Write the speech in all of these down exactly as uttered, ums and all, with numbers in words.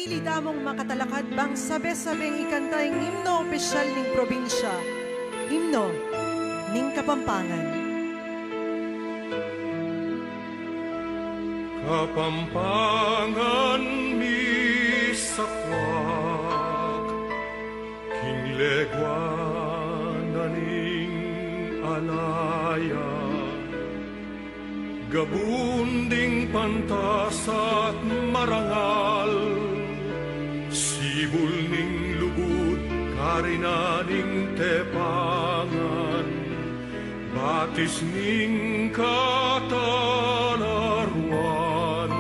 Ita mung makatalakad bang sabe-sabeng ikanta ing himno opisyal ning probinsya, himno ning Kapampangan. Kapampangan misakwak, king leguan na ning alaya, gabun ding pantas at marangal, sibul ning lugud, kari na ning tepangan, batis ning katalaruan,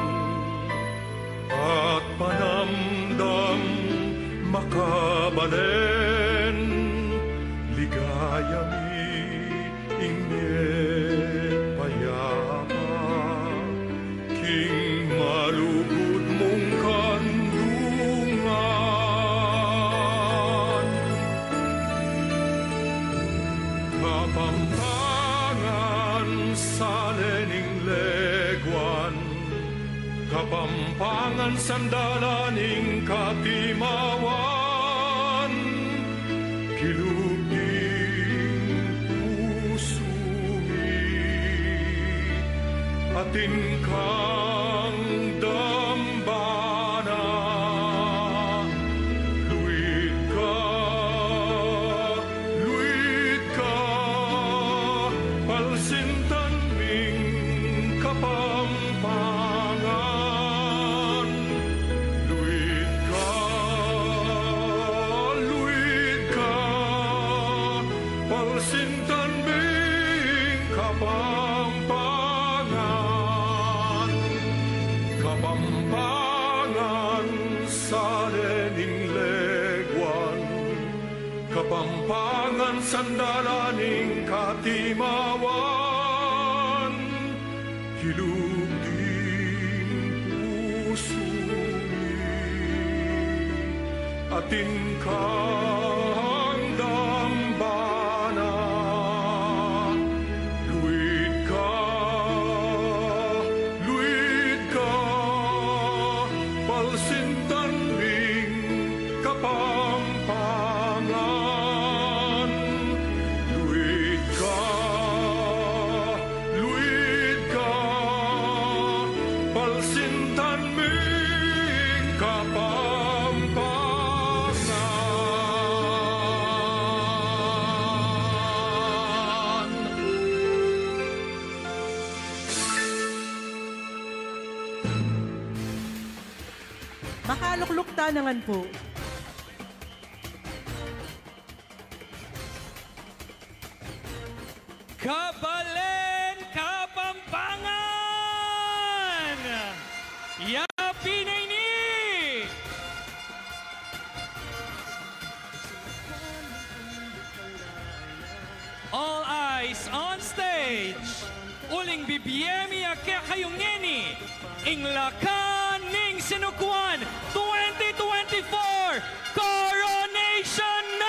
at panamdam makabalen, ligaya mi ing mie payapa, king malugud mung kandungan. Kapampangan, sale ning leguan, Kapampangan, sandalan ning katimawan, kilub ding pusu mi, atin kang dambana, luid ka, luid ka, palsintan ming Kapampangan. Luid ka, luid ka, palsintan ming Kapampangan. Kapampangan, sale ning leguan, Kapampangan, sandalan ning katimawan, kilub ding pusu mi, atin kang dambana. Luid ka, luid ka, palsintan ming Kapampangan. Luid ka, luid ka, palsintan ming Kapampangan. Makalukluk ta na ngan pu. Kabalen Kapampangan! Ya pin ini! All eyes on stage! Uling bibie mi kekayu ngeni ing Lakan ning Sinukuan twenty twenty-four Coronation Night!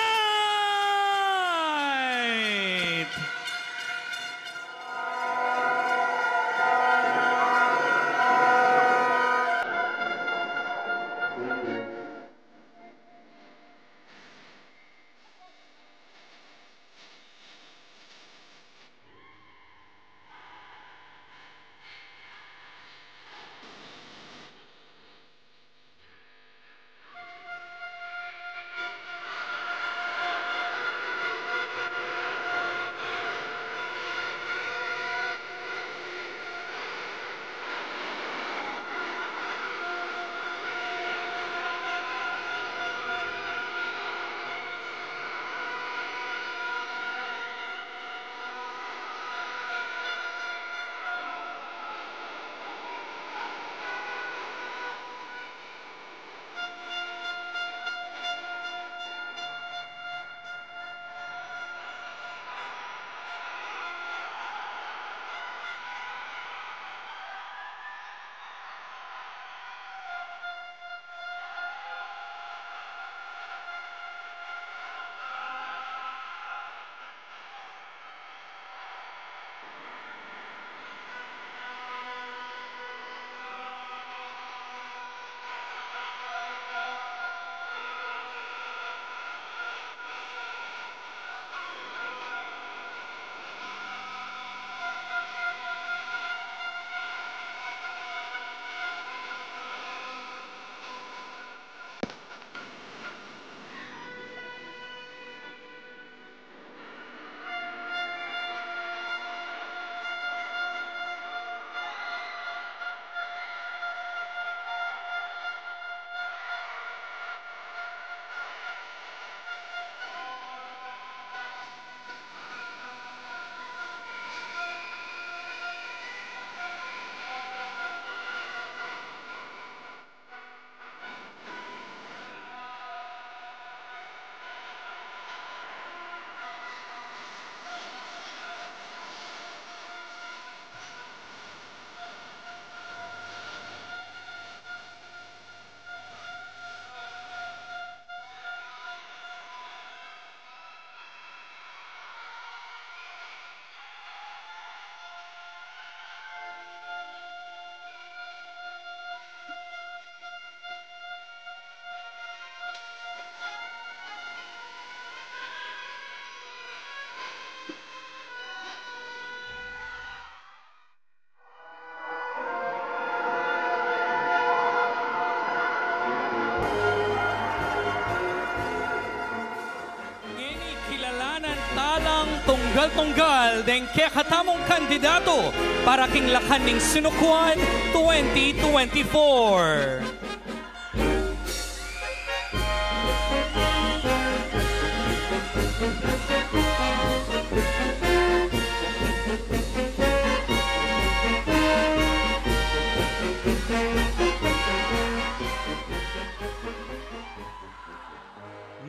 Talang tunggal-tunggal deng kekatamung kandidato para king Lakan ning Sinukuan twenty twenty-four.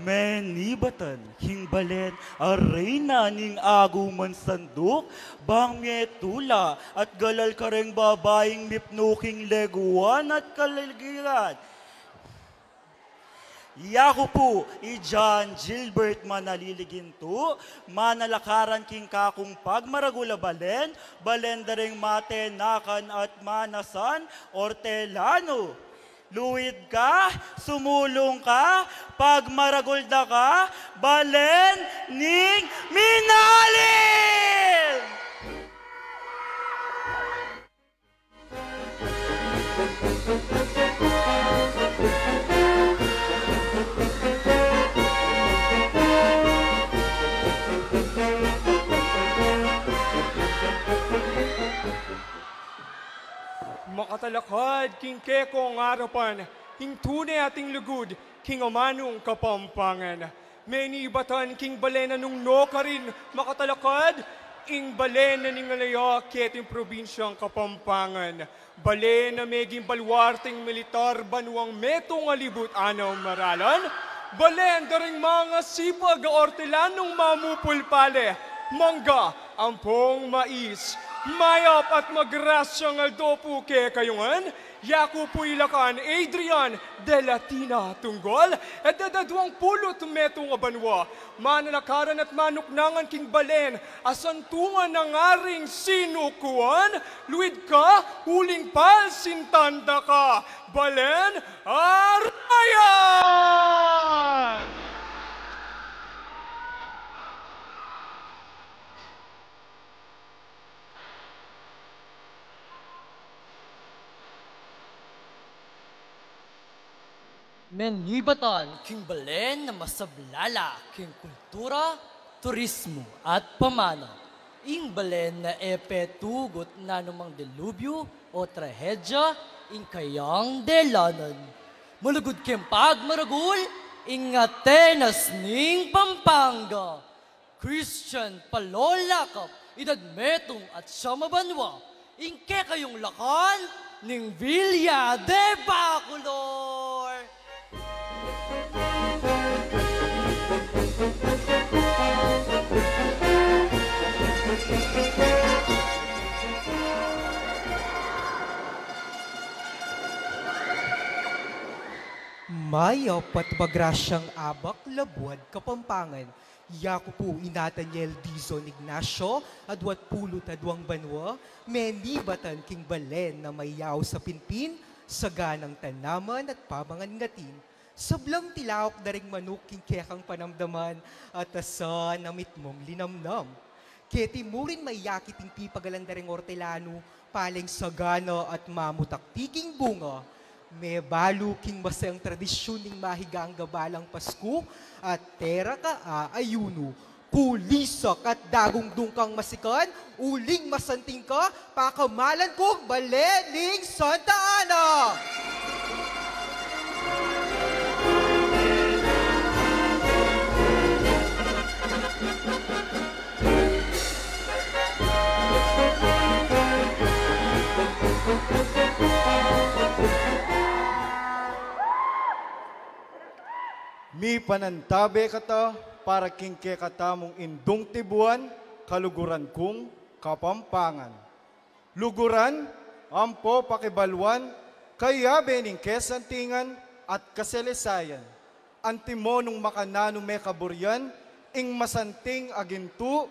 Menibatan king balen a reyna ning aguman sanduk, bang metula at galal kareng babaing mipnu king leguan at kaligiran. Yaku pu i John Gilbert Manalili Gintu, manalakaran king kakung pagmaragul a balen, balen da ring matenakan at manasan, ortelano. Luid ka, sumulung ka, pagmaragul da ka, balen ning minalin! Makatalakad king kekong arapan, ing tune ating lugud king amanung Kapampangan. Menibatan king balen a nung nukarin makatalakad, ing balen a ning alaya keting probinsyang Kapampangan. Balen a meging baluarteng militar banuang metung a libut anam a ralan. Balen da ring mangasipag a ortelanung mamupulpale, mangga, ampong mais. Mayap at magrasyang aldo pu kekayu ngan. Yaku pu i Lakan Adrian de la Tina Tunggol, edad aduang pulu't metung a banua, manalakaran at manuknangan king balen a santungan na ngaring Sinukuan. Luid ka, uling palsintan da ka, balen a rayan! Menibatan king balen a masablala king kultura, turismu at pamana. Ing balen a e petugut nanumang delubyu o trahedya ing kayang delanan. Malugud keng pagmaragul, ing Atenas ning Pampanga. Christian Palolakap, edad metung at siyam a banua, ing kekayung Lakan ning Villa de Bacolor. Mayap at magrasyang abak, labuad Kapampangan. Yaku pu i Nathaniel Dizon Ignacio, aduat pulu't aduang banua, menibatan king balen a mayaus a pinpin, saganang tanaman at pamangangatin. Sablang tilauk da ring manuk king kekang panamdaman, at asan a mitmung linamnam. Keti murin mayakit ing pipagalan da ring ortelanu, paleng sagana at mamutakti king bunga. Mebalu king masayang tradisyun ning mahigang gabalang Pasku, at tera ka aayunu. Kulisak at dagungdung kang masikan, uling masanting ka, pakamalan kung balen ning Santa Ana. Mipanantabe kata para king kekatamung indung tibuan, kaluguran kung Kapampangan. Luguran, ampo pakibaluan, kayabe ning kesantingan at kasalesayan. Antimo nung makananu me kaburian, ing masanting a gintu,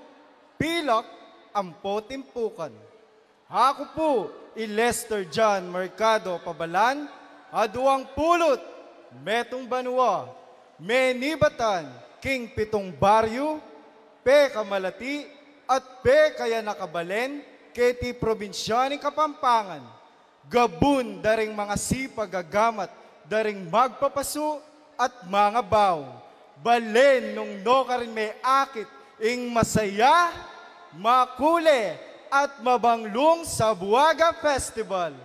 pilak, ampo timpukan. Aku pu i Lester John Mercado Pabalan, aduang pulu't metung banua, menibatan king pitung baryu, pekamalati at pekayanak a balen keti probinsya ning Kapampangan. Gabun da ring mangasipag a gamat da ring magpapasu at mangabaung. Balen nung nukarin me akit Ing masaya, makule, at mabanglung Sambuaga Festival.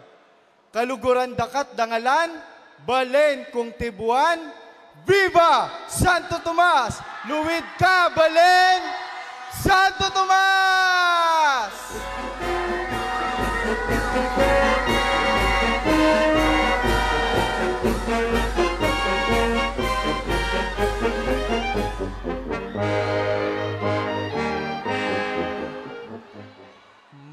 Kaluguran daka't dangalan, balen kung tibuan, viva Santo Tomas! Luid ka, balen Santo Tomas!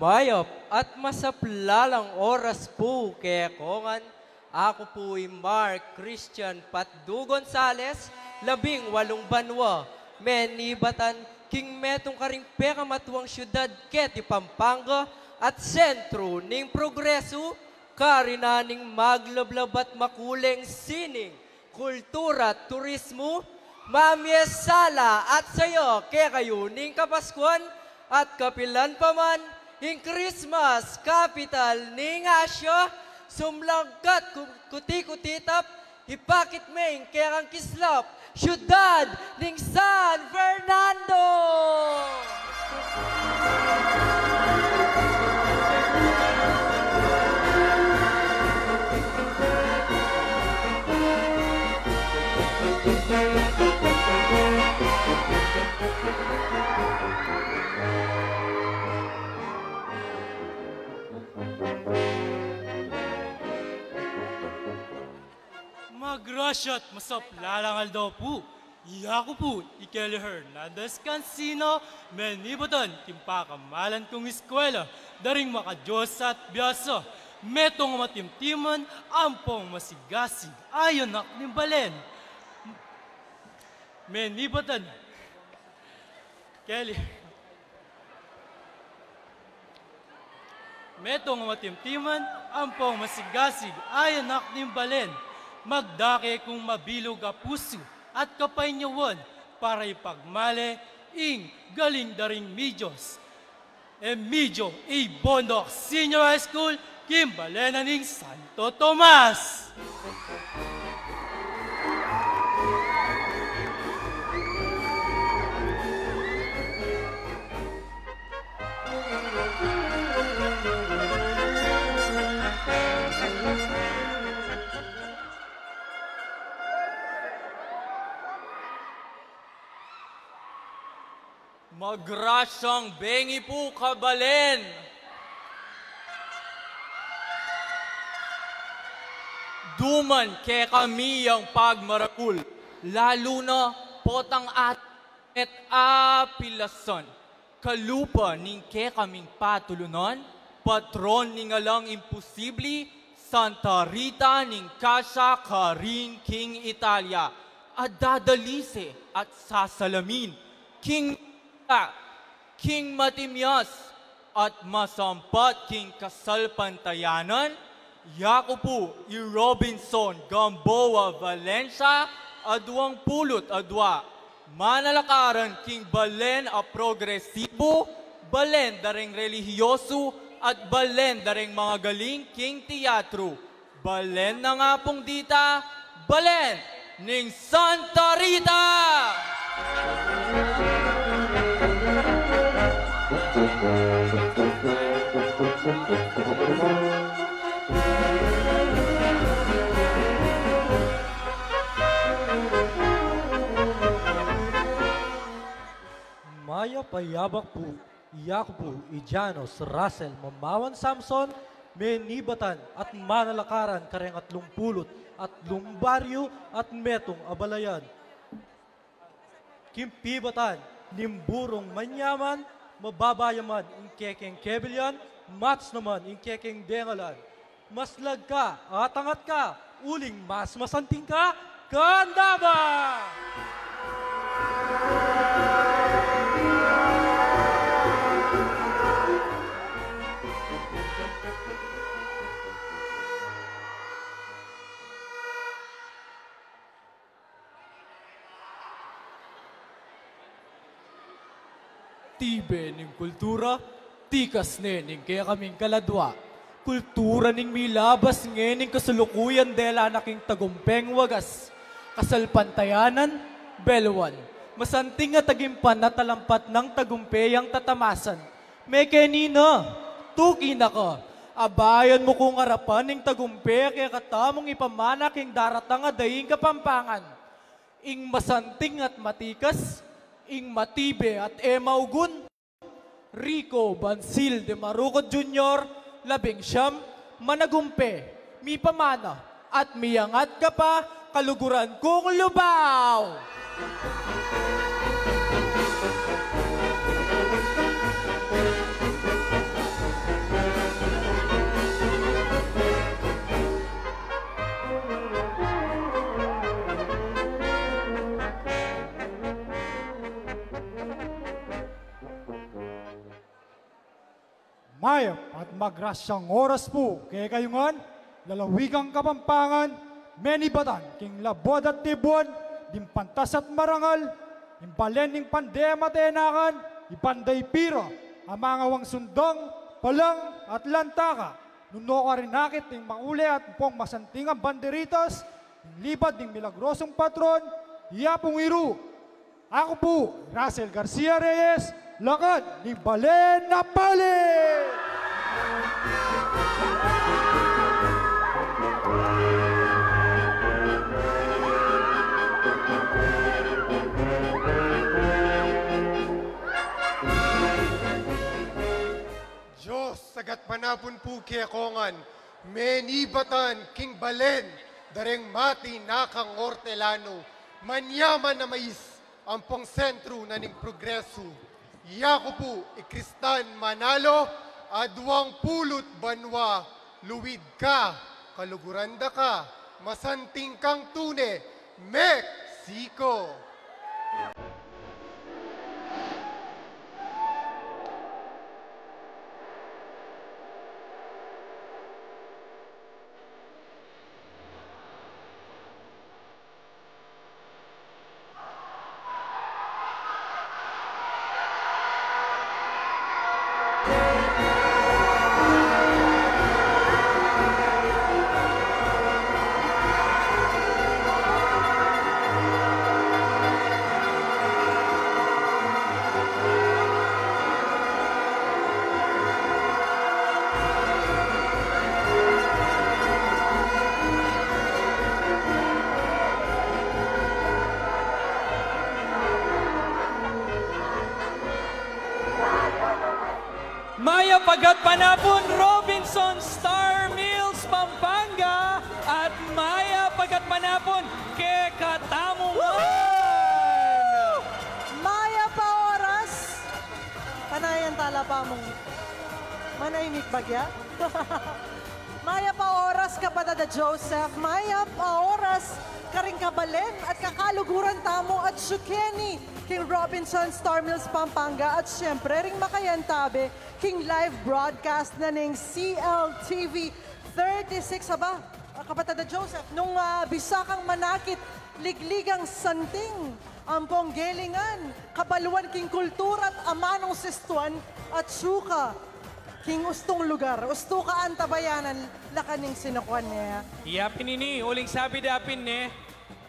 Mayap at masaplalang oras pu kekongan. Aku pu i Mark Christian Patdu Gonzales, labing walung banua, menibatan king metung karing pekamatuang syudad keti Pampanga at sentru ning progresu, karina ning maglablab at makuleng sining kultura at turismu, mamie sala at saya kekayu ning Kapaskuan at kapilan pa man ing Christmas capital ning Asia, sumlangkat ku-, kuti-kutitap, ipakit me ing kekang kislap, syudad ning San Fernando! Magrasya at masaplalang aldo pu. Yaku pu i Kelly Hernandez Cancino, menibatan king pakamalan kung eskwela da ring makadios at biasa. Metung a matimtiman ampong masigasig, ay anak ning balen. Menibatan Kelly. Metung a matimtiman ampong masigasig, ay anak ning balen. Magdake kung mabilug a pusu at kapainyawan para ipagmale ing galing da ring Midyos. Emilio A. Bondoc Senior High School, king balen na ning Santo Tomas. Magrasyang bengi pu, kabalen. Duman kekami yang pagmaragul, lalu na potang at, at apilasan, kalupa ning kekaming patulunan, patron ning alang imposibli, Santa Rita ning Cascia karin king Italia, a dadalise at sasalamin king king matimyas at masampat king kasalpantayanan, yaku pu i Robinson Gamboa Valencia, a duang pulu't adua, manalakaran king balen a progresibu, balen da ring relihiyosu, at balen da ring magagaling king tiyatru. Balen na nga pung dita, balen ning Santa Rita! Mayap a yabak pu. Yaku pu i Janos Russell Mamawan Samson, menibatan at manalakaran kareng atlung pulu't atlung baryu at metung a balayan. King pibatan ning burung manyaman, mababa ya man ing kekeng kebilyan, matas naman ing kekeng dengalan. Maslag ka at angat ka, uling mas masanting ka kang daba! Tibe ning kultura, tikas ne ning kekaming kaladua. Kultura ning milabas ngening kasalukuyan dela na king tagumpeng wagas. Kasalpantayanan, beluan, Masanting a tagimpan a talampat nang tagumpe yang tatamasan. Mekeni na, tuki na ka. Abayan mu kung arapan ing tagumpe a kekatamung ipamana king daratang a daing Kapampangan. Ing masanting at matikas, ing matibe at e maugun. Rico Bansil de Marucot Junior, labing siyam, managumpe, mipamana, at miyangat ka pa, kaluguran kung Lubao! Mayap at magrasyang oras pu kekayu ngan, lalawigang Kapampangan, menibatan king labud at tibun, ding pantas at marangal, ing balen ning pande matenakan, ipande ipira, a mangawang sundang, palang, at lantaka, nung no karin akit ing makule at pung masanting a banderitas, ing libad ning milagrosung patron, iya pung iru. Aku pu, Russell Garcia Reyes, lakad ning Balen a Pale! Dios, sagat manapun pu kekongan, menibatan king balen, dareng matinakang ortelano, manyaman a mais, ampong sentru na ning progresu. Yaku pu i Kristan Manalo, a duang pulu't banua, luid ka, kaluguran da ka, masanting kang tune, Mexico! Mayap a gatpanapun, Robinson Star Mills, Pampanga, at mayap a gatpanapun kekatamu ngan. Woohoo! Mayap a oras. Panayan tala pa mung manahimik bagya. Mayap a oras, kapatad a Joseph. Mayap a oras karing kabalen at kakaluguran tamu at siyukeni king Robinson Star Mills, Pampanga, at siyempre ring makayantabe king live broadcast na ning C L T V thirty-six. Aba, ah, kapatad a Joseph, nung, ah, bisa kang manakit, ligligang santing, ampong gelingan, kabaluan king kultura at amanung sistuan at suka king ustung lugar, ustu ka antabayanan, lakan ning sinukwan ne. Iya pin ini, uling sabi da pin ne,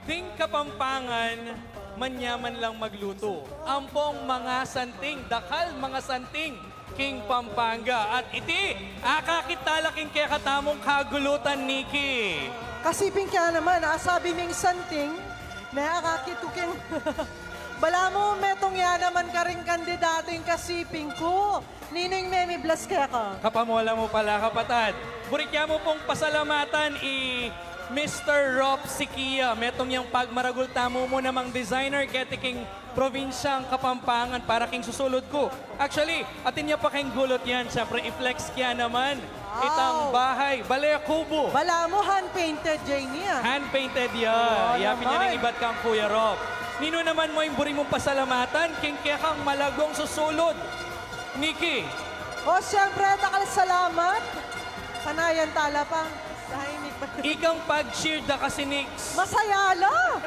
ding Kapampangan, manyaman lang maglutu. Ampong mangasanting, dakal mangasanting king Pampanga. At iti, akakit tala king kekatamung kagulutan, Nikki. Kasiping ke naman, a, sabi ming santing, ne, akakit ku king, balamu metung ya naman karing kandidato ing kasiping ku. Ninu ing memiblas keka? Kapamulan mu pala, kapatad. Buri ke mu pung pasalamatan i Mister Rob Siquia. Metung yang pagmaragul tamu mu namang designer keti king probinsyang Kapampangan para king susulud ku. Actually, atin ya pa king gulut yan. Siyempre, i-flex ke naman. Wow. Itang bahay, bale kubo. Balamu hand-painted ya ini, a. Hand-painted ya. Wow, yapin ya naman. Ning ibat kang Kuya Rob. Ninu naman mu ing buri mung pasalamatan king kekang malagung susulud, Nikki? O, siyempre, dakal a salamat. Panayan tala pa. Tahimik pa. Ikang pag-cheer da kasi, Nix. Masaya la.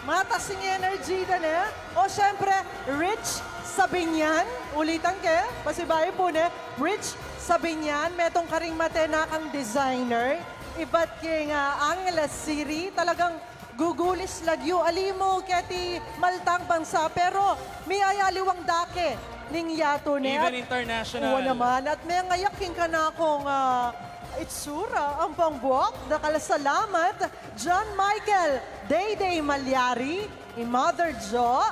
Matas ing energy da, ne? O, siyempre, Rich Sabinian. Ulitan ke, pasibayu pu, ne? Rich Sabinian, metung karing matenakang designer. Ibat king, ah, Angeles City. Talagang Gugulis lagyu, ali mu keti maltang bansa, pero miyayaliwang dake ning yatu ne. Even at international. Wa naman, at mengayak king kanakung, ah, itsura, ampong buok, dakal a salamat, John Michael, Dayday Malyari, i Mother Jo,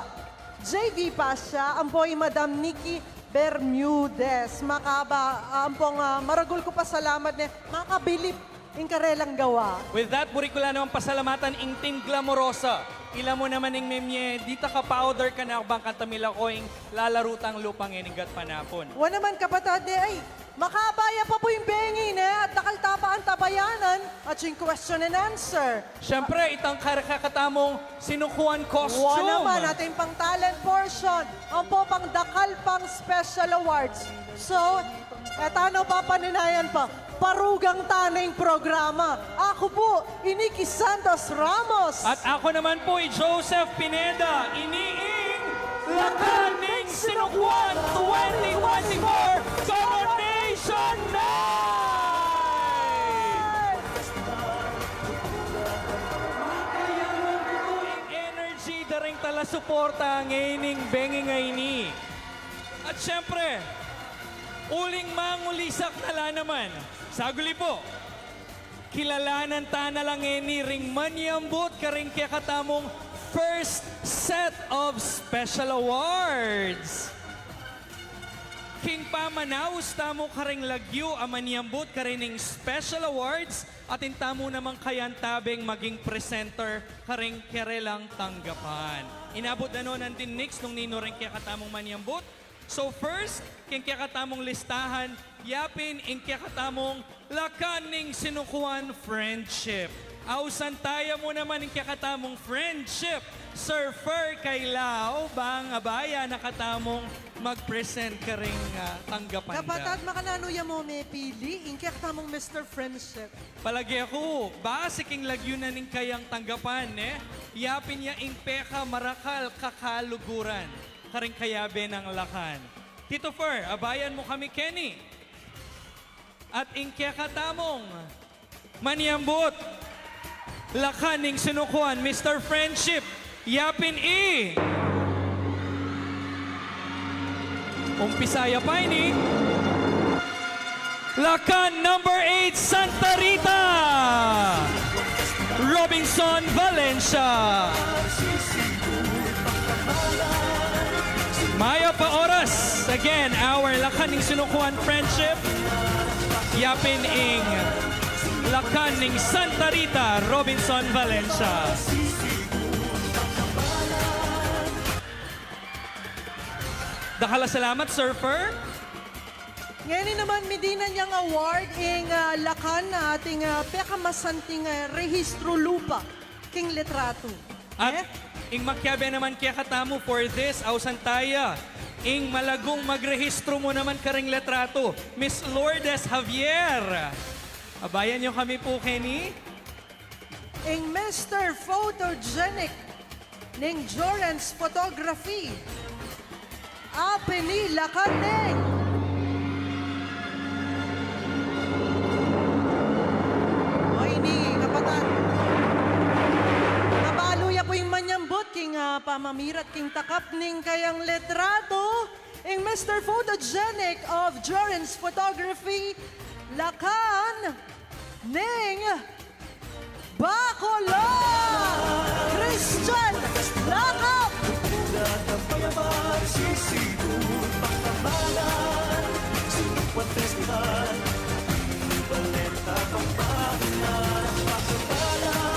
J V Pasha, ampo i Madam Nikki Bermudez. Makaba, ampong, ah, maragul ku pasalamat ne, makabilib ing karelang gawa. With that, buri ku la namang pasalamatan ing Team Glamorosa. Ila mu naman ing memye, dita ka-powder ka na bang kanita milako ing lalaru tang lupang ining gatpanapun. Wa naman kapatad ne, ay, makaba ya pa pu ing bengi ne, at dakal ta pa antabayanan, at ing question and answer. Siyempre, itang kar-, kekatamung sinukuan costume. Wa naman, atin pang talent portion, ampo pang dakal pang special awards. So, e ta na papaninayan pa, parugang ta na ing programa. Aku pu i Nikki Santos Ramos. At aku naman pu i Joseph Pineda, ini ing Lakan ning Sinukuan twenty twenty-four Coronation Night! Kaya mu pu ing energy da ring talasuporta ngening bengi ngeni. At siyempre, uling mangulisak na la naman. Saguli pu, kilalanan ta na la ngeni ring manyambut karing kekatamung first set of special awards. King pamanaus tamu karing lagyu a manyambut karing special awards, atin tamu namang kayantabeng maging presenter karing kerelang tanggapan. Inabut da no nandin, Nix, nung ninu ring kekatamung manyambut. So first, king kekatamung listahan, yapin ing kekatamung Lakan ning Sinukuan Friendship. Ausan taya mu naman ing kekatamung friendship, Sir Fer Kailao, bang abayan na katamung mag-present karing, ah, tanggapan da. Kapatad, makananu ya mu mepili, ing kekatamung Mister Friendship? Palage ku, base king lagyu na ning kayang tanggapan, ne? Yapin ya ing pekamarakal kakaluguran karing kayabe nang Lakan. Tito Fer, abayan mu kami keni. At ing kekatamung manyambut, Lakan ning Sinukuan, Mister Friendship, yapin i, umpisa ya pa ini, Lakan number eight, Santa Rita, Robinson Valencia. Mayap a oras. Again, our Lakan ning Sinukuan Friendship, yapin ing Lakan ning Santa Rita, Robinson Valencia. Dakal a salamat, Sir Fer. Ngeni naman, midinan yang award ing, ah, Lakan, ah, ating, ah, pekamasanting, ah, rehistro lupa king litratu. At, eh? Ing makiabe naman kekatamu for this, ausan taya ing malagung magrehistro mu naman karing litratu, Miss Lourdes Javier. Abayan yu kami pu keni. Ing Mister Photogenic ning Jorens Photography. Apin i Lakan ning. O ini, kapatad. Mabalu ya pu ing manyambut king, ah, pamamirat king takap ning kayang litratu. Ing Mister Photogenic of Jorens Photography, Lakan ning Bacolod, Christian Lakap.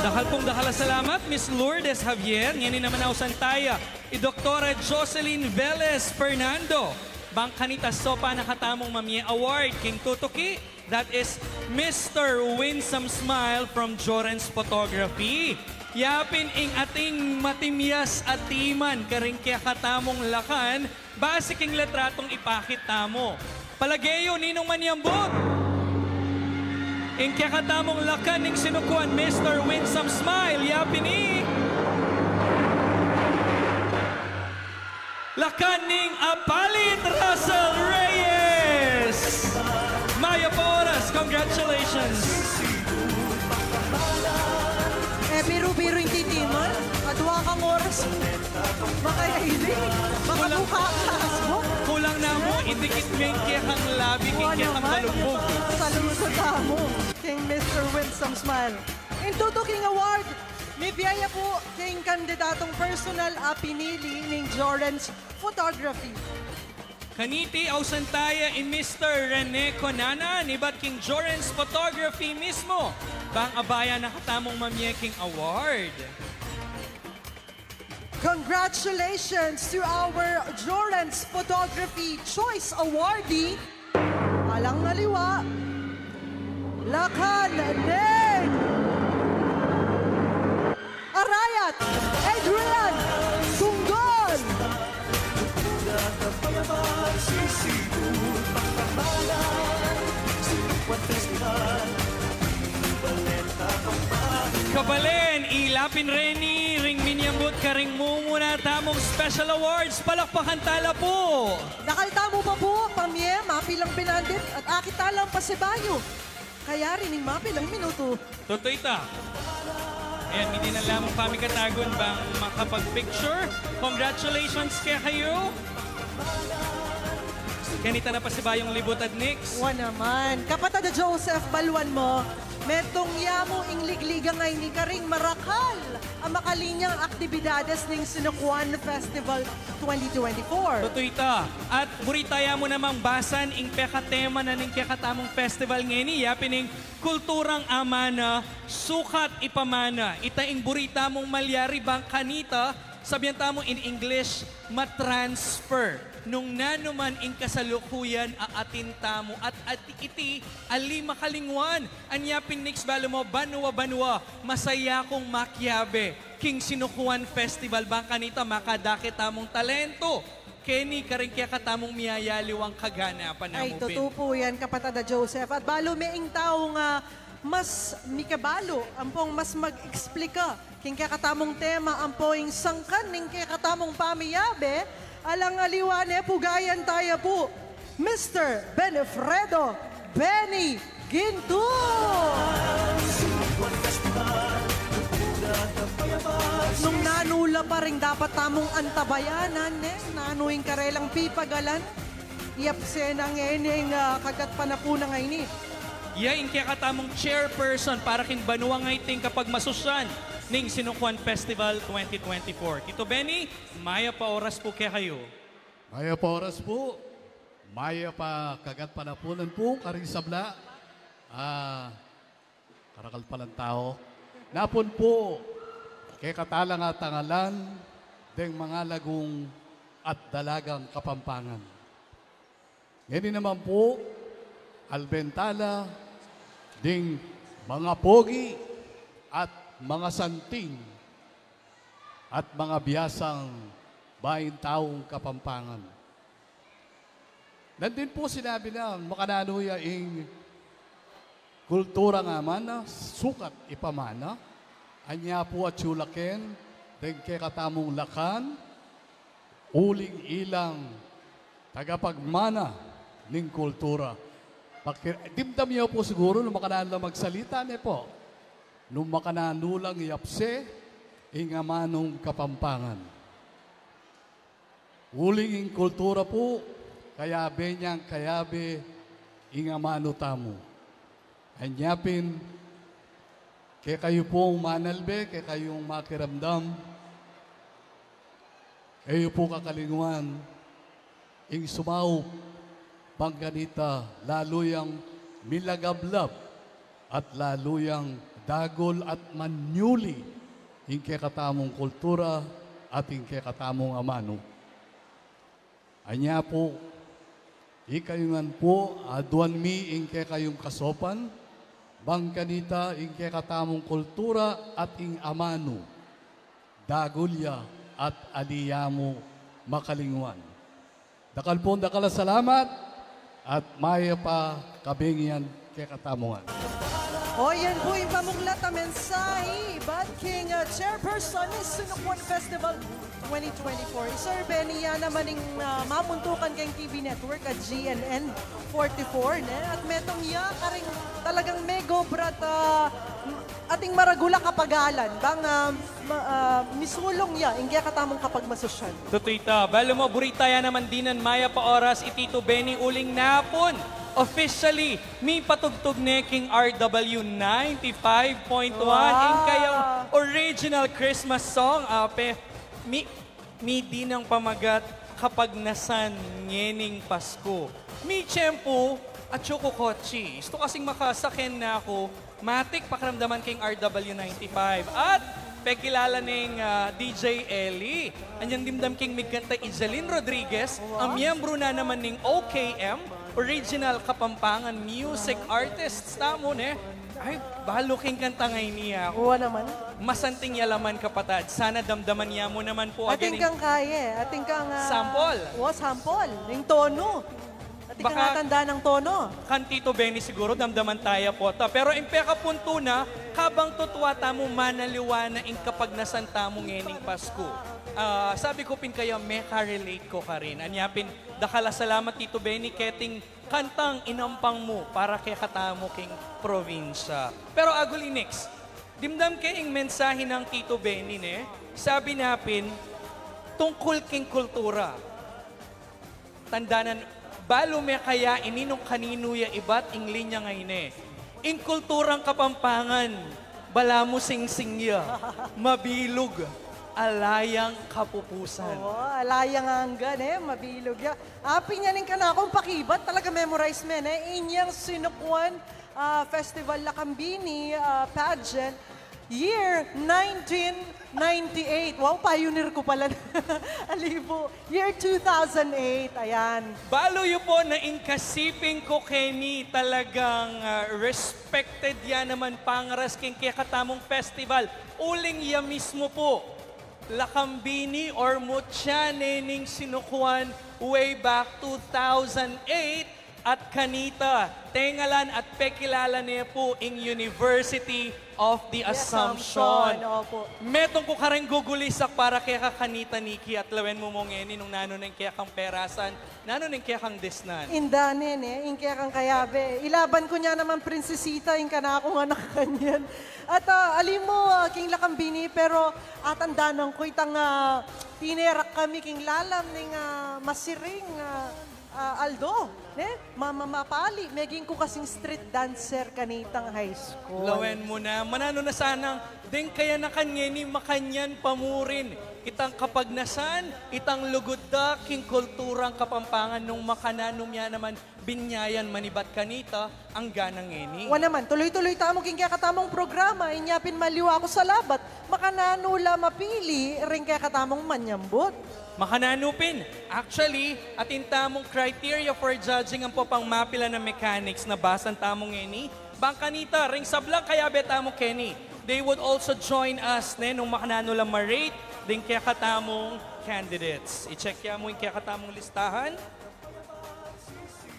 Dakal pung dakal a salamat, Miss Lourdes Javier. Ngeni naman ausan taya i Doktora Jocelyn Velez Fernando. Bang kanita sopan na katamung mamie award king tutuki, that is Mister Winsome Smile from Jorens Photography. Yapin ing ating matimyas a timan karing kekatamung Lakan, base king litratung ipakit tamu. Palage yu, ninung manyambut? Ing kekatamung Lakan ning sinukuan, Mister Winsome Smile, yapin i Lakan ning Apalit Russell Reyes. Mayap a oras, congratulations. E biru-biru ing titin, Makailing. Makabuka ka, asbong. Kulang na mu, idikit me ing kekang labi king kekang talubog. Saludo tamu king Mister Winsome Smile. Ing tutuking award, mibie ya pu king kandidatong personal a pinili ning Jorens Photography. Kaniti, ausan taya i Mister Rene Conanan, ibat king Jorens Photography mismu bang abayan na katamung mamie king award. Congratulations to our Jorens Photography Choice Awardee, alang aliwa, Lakan Neng Arayat, Adrian Sunggol. Kabalen, ilapin reni ring minyambut karing mumuna tamung special awards. Palakpakan tala pu. Dakal tamu pa pu, pamie, mapilang binandit, at akit talang pasibayu kayari ning mapilang minutu. Tutu ita. Ayan, hindi na lamang pamikatagun bang makapag-picture. Congratulations kekayu. Kanita na pasibayung libut at Nix. Wa naman. Kapatad a Joseph, baluan mu, metung ya mu ing liglig a ngeni karing marakal a makalinyang aktibidades ning Sinukuan Festival twenty twenty-four. Tutu ita. At buri taya mu namang basan ing pekatema na ning kekatamung festival ngeni, yapin ing kulturang amana, sukat ipamana. Ita ing buri tamung malyari bang kanita, sabian tamu in English, matransfer nung nanu man ing kasalukuyan a atin tamu at, at iti ali makalingwan. Anya pin Nix, balu mu, banua-banua, masaya kung makiabe king Sinukuan Festival bang kanita makadakit tamung talento keni karing kekatamung miyayaliwang kaganapan. Ay, namu pin, tutu pu yan, kapatad a Joseph. At balu me ing taung mas mikabalu, ampong mas mag-eksplika king kekatamung tema, ampo ing sangkan ning kekatamung pamiyabe, alang aliwa ne pu, gayan taya pu, Mister Benefredo Benny Ginto. Nung nanu la pa ring dapat tamung antabayanan, ne? Nanu ing karelang pipagalan? Yapse na ngeni ing, ah, kagatpanapun a ngeni. Ya ing kekatamung chairperson para king banua ngeni king kapagmasusyan ning Sinukuan Festival twenty twenty-four. Tito Benny, mayap a oras pu kekayu. Mayap a oras pu. Mayap a kagatpanapunan pu karing sabla. Ah, karakal palang tau. Napun pu kekatalang atangalan deng mangalagung at dalagang Kapampangan. Ngeni naman pu, alben tala ding mangapogi at mangasanting at mangabiasang baing taung Kapampangan. Nandin pu sinabi na makananu ya ing kulturang amana, sukat ipamana. Anya pu atyu la ken deng kekatamung Lakan, uling ilang tagapagmana ning kultura. Paki-, dimdam yu pu siguru nung makananu la magsalita, ne pu? Nung makananu lang yapse ing amanung Kapampangan. Uling ing kultura pu, kayabe nang kayabe ing amanu tamu. Anya pin, kekayu pung manalbe, kekayung makiramdam, e yu pu kakalingwan ing sumaup, bang kanita lalu yang milagablab at lalu yang dagul at manyuli ing kekatamung kultura at ing kekatamung amanu. Anya pu, ikayu ngan pu, aduan mi ing kekayung kasopan, bang kanita ing kekatamung kultura at ing amanu, dagul ya at ali ya mu makalingwan. Dakal pung dakal a salamat at mayap a kabengi yan kekatamu ngan. O, yan pu ing pamuklat a mensahe ibat king, ah, chairperson ning Sinukuan Festival twenty twenty-four. I Sir Benny, ya naman ing, ah, mamuntukan keng T V network at G N N forty-four, ne? At metung ya karing talagang mega obra at, ah, Ating maragul a kapagalan, bang, ah, ma-, ah, misulung ya ing kekatamung kapagmasusyan. Tutu ita, balu mo, buri taya naman dinan mayap a oras i Tito Benny uling napun. Officially, mipatugtug ne king R W ninety-five point one, ing kayang original Christmas song, ape, mi-, mi dinang pamagat kapagnasan ngening Pasku. Mi tiyempu, atyu ku kotsi. Istu kasing makasaken na ku, matik pakiramdaman king R W ninety-five. At pekilala ning, ah, D J Ellie. Anyang dimdam king migkanta i Jeline Rodriguez, a miyembru na naman ning O K M, Original Kapampangan Music Artists tamu, ne? Ay, balu king kantang ini aku. Wa naman. Masanting ya laman, kapatad. Sana damdaman ya mu naman pu. Atin kang kaya, atin kang, ah, sample. Wa, sample. Ning tono. Atin kang tanda ng tono. Kan Tito Benny siguru, damdaman taya pu ta. Pero ing pekapuntu na, kabang tutua tamu manaliwa na ing kapagnasan tamu ngening Pasku. Ah, sabi ku pin kaya, meka-relate ku karin. Anya pin, dakal a salamat, Tito Benny, keting kantang inampang mu para kekatamu king probinsya. Pero agul i next, dimdam ke ing mensahe nang Tito Benny, ne? Sabi na pin, tungkul king kultura. Tandanan, balu me kaya ini nung kaninu ya ibat ing linya ngeni, ne? Ing kulturang Kapampangan, balamu singsing ya, mabilug, ala yang kapupusan. Oo, ala yang angga, ne? Mabilug ya. Apin ya ning kanakung pakibat, talaga memorize me, ne? Inyang sinukuan, ah, Festival Lakambini, ah, pageant, year nineteen ninety-eight. Wow, pioneer ku pala. Alibu. Year two thousand eight, ayan. Balu yu pu na ing kasiping ku keni, talagang, ah, respected ya naman pangaras king kekatamung festival. Uling ya mismu pu, Lakambini or Mutya ne ning sinukuan way back two thousand eight, at kanita, tengalan at pekilala ne pu ing University of the Assumption. Assumption, opo. Metung ku kareng gugulisak para keka kanita, Nikki, at lawen mu mu ngeni nung nanu ne ing kekang perasan, nanu ne ing kekang disnan. Inda ne, ne, ing kekang kayabe. Ilaban ku ne naman, Prinsesita, ing kanakung anak kanyan. At, ah, ali mu, ah, king Lakambini, pero atandanan ku itang, ah, tinerak kami king lalam ning, ah, masiring, ah, ah, aldo, ne? Mamamapali, meging ku kasing street dancer kanitang high school. Lawen mu na, mananu na sanang deng kayanakan ngeni makanyan pa mu rin itang kapagnasan, itang lugud da king kulturang Kapampangan nung makananu mu ya naman binyayan manibat kanita, angga na ngeni. Wa naman, tuluy-tuluy tamu king kekatamung programa, inya pin maliwa ku salabat, makananu la mapili ring kekatamung manyambut. Makananu pin, actually, atin tamung criteria for judging ampo pang mapilan a mechanics na basan tamu ngeni, bang kanita, ring sablang kayabe tamu keni, they would also join us, ne, nung makananu la ma-rate ding kekatamung candidates. I-check ya mu ing kekatamung listahan.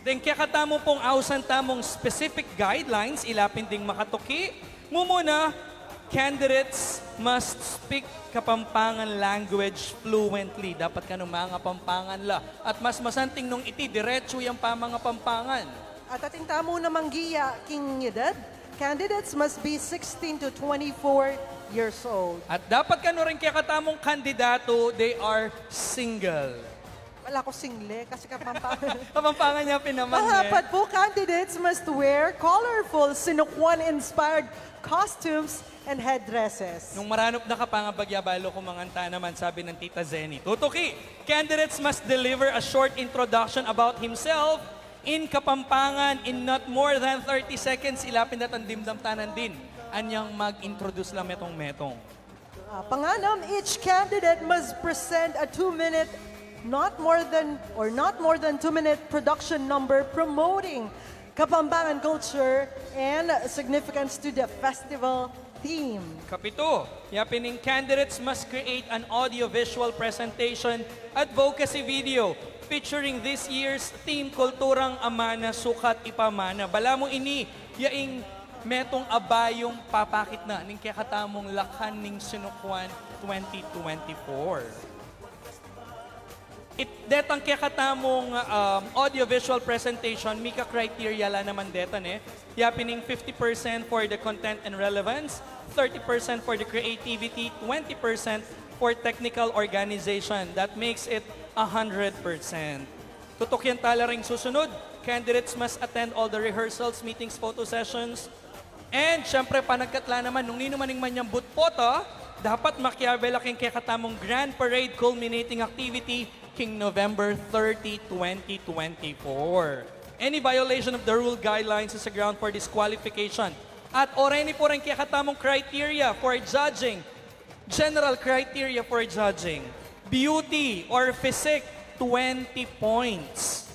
Deng kekatamu pung ausan tamung specific guidelines, ila pin ding makatuki. Mumuna, candidates must speak Kapampangan language fluently. Dapat kanu mangapampangan la. At mas masanting nung iti diretsu yang pamangapampangan. At atin tamu namang giya king edad, candidates must be sixteen to twenty-four years old. At dapat kanu ring kekatamung kandidatu, they are single. Wala ku single, kasi Kapampangan. Kapampangan ya pin naman, eh. Pangapat pu, candidates must wear colorful Sinukuan-inspired costumes and headdresses. Nung maranup na ka pa nga bagya, balu ku manganta naman, sabi ng Tita Zenny. Tutuki, candidates must deliver a short introduction about himself in Kapampangan in not more than thirty seconds. Ila pin datang dimdam tanan din anyang mag-introduce la metung-metung. Ah, panganam, each candidate must present a two-minute, not more than, or not more than two-minute production number promoting Kapampangan culture and significance to the festival theme. Kapitu, ya pin ing candidates must create an audio-visual presentation, advocacy video featuring this year's theme, Kulturang Amana, Sukat Ipamana. Balamu ini, ya ing metung a bayung papakit na ning kekatamung Lakan ning Sinukuan twenty twenty-four. It, detang kekatamung, um, audiovisual presentation, mika-criteria la naman deta, ne? Yapin ing fifty percent for the content and relevance, thirty percent for the creativity, twenty percent for technical organization. That makes it a hundred percent. Tutukian tala ring susunod, candidates must attend all the rehearsals, meetings, photo sessions, and, syempre, panagkat la naman, nung ninu man ing manyambut pota, dapat makiabe la king kekatamung Grand Parade culminating activity king November thirty, twenty twenty-four. Any violation of the rule guidelines is a ground for disqualification. At oreni pu ring kekatamung criteria for judging, general criteria for judging, beauty or physique, twenty points.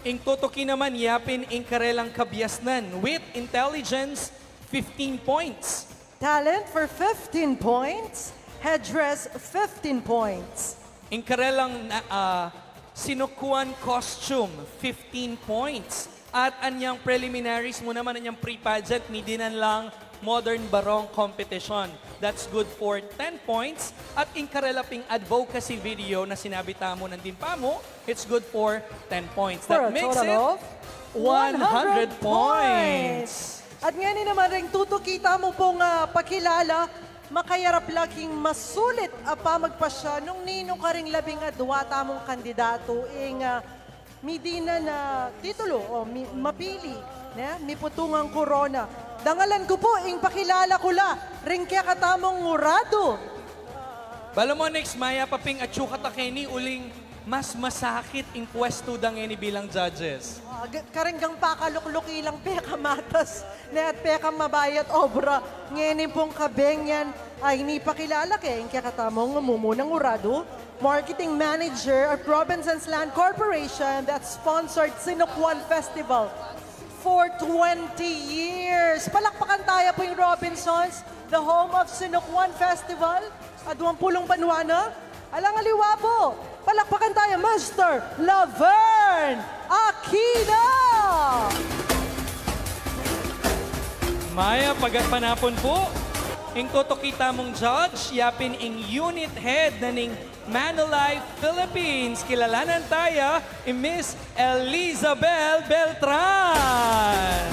Ing tutuki naman, yapin ing karelang kabiasnan, wit, intelligence, fifteen points. Talent for fifteen points. Headdress, fifteen points. Ing karelang na, ah, sinukuan costume, fifteen points. At anyang preliminaries mu naman, anyang pre-pageant, midinan lang modern barong competition. That's good for ten points. At ing karela ping advocacy video na sinabi tamu nandin pa mu, it's good for ten points. For a total of one hundred points. At ngeni naman ring tutuki tamu pung, ah, pakilala, makayarap la king masulit a pamagpasya nung ninu karing labing adua tamung kandidatu ing, ah, midinan a titulu o mi-, mapili, ne? Miputungan korona. Dangalan ku pu ing pakilala ku la ring kekatamung huradu. Bala mu, Nix, mayap a pin atyu kata keni uling mas masakit ing pwestu da ngeni bilang judges. Ah, g-, kareng gang pakalukluki lang pekamatas, ne, at pekamabayat obra ngeni pung kabenyan a inipakilala ke ing kekatamung mumunang huradu, marketing manager at Robinsons Land Corporation that sponsored Sinukuan Festival for twenty years. Palakpakan taya pu ing Robinsons, the home of Sinukuan Festival. Aduang pulung banua na. Alang aliwa pu, palakpakan taya, Mister Laverne Aquino! Mayap a gatpanapun pu. Ing tutuki tamung judge, yapin ing unit head na ning Manulife Philippines. Kilalanan taya i Miss Elizabel Beltran.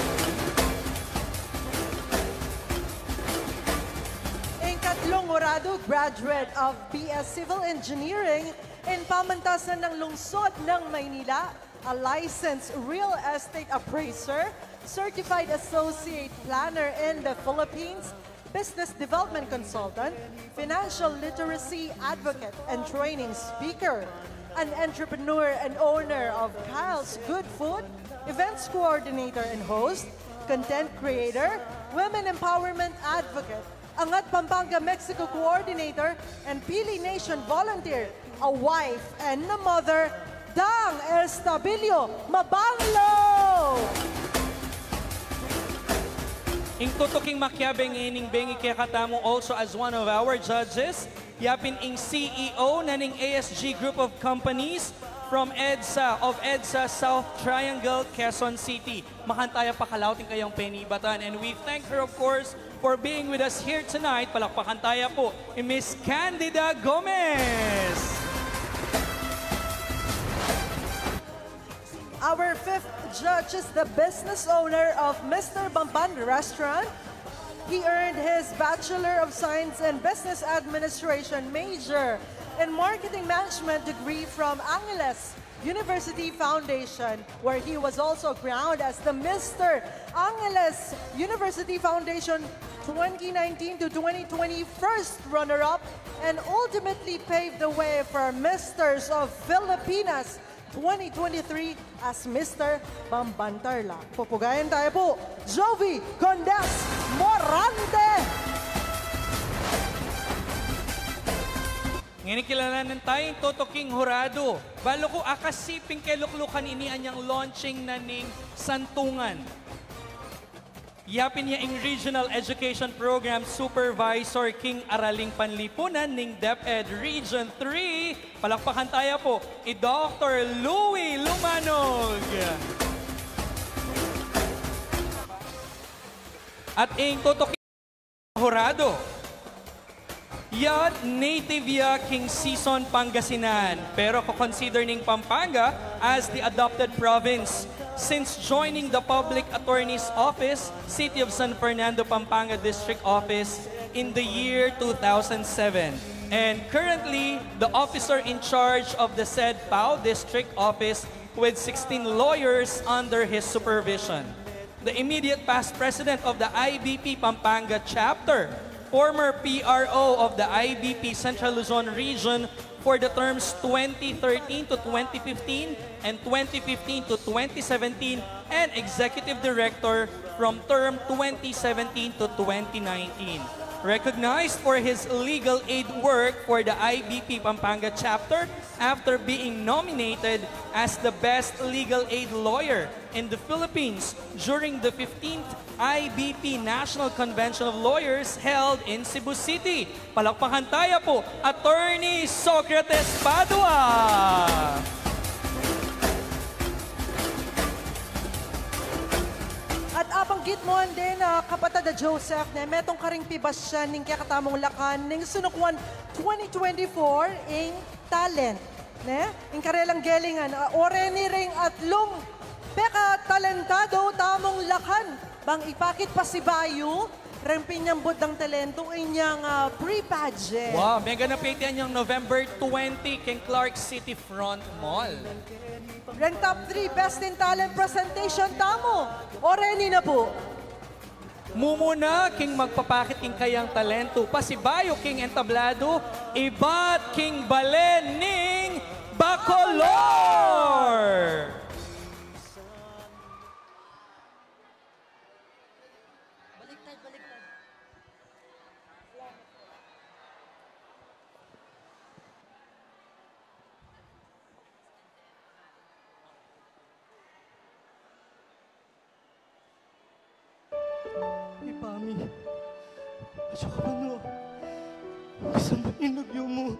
Ing katlung huradu, graduate of B S Civil Engineering in Pamantasan ng Lungsod ng Maynila, a licensed real estate appraiser, certified associate planner in the Philippines, business development consultant, financial literacy advocate and training speaker, an entrepreneur and owner of Kyle's Good Food, events coordinator and host, content creator, women empowerment advocate, Angat Pampanga Mexico coordinator, and Pili Nation volunteer, a wife and a mother, Dang Estabilio Mabanglo! Ing tutuking makiabe ngening bengi kekatamu also as one of our judges, yapin ing C E O na ning A S G Group of Companies from EDSA, of EDSA South Triangle, Quezon City. Makanyan taya pakalaut ing kayang penibatan. And we thank her, of course, for being with us here tonight. Palakpakan taya pu i Miss Candida Gomez. Our fifth judge is the business owner of Mister Bamban Restaurant. He earned his Bachelor of Science in Business Administration major and Marketing Management degree from Angeles University Foundation, where he was also crowned as the Mister Angeles University Foundation twenty nineteen to twenty twenty first runner-up, and ultimately paved the way for Misters of Filipinas twenty twenty-three as Mister Bamban Tarlac. Pupugayan taya pu, Jovi Condes Morante! Ngeni kilalanan taya ing tutuking huradu. Balu ku akasiping keluklukan ini anyang launching na ning santungan. Yapin ya ing Regional Education Program Supervisor king Araling Panlipunan ning DepEd Region three. Palakpakan taya pu i Doktor Louie Lumanog. At ing tutuking huradu, Yet, native ya king Sison, Pangasinan, pero ko-consider ning Pampanga as the adopted province since joining the Public Attorney's Office, City of San Fernando, Pampanga District Office in the year two thousand seven, and currently the officer in charge of the said PAO District Office with sixteen lawyers under his supervision. The immediate past president of the I B P Pampanga chapter, former P R O of the I B P Central Luzon Region for the terms twenty thirteen to twenty fifteen and twenty fifteen to twenty seventeen, and executive director from term twenty seventeen to twenty nineteen. Recognized for his legal aid work for the I B P Pampanga chapter after being nominated as the best legal aid lawyer in the Philippines during the fifteenth I B P National Convention of Lawyers held in Cebu City. Palakpakan taya pu, Attorney Socrates Padua! At abanggit mu, ande na, kapatad a Joseph, ne, metung karing pibasyan ning kekatamung lakan ning Sunukwan twenty twenty-four ing talent, ne? Ing karelang gelingan, ah, oreni ring atlung pekatalentado tamung lakan bang ipakit pasibayu reng pinyambut dang talentu inyang, ah, pre-pageant. Wow, meganap iti inyang November twenty king Clark City Front Mall. Reng top three best in talent presentation tamu. Oreni na pu. Mumuna king magpapakit king kayang talentu pasibayu king entabladu, ibat king balen ning Bacolor! Baliktad, baliktad. Ipami, atiu ka man o, kasambat ning lagyu mu,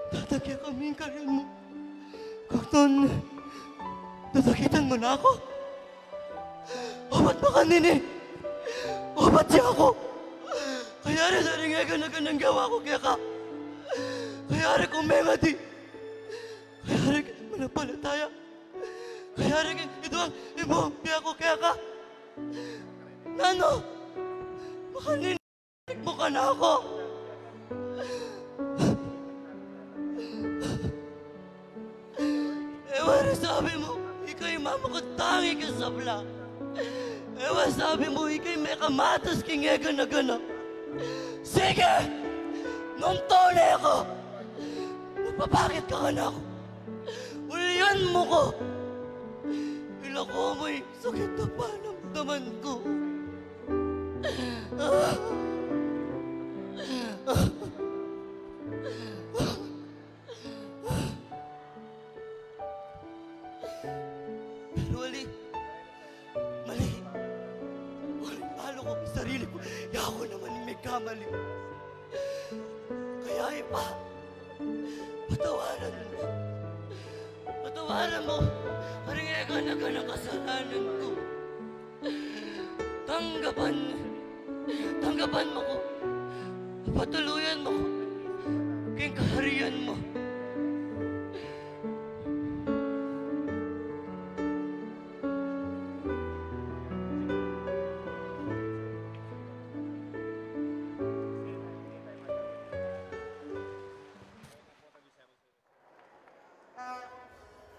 dadakian kami king karian mu. Keknun, dadakitan mu na ku? Obat makanini, obat ya ku. Kayari da ring eganaganang gawa ku keka. Kayari ku mengadi. Kayari king manampalataya. Kayari king idwang ibung bie ku keka. Nanu? Makanini mu kanaku? E wa ring sabi mu, ika ing mamaku tangi king sabla. E wa sabi mu, ika ing mekamatas king eganagana. Sige! Nung tune ku, magpapakit ka kanaku. Ulian mu ku. Ilaku mu ing sakit a panamdaman ku. Pero ali, mali. Uling balu ku ing sarili ku, ya ku naman ing mekamali. Kaya, Ibpa, patawaran mu. Patawaran mu karing eganaganang kasalanan ku. Tanggapan, tanggapan mu ku. Patuluyan mu ku king kaharian mu.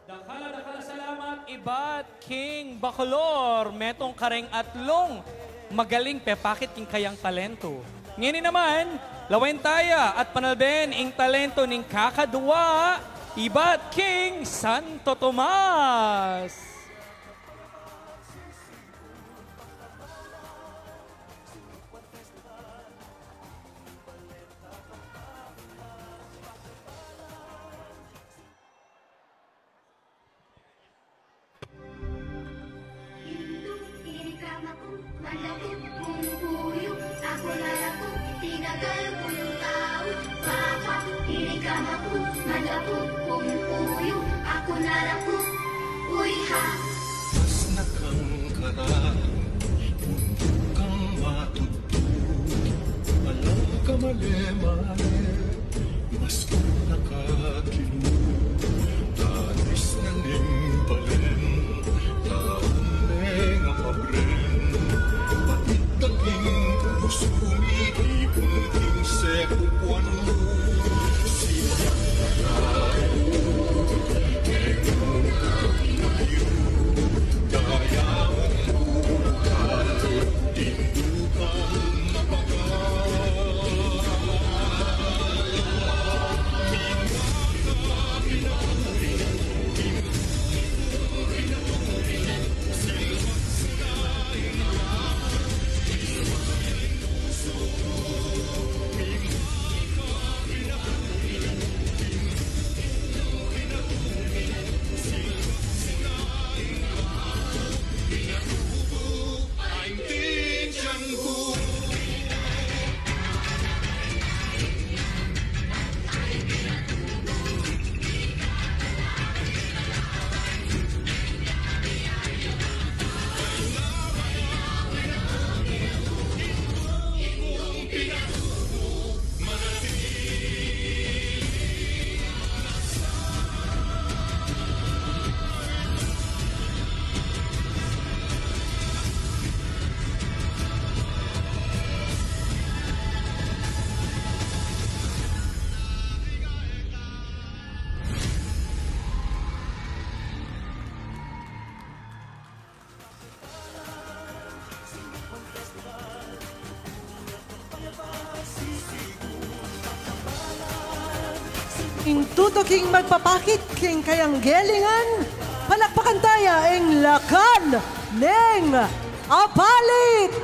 Dakal a dakal a salamat, ibat king Bacolor, metung kareng atlung magaling pepakit king kayang talentu. Ngeni naman, lawen taya at panalben ing talentu ning kakadwa, ibat king Santo Tomas. Mas nakangkara, muntuk kang matugtug, alang kamalema, Mas ku na kakilu, tatis na ning balen, taun me nga pabren, pati daging pusu ku mitipun king sekuan mu. Sibat na ku, e ku na pinabiru, daya mung bukal, tindukan na baga. Ing tutuking magpapakit king kayang gelingan, palakpakan taya ing Lakan ning Apalit!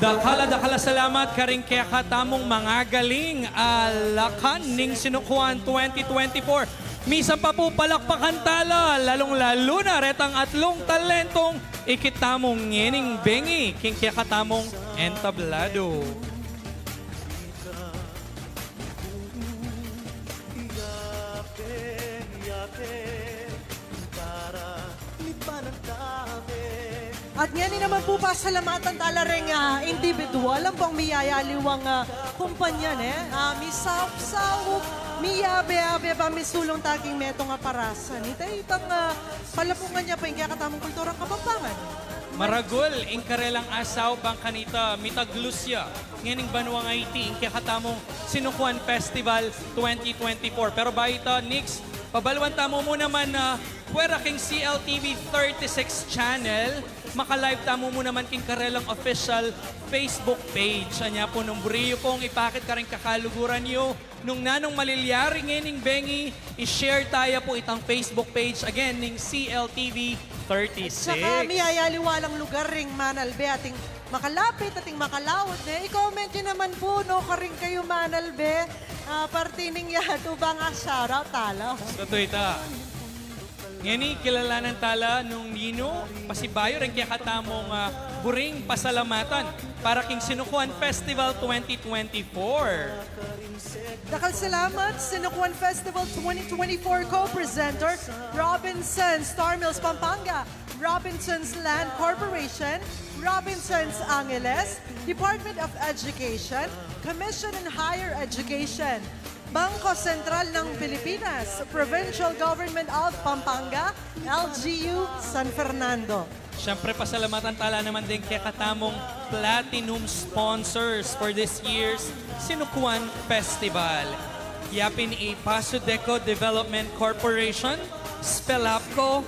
Dakal a dakal a salamat karing kekatamung mangagaling a Lakan ning Sinukuan twenty twenty-four. Misan pa pu palakpakan tala, lalung-lalu na retang atlung talentong ikit tamu ngening bengi king kekatamung entablado. At ngeni naman pu, pasalamatan tala reng, ah, individual ampong miyayaliwang, ah, kumpanya, ne? Ah, misaupsaup, miyabe-abe, pamisulung ta king metung a parasan. Ita itang, ah, palapungan ya pa ing kekatamung kulturang Kapampangan. Maragul ing karelang asaup bang kanita, mitaglus ya ngening banuang iti ing kekatamung Sinukuan Festival twenty twenty-four. Pero bayu ta, Nix, pabaluan tamu mu naman na pwera king C L T V thirty-six channel, maka-live tamu mu naman king karelang official Facebook page. Anya pu, nung buri yu pung ipakit karing kakaluguran yu nung nanung malilyari ngening bengi, i-share ta ya pu itang Facebook page again ning C L T V thirty-six. Saka miyayaliwa lang lugar ring manalbe ating makalapit, ating makalaut, ne? I-comment yu naman pu, no, karing kayu manalbe, ah, parte ning yatu bang a shoutout tala. Tutu ita. Ngeni, kilalanan tala nung ninu pasibayu ring kekatamung, ah, buring pasalamatan para king Sinukuan Festival twenty twenty-four. Dakal salamat, Sinukuan Festival twenty twenty-four co-presenter, Robinsons Star Mills Pampanga, Robinsons Land Corporation, Robinsons Angeles, Department of Education, Commission on Higher Education, Bangko Sentral ng Pilipinas, Provincial Government of Pampanga, L G U San Fernando. Siyempre, pasalamatan tala naman ding kekatamung platinum sponsors for this year's Sinukuan Festival. Yapin i Paso Deco Development Corporation, Spelapco,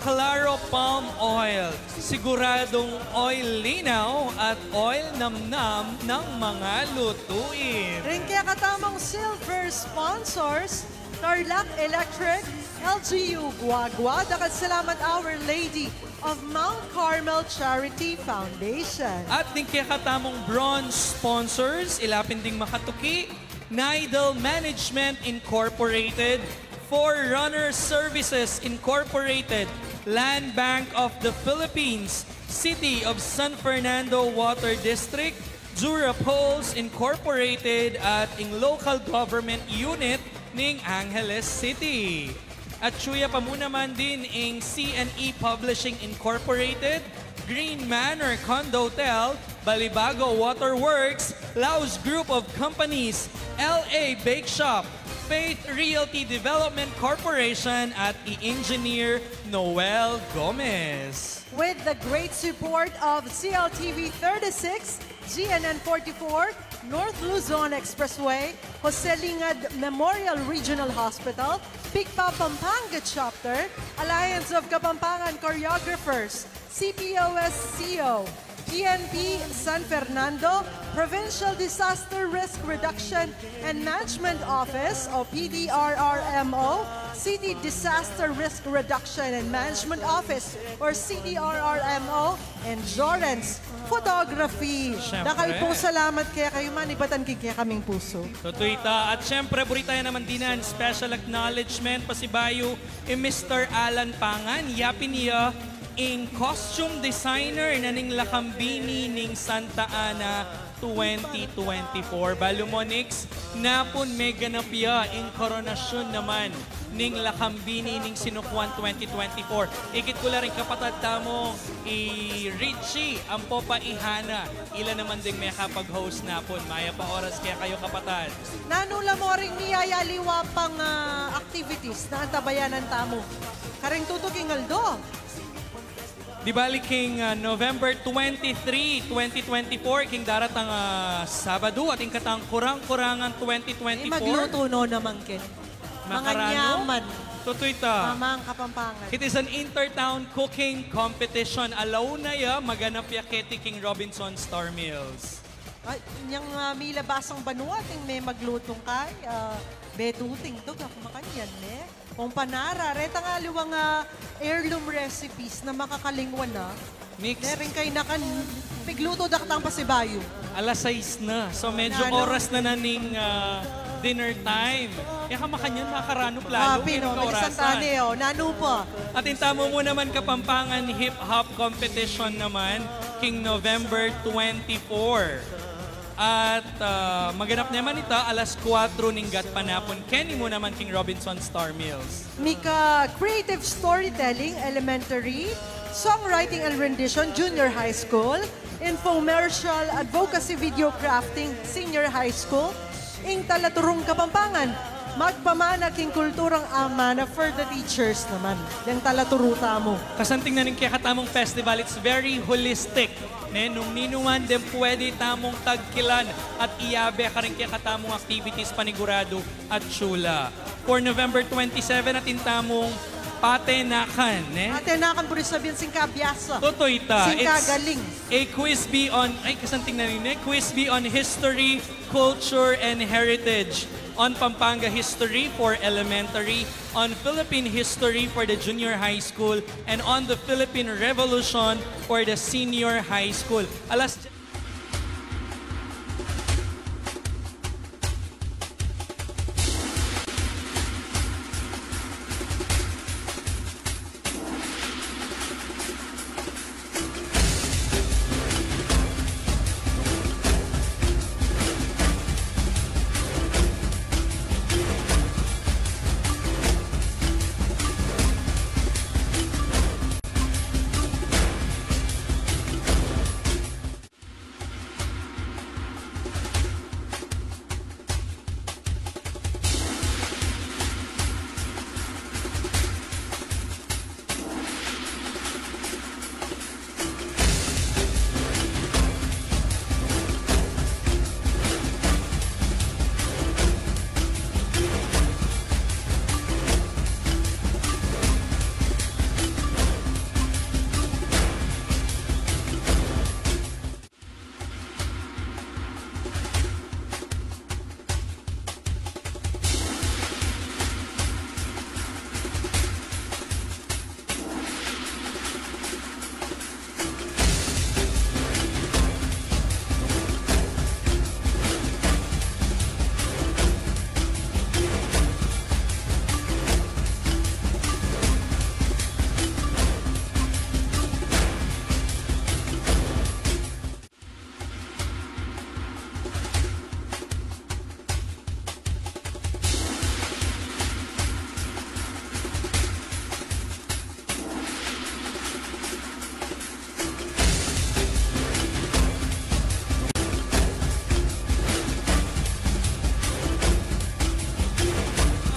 Claro Palm Oil, siguradong oil linaw at oil namnam ng mga lutuin. Ring kekatamung silver sponsors, Tarlac Electric, L G U Guagua, dakal salamat Our Lady of Mount Carmel Charity Foundation. At ding kekatamung bronze sponsors, ilapin ding makatuki, Nidal Management Incorporated, Forerunner Services Incorporated, Land Bank of the Philippines, City of San Fernando Water District, Durapoles Incorporated, at ing local government unit ning Angeles City. At suya pa mu naman din ing C and E Publishing Incorporated, Green Manor Condo Hotel, Balibago Waterworks, Laos Group of Companies, L A Bake Shop, Faith Realty Development Corporation, at i Engineer Noel Gomez. With the great support of C L T V thirty-six, G N N forty-four, North Luzon Expressway, Jose Lingad Memorial Regional Hospital, PIGPA Pampanga Chapter, Alliance of Kapampangan Choreographers, C P O S C O, P N P San Fernando, Provincial Disaster Risk Reduction and Management Office o P D R R M O, City Disaster Risk Reduction and Management Office or C D R R M O, Endurance Photography. Siyempre. Dakal pung salamat kekayu, manibatan king kekaming pusu. Tutu ita. At siyempre, buri taya naman dinan special acknowledgement pasibayu i Mister Alan Pangan, yapin ya ing costume designer na ning lakambini ning Santa Ana twenty twenty-four. Balu mu, Nix, napun meganap ya ing koronasyun naman ning lakambini ning Sinukuan twenty twenty-four. Ikit ku la ring kapatad tamu, i Richie, ampo pa i Hana, ila naman ding mekapag-host napun. Mayap a oras kekayu, kapatad. Nanu la mu ring miyayaliwa pang, ah, activities na antabayanan tamu karing tutuking aldo? Di bali king, ah, November twenty-three, twenty twenty-four, king daratang, ah, Sabadu, atin katang Kurang-Kurangan twenty twenty-four. Eh, magluto no naman, Ken. Makaranu? Manganyaman. Tutu ita. Mamang Kapampangan. It is an intertown cooking competition. Alauna ya maganap ya keti king Robinson Star Mills. Ay, nyang, ah, milabasang banua, atin me maglutung kai, ah, betuting to, gak makanyan, ne? Kung panara, reta nga aliwang, ah, heirloom recipes na makakalingwan na. Mix. Meron kay nakan, pigluto da katang pasibayu. Alas sais na. So, medyo oras na na ning, ah, dinner time. Kaya ka makanyan, makaranu lalo. Ah, Pino, may isang tane, oh. Nanu pa? Atin tamu mu naman Kapampangan Hip Hop Competition naman, king November twenty-four. At, ah, maganap naman ita alas kuwatro ning gatpanapun. Keni mu naman king Robinson Star Mills. Mika Creative Storytelling Elementary, Songwriting and Rendition, Junior High School. Infomercial Advocacy Video Crafting, Senior High School. Ing Talaturung Kapampangan, magpamana king kulturang amana for the teachers naman. Yang talaturu tamu. Kasanting na ning kekatamung festival, it's very holistic, ne? Nung ninuman deng pwede tamung tagkilan at iyabe karing kekatamung activities, paniguradu atiu la. For November twenty-seven, atin tamung patenakan, ne? Patenakan, puri sabihin, singkabiasa. Totoo ita. Singkagaling. It's a quiz bee on, ay, kasanting na rin, eh. Quiz bee on history, culture, and heritage. On Pampanga history for elementary, on Philippine history for the junior high school, and on the Philippine Revolution for the senior high school. Alas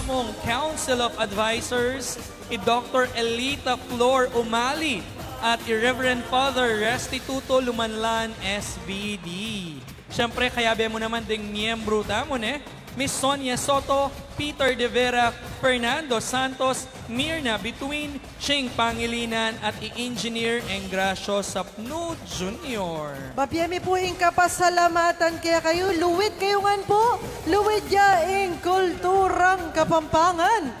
Among Council of Advisors, i Doktor Elita Flor Umali at i Reverend Father Restituto Lumanlan, S B D. Siyempre, kayabe mu naman ding miyembru tamu, ne? Miss Sonia Soto, Peter De Vera, Fernando Santos, Mirna Bituin, Ching Pangilinan, at i Engineer Engracio Sapnu Junior. Babie mi pu ing kapasalamatan kekayu, luid kayu ngan pu, luid ya ing kulturang Kapampangan.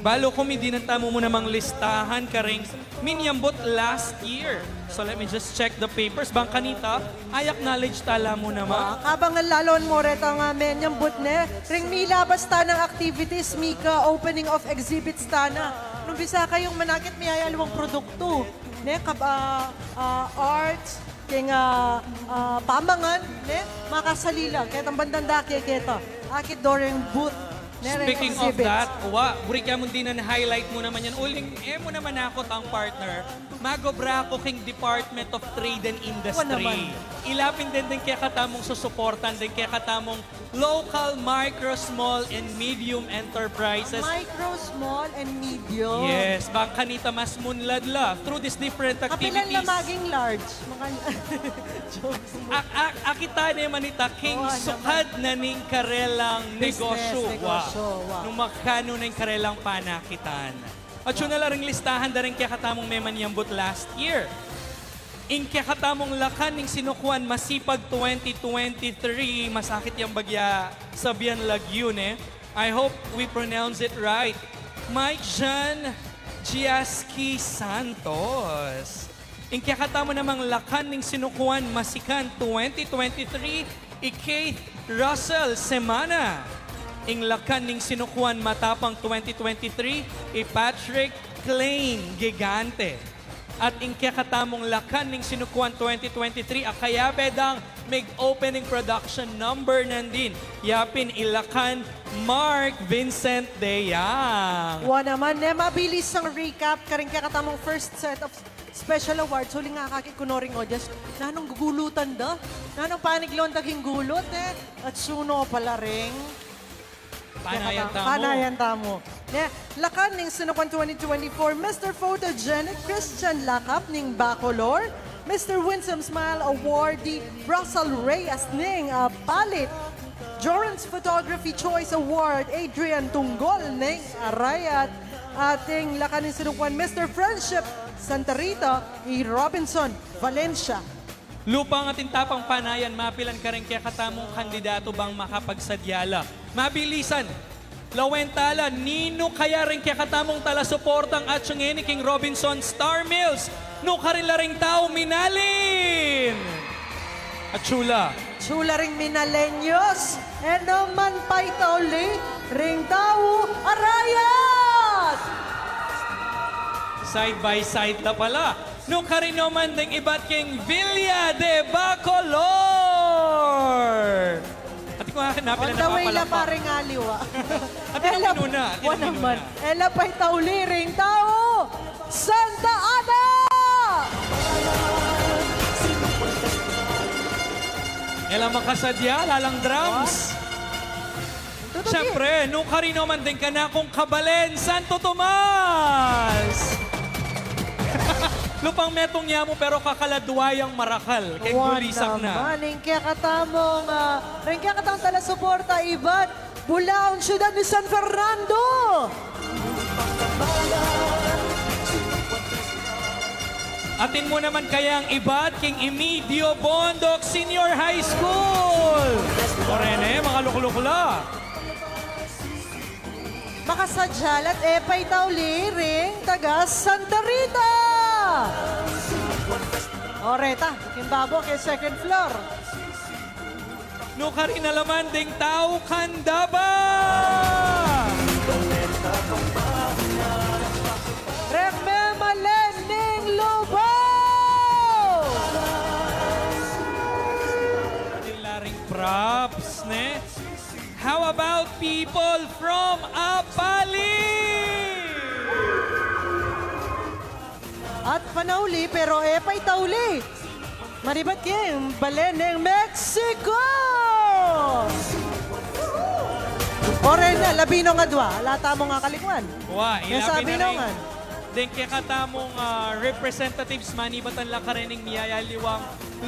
Balu ku, mi dinan tamu mu namang listahan karing minyambut last year. So let me just check the papers. Bang kanita, i-acknowledge tala mu naman. Wa, kabang lalon mu reta nga minyambut, ne? Ring milabas tana activities, mika opening of exhibits tana. Nung bisa kayung manakit, miyayaliwang produktu, ne? Kab-, ah, ah, arts, keng, ah, ah, pamangan, ne? Makasali la, ketang bandang dake keta. Akit do reng booth, ne, reng exhibits. Speaking of that, wa, buri ke mu dinan highlight mu naman yan. Uling, e mu naman aku tang partner, magobra ku keng Department of Trade and Industry. Wa naman. Ila pin deng kekatamung susuportan, deng kekatamung local micro, small, and medium enterprises. Micro, small, and medium. Yes, bang kanita mas munlad la through these different activities. Kapilan la maging large? Maka-, jokes. A-, a-, akit tane man ita king sukad na ning karelang negosyu. Business, negosyu, wa. Nung makanu na ing karelang panakitan. At yun na la ring listahan da ring kekatamung memanyambut last year. Ing kekatamung Lakan ning Sinukuan Masipag twenty twenty-three, masakit yang bagya sabian lagyu, ne? I hope we pronounce it right. Mike Jean Giaski Santos. Ing kekatamu namang Lakan ning Sinukuan Masikan twenty twenty-three, i Keith Russell Semana. Ing Lakan ning Sinukuan Matapang twenty twenty-three, i Patrick Klein Gigante. At ing kekatamung Lakan ning Sinukuan twenty twenty-three, a kayabe dang mig-opening production number nandin, ya pin i Lakan Mark Vincent Deyang. Wa naman, ne, mabilis ang recap karing kekatamung first set of Special awards, uling akakit ku no ring audience. Nanung gugulutan da? Nanung paniglon da king gulut, e? At suno pala ring Panayan tamu. Panayan tamu. Ne, lakan ning Sinukuan twenty twenty-four Mister Photogenic Christian Lakap ning Bacolor, Mister Winsome Smile Awardee Russell Reyes ning, ah, Palit, Joran's Photography Choice Award Adrian Tunggol ning Arayat, ating lakan ning Sinukuan Mister Friendship Santa Rita i Robinson Valencia. Lupang atin tapang panayan, mapilan karing kekatamung kandidatu bang makapagsadya la. Mabilisan, lawen ta la, ninu kaya ring kekatamung talasuportang atsu ngeni king Robinson Star Mills? Nukarin la ring tau minalin? Atsu la. Atsu la ring minalenyos, e naman paitauli ring tau arayat! Side by side la pala. Nukarin naman ding ibat king Villa de Bacolor. Ati ku nga, napilan na papalakpak. On the way la pa ring aliwa. Ati na minuna, ati na minuna. E la paitauli ring tau Santa Ana! E la makasadya, lalang drums. Tutuki. Siyempre, nukarin naman ding kanakung kabalen, Santo Tomas! Lupang metung ya mu, pero kakaladwa yang marakal. Keng gulisak na. Wa naman, ring kekatamung, ah, ring kekatamung talasuporta ibat Bulaon, siyudad ning San Fernando! Atin mu naman kayang ibat king Emidio Bondoc Senior High School. O rene, makalukluk la. Makasadya la't e paitauli ring taga Santa Rita. O reta, king babo, king second floor. Nukarin na laman ding tau Candaba. Reng memalen ning Lubao. Atin la ring props, ne? How about people from Apalit? At panauli, pero e paitauli. Manibat king balen ning Mexico! O rene, labinung adwa, ala tamung akalingwan. Wa, ilabi na rin. Deng kekatamung, ah, representatives, manibatan la karening miyayaliwang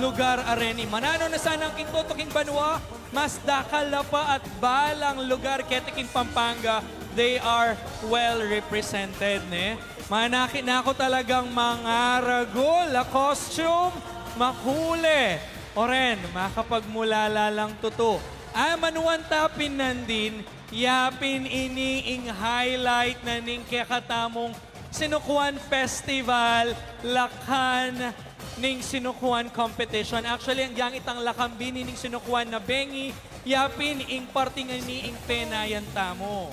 lugar a reni. Mananu na sana king tutuking banua, mas dakal la pa at balang lugar keti king Pampanga, they are well represented, ne? Manaki na ku talagang mangaragul a costume, makule. O ren, makapagmulala lang tutu. Ay, manuan ta pin nandin, yapin ini ing highlight na ning kekatamung Sinukuan Festival, lakan ning Sinukuan Competition. Actually, agyang itang lakan bini ning Sinukuan na bengi, yapin ing parting ini ing penayan tamu.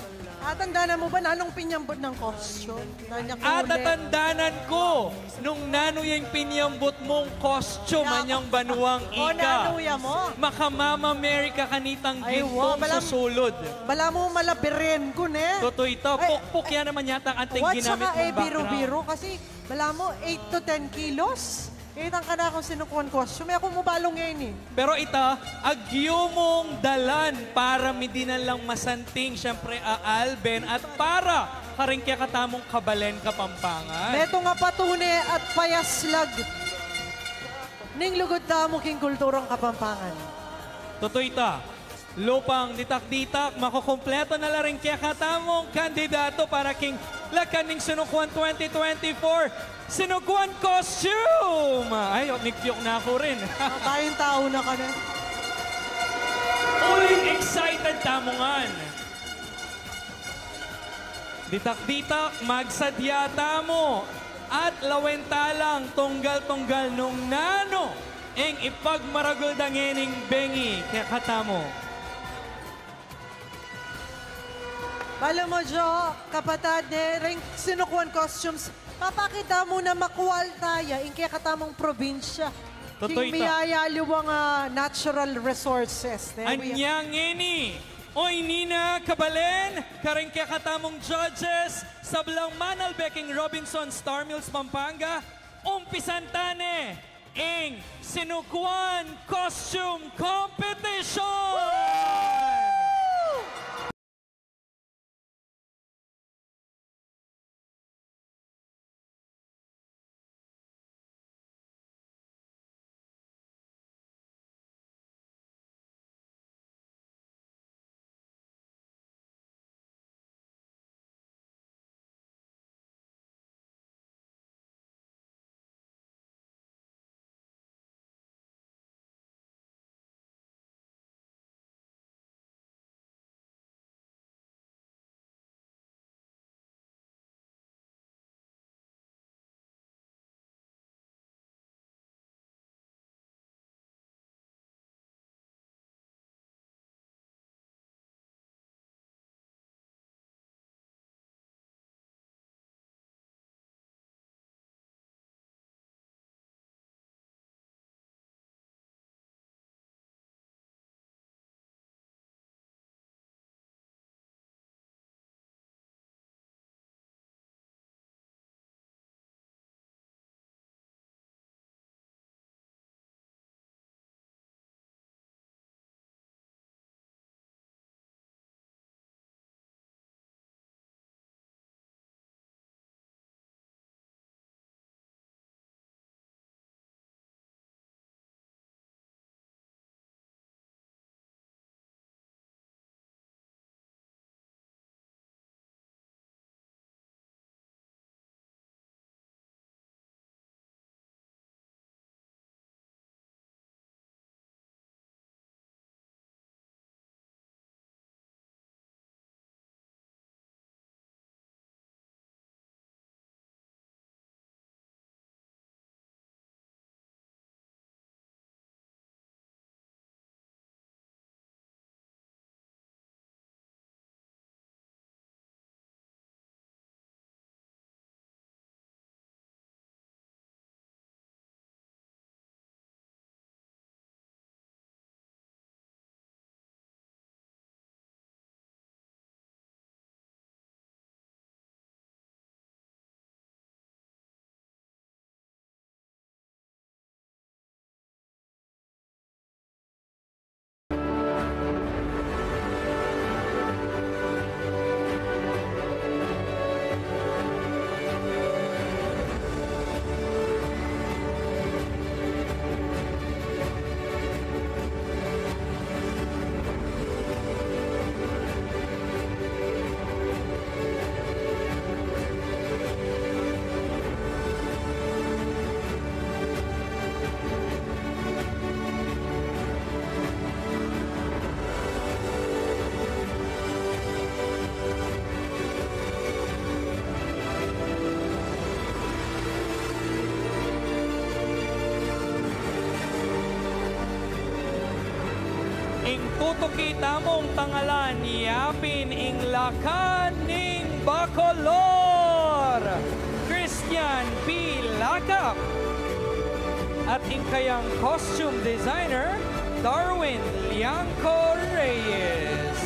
Atandanan mu ba nanung pinyambut nang costume? Nanyang kule. Atatandanan ku nung nanu ya ing pinyambut mung costume, anyang banuang ika. O, nanu ya mu? Makamama America kanitang gintong susulud. Balamu malabirin ku, ne? Tutu ita, pukpuk ya naman yata anting ginamit mung background. At saka, e biru-biru kasi balamu eight to ten kilos. Itang kanakung Sinukuan costume, e ku mu balu ngeni. Pero ita, agyu mung dalan para midinan lang masanting, siyempre, a alben at para karing kekatamung kabalen Kapampangan. Metung a patune at payaslag ning lugud tamu king kulturang Kapampangan. Tutu ita. Lupang ditak-ditak, makukumpleto na la ring kekatamung kandidatu para king lakan ning Sinukuan twenty twenty-four Sinukuan Costume! Ay, o, migpyuk na ku rin. Tayong tau na kami. Uling excited tamu ngan. Ditak-ditak, magsadya tamu at lawen ta lang tunggal-tunggal nung nanu ing ipagmaragul da ngening bengi kekatamu. Balu mu, Jo, kapatad, ne, ring Sinukuan Costumes, papakit tamu na makwal taya ing kekatamung probinsya. Tutu ita. King miyayaliwang, ah, natural resources, ne? Anya ngeni, o ini na, kabalen, karing kekatamung judges, sablang manalbe king Robinson Star Mills, Pampanga, Umpisan ta ne ing Sinukuan Costume Competition! Ing tutuki tamung pangalan, yapin ing Lakan ning Bacolor, Christian P. Lacap, at ing kayang costume designer, Darwin Liangco Reyes.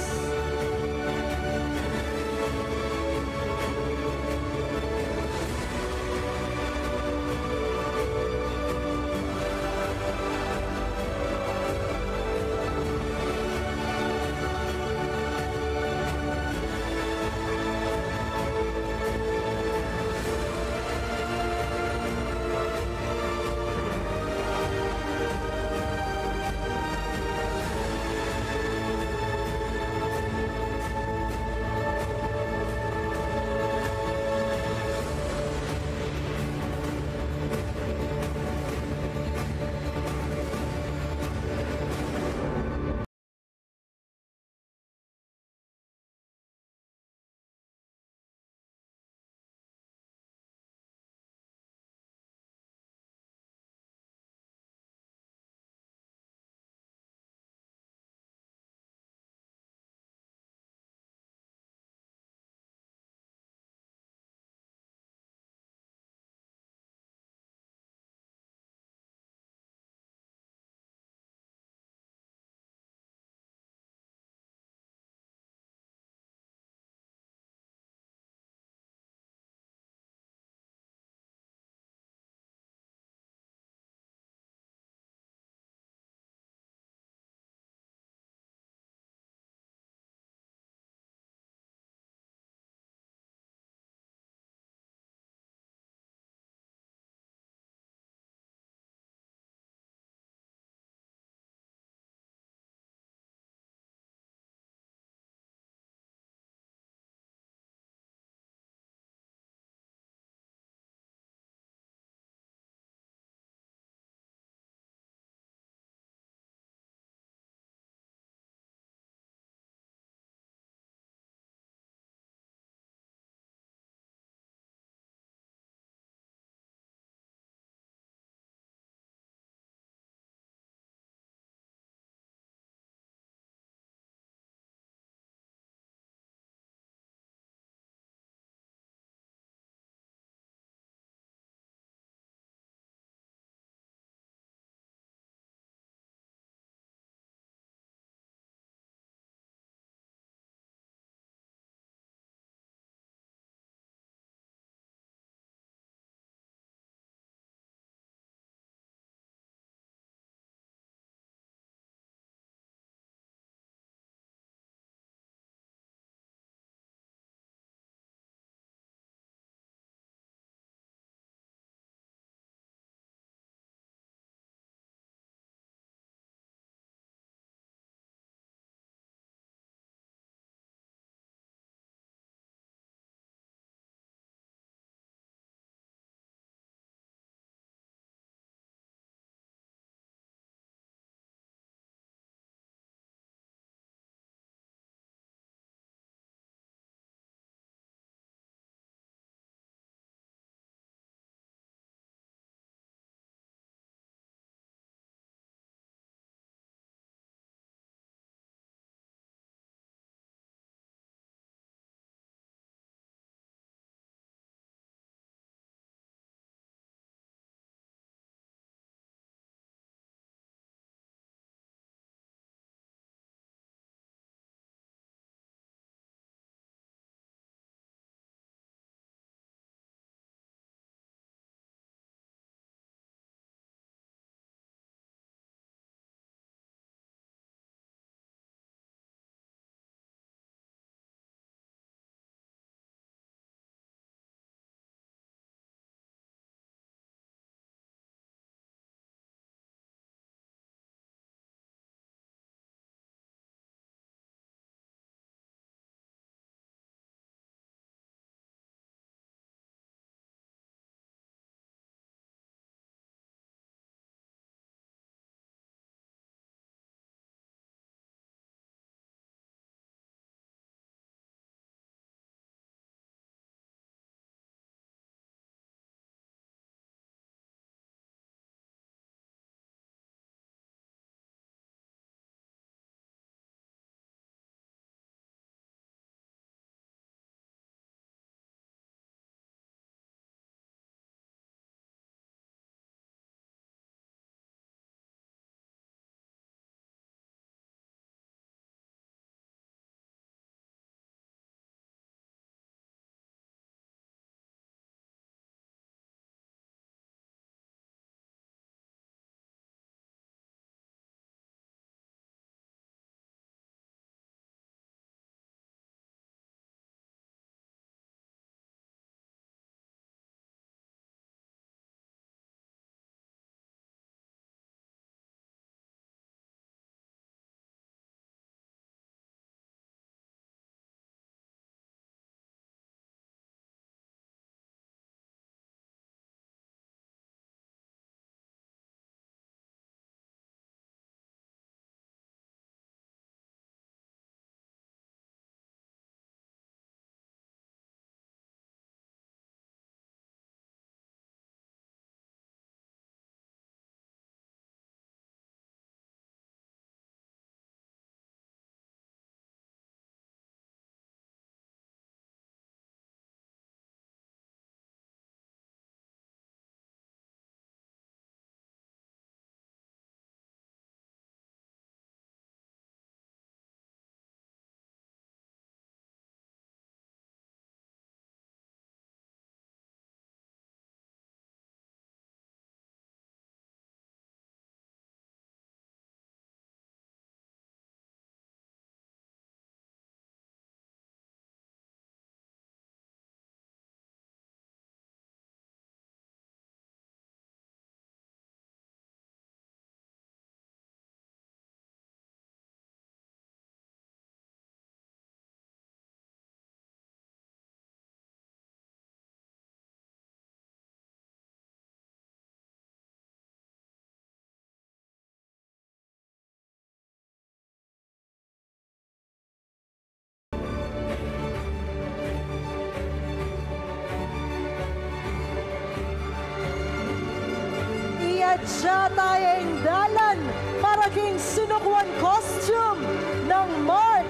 Dya taya ing dalan para king sinukuan costume nang Mark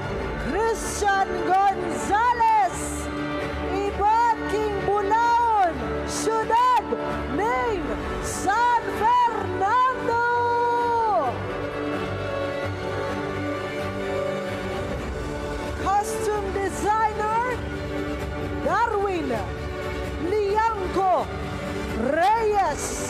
Christian Gonzales, ibat king Bulaon, syudad ning San Fernando. Costume designer, Darwin Liangco Reyes.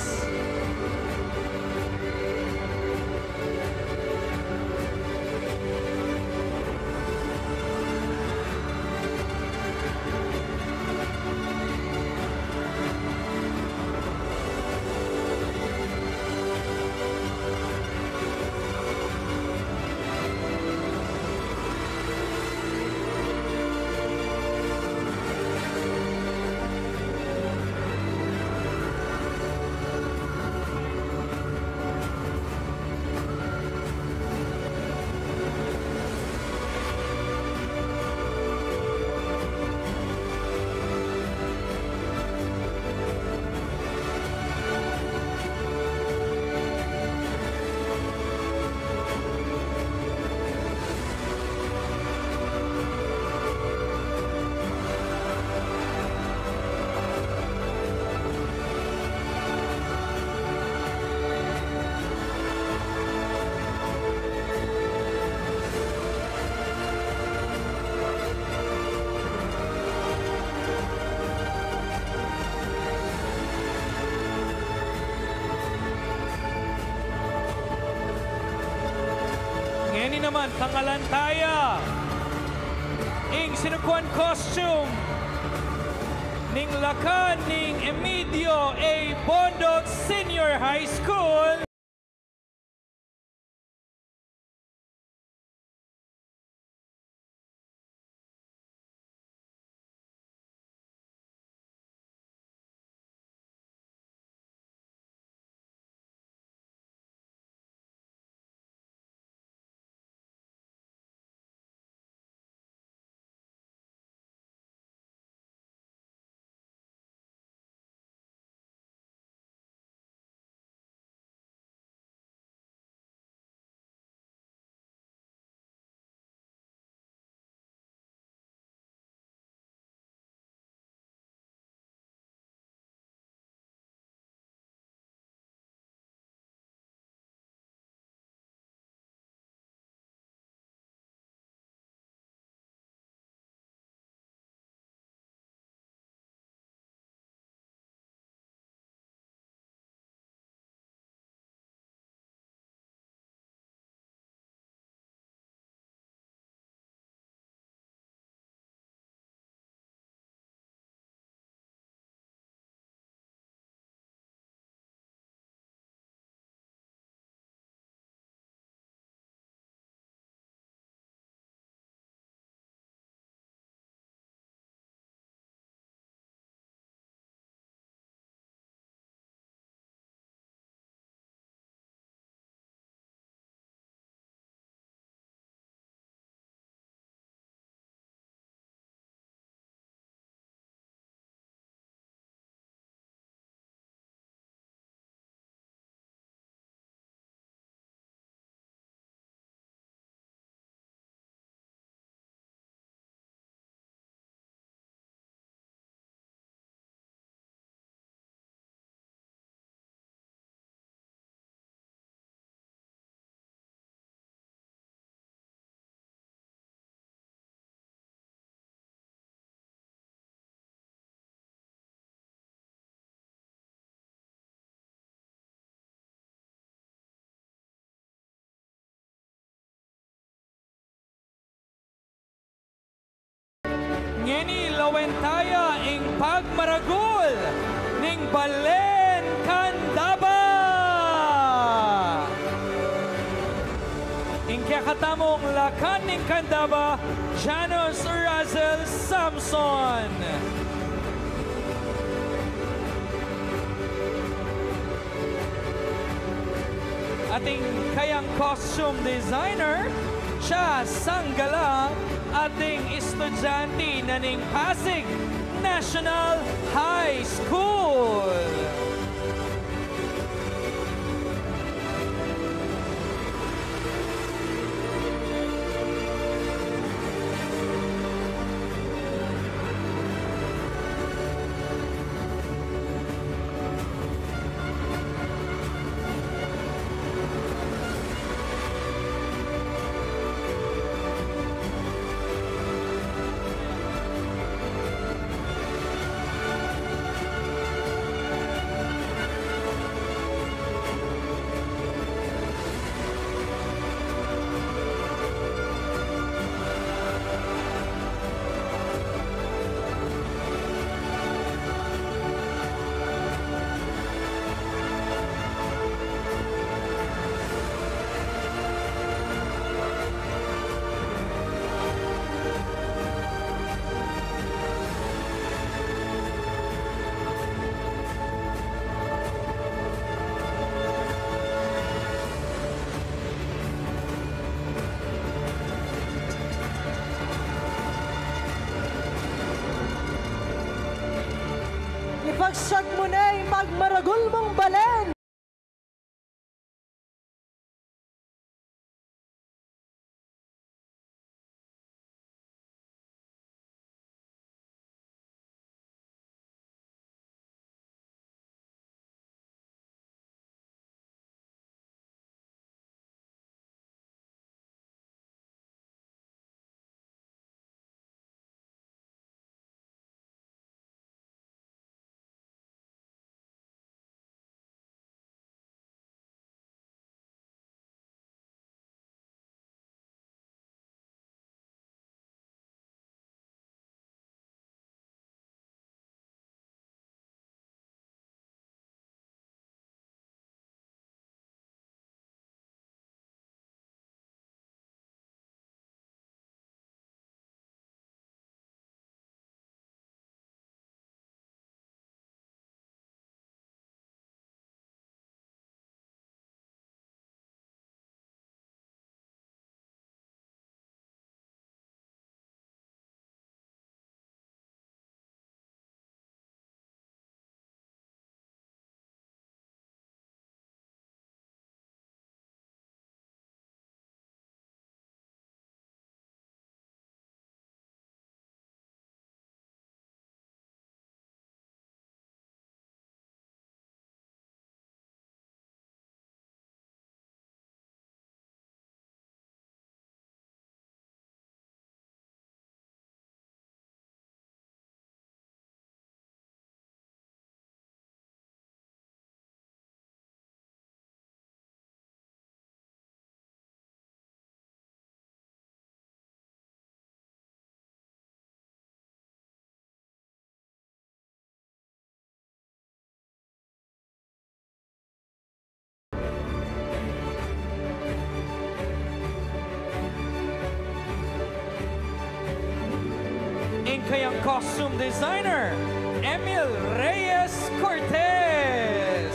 Ngeni naman, tangalan taya ing sinukuan costume ning lakan ning Emidio A. Bondoc Senior High School. Ngeni lawen taya ing pagmaragul ning Balen Candaba. Ing kekatamung lakan ning Candaba, Janus Russell Samson. Ating kayang costume designer, Cha Sangala, ating estudyante na ning Pasig National High School. Siag mu ne ing pagmaragul mung balen. Ing kayang costume designer, Emil Reyes Cortez.